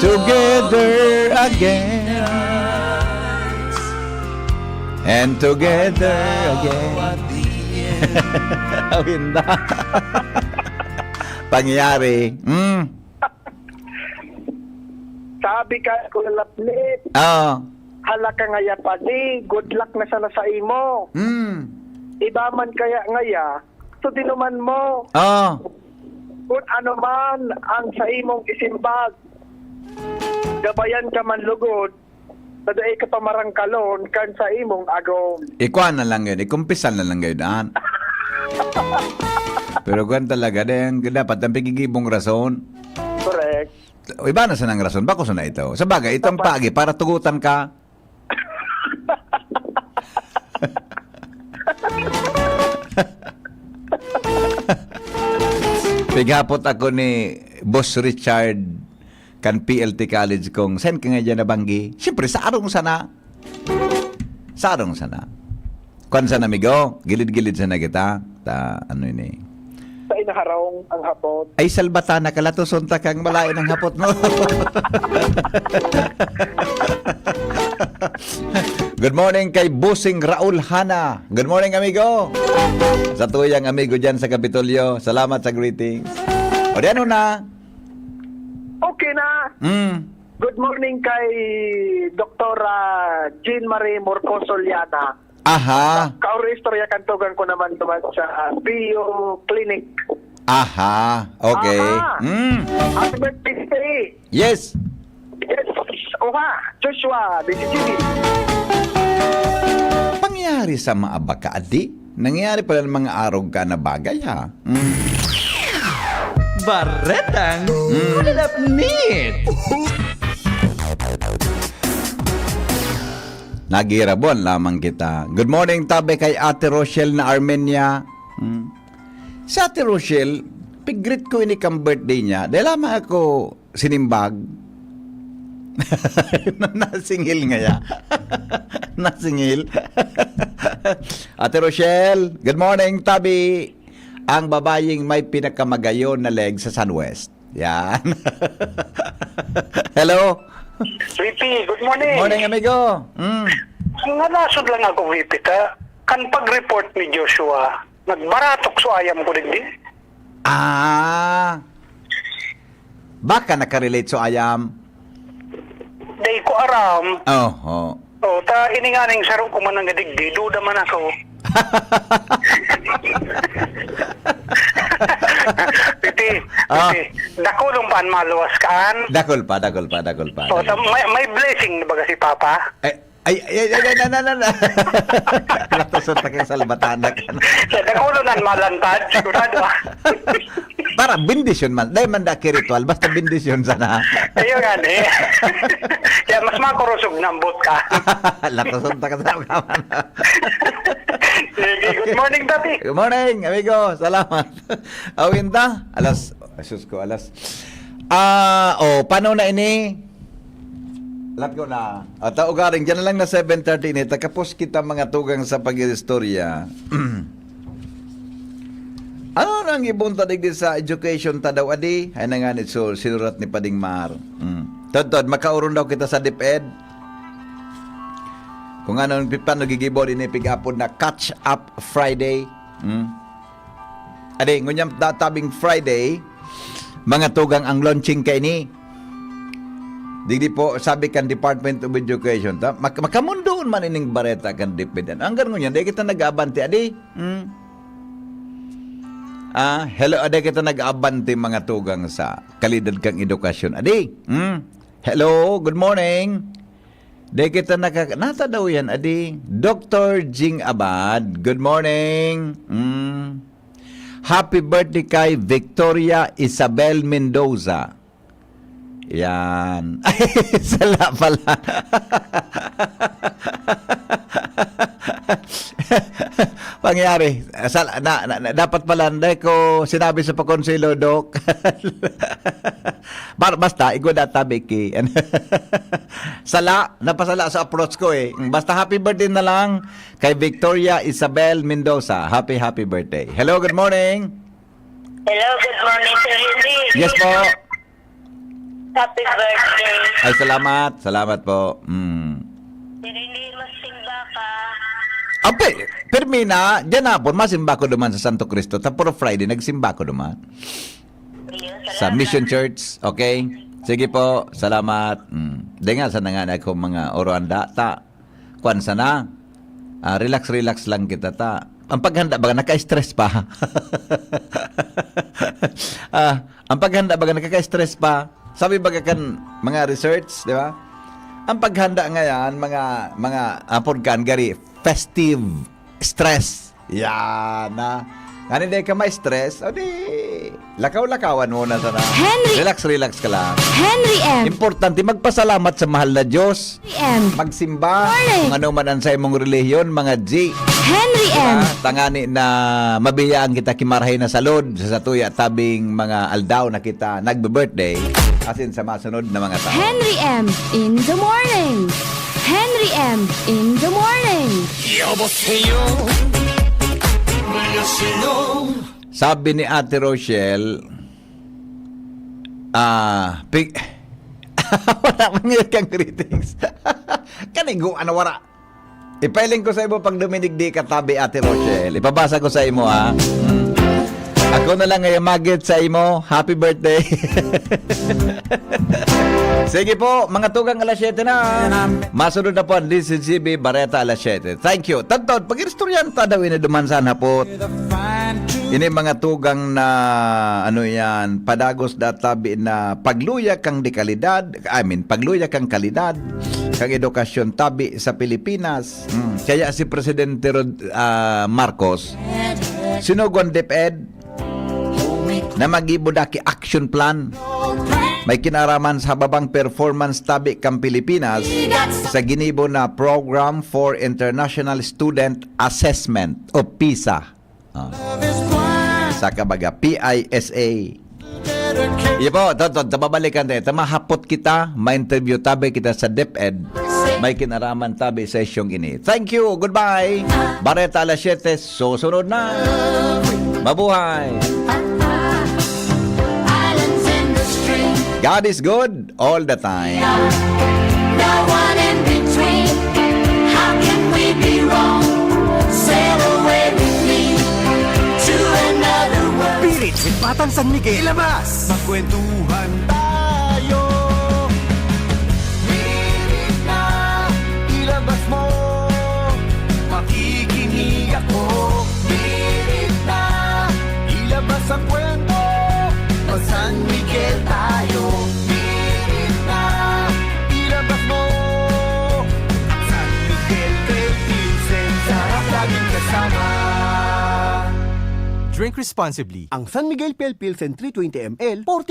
Together again. And together again. Awinda. Pangyayari. Mm. Sabi ka, Kuya Laplit, Ah. hala ka ngaya, Padi, good luck na sana sa imo. Mm. Iba man kaya ngaya, so dinuman mo. Ah. Kung ano man ang sa imong isimbag, gabayan ka man lugod, na dai ka pamarangkalon kan sa imong agom. Ikuan na lang yun. Ikumpisal na lang yun, an. Pero kwan talaga, din, dapat ang pigigibong rason. Correct. Iba na sanang rason. Bako sana ito. Sa bagay, itong paagi, para tugutan ka. Pighapot ako ni Boss Richard kan P L T College kung saan ka nga dyan nabanggi. Siyempre, sa arong sana. Sa arong sana. Kwan sana, amigo, gilid-gilid sana kita. Ta, ano ini? Sa inaharong ang hapot. Ay, salbata na kalatoson ta kang malain ang hapot mo. Good morning kay Bossing Raul Hana. Good morning, amigo. Sa tuyang amigo dyan sa Kapitolyo. Salamat sa greetings. O di ano na? Okay na. Mm. Good morning kay Doktora Jean Marie Morcoso Liana. Aha. Kaoro istorya kan tugang ko naman duman sa P U Clinic. Aha. Okay. Aha. Mm. Happy birthday, Sir. Yes. Yes. Oha, Joshua, twenty-seven. Pangyayari sa maabaka, adi? Nangyayari pala ng mga arog ka na bagay, ha? Mm. Baretang Mm. Kulalapnit. Nagirabon lamang kita. Good morning, tabi kay Ate Rochelle na Armenia. Mm. Si Ate Rochelle, pigreet ko ini kang birthday niya. Dahil lamang ako sinimbag. Nasingil ngaya. Nasingil. Ate Rochelle, good morning, tabi. Ang babayeng may pinakamagayon na leg sa Sunwest. Yan. Hello? V P, good morning. Morning, amigo. Mm. Ang nasod lang ako, V P, ta, kan pag-report ni Joshua, nagbaratok so ayam ko digdi. Ah. Baka nakarelate so ayam. Day ko aram. Oho. O, ta, ininganing saro ko man ang digdi, duda man ako. Piti, Ah. piti. Dakul pa an maluwas kaan. Dakul pa, dakul pa, dakul pa. O, ta, may, may blessing na baga si Papa? Eh, Ay, ay, ay, ay, na, na, na, na. Latoson ta kay salbatanak. Sa dakulo nan malantad, sigurado, ah. Para bendisyon man. Dai man da ki ritual, basta bendisyon sana. Ayun nga, eh. Kaya mas makurusog na ang boot ka. Latoson ta ka sa kaman. Sige, good morning, Daddy. Good morning, amigo. Salamat. Awin ta? Alas, Jesus ko, alas. Ah, oh, paano na ini? Alat ko na. At, ah, ugaring, dyan na lang na seven thirty ini. Takapos kita mga tugang sa pag-istorya. Ano nang ibon ta digdi sa education ta daw, adi? Ay na nga ni Sol, sinurat ni Pading Mar. Mm. Tod, tod, makaoron daw kita sa DepEd. Kung ano, paano gigibo din ipig-apod na Catch Up Friday. Mm. Adi, ngunyan tatabing Friday, mga tugang ang launching kaini. Digdi po, sabi kan Department of Education, ta, mak-, makamundoon man ining bareta kan DepEd. Hanggang ngunyan, di kita nag-aabanti, adi. Hmm? Ah, hello, adi kita nag-aabanti, mga tugang sa kalidad kang edukasyon. Adi, hmm? Hello, good morning. Di kita naka-, nata daw yan, adi. Doctor Jing Abad, good morning. Hmm. Happy birthday kay Victoria Isabel Mendoza. Yan. Ay, sala pala. Pangyari. Sala, na, na, na, dapat pala, hindi ko sinabi sa pakonselo, Doc. Bar-, basta, igwa data, Becky. Sala, napasala sa approach ko eh. Basta happy birthday na lang kay Victoria Isabel Mendoza. Happy, happy birthday. Hello, good morning. Hello, good morning, Sir Henry. Yes po. Happy birthday. Ay, salamat. Salamat po. Mm. Sir Henry, magsimba ka. Ape, pirmi na, dyan na po, masimba ko duman sa Santo Cristo. Tapos Friday, nagsimba ko duman. Ayun, sa salamat. Mission Church. Okay? Sige po, salamat. Mm. Di nga, sa nanganay akong mga oroan data. Kwan sana. Ah, relax, relax lang kita ta. Ang paghanda ba, naka-stress pa? Ah, ang paghanda ba, nakaka-stress pa? Sabi ba kan mga research, di ba? Ang paghanda ngayon, mga, mga apod kan gari, festive stress. Yan na. Ngani di ka ma-stress, o di, lakaw-lakawan mo na sana. Henry Relax, relax ka lang. Henry M. Importante, magpasalamat sa mahal na Diyos. Henry M. Magsimba, Morning. Kung ano man ang sa imong relihiyon, mga G. Henry M. Diba? Tangani na mabiyaan kita kimarahay na salud sa satuya tabing mga aldaw na kita nagbe-birthday, asin sa masunod na mga taon. Henry M. In the morning. Henry M. In the morning. 여보세요. 여보세요. Sabi ni Ate Rochelle, ah, pi-, wala man yun kang greetings. Kanigo, ano, wala. Ipailing ko sa imo pag duminig di ka tabi, Ate Rochelle. Ipabasa ko sa imo, ha? Hmm. Ako na lang ngayon magit sa imo. Happy birthday. Sige po, mga tugang, alas siyete na. Masunod na po ang D C G B Bareta alas siyete. Thank you. Tagtaod, pag-iristoryahan ta daw ini duman sa hapot. Ini mga tugang na, ano yan, padagos da tabi na pagluya kang dekalidad, I mean, pagluya kang kalidad, kang edukasyon tabi sa Pilipinas. Mm. Kaya si Presidente Rod-, ah, Marcos, sinugon DepEd na magibo da ki action plan. May kinaraman sa hababang performance tabi kang Pilipinas sa ginibo na Program for International Student Assessment o PISA. Ah. Sa kabaga, P I S A. Iyo po, to, to, to, babalikan tayo. Ito, mahapot kita, ma-interview tabi kita sa DepEd. May kinaraman tabi sa isyong ini. Thank you, goodbye. Bareta alas siyete, susunod na. Mabuhay. Islands in the stream. God is good all the time. No one in between. How can we be wrong? Sail away with me to another world. Pilit with Batang San Miguel. Ilabas! Magkwentuhan tayo. Pilit na ilabas mo. Makikinig ako. Pilit na ilabas ang kwento. Mag San Miguel tayo. Pilit na ilabas mo. San Drink responsibly. Ang San Miguel Pale Pilsen three twenty M L, forty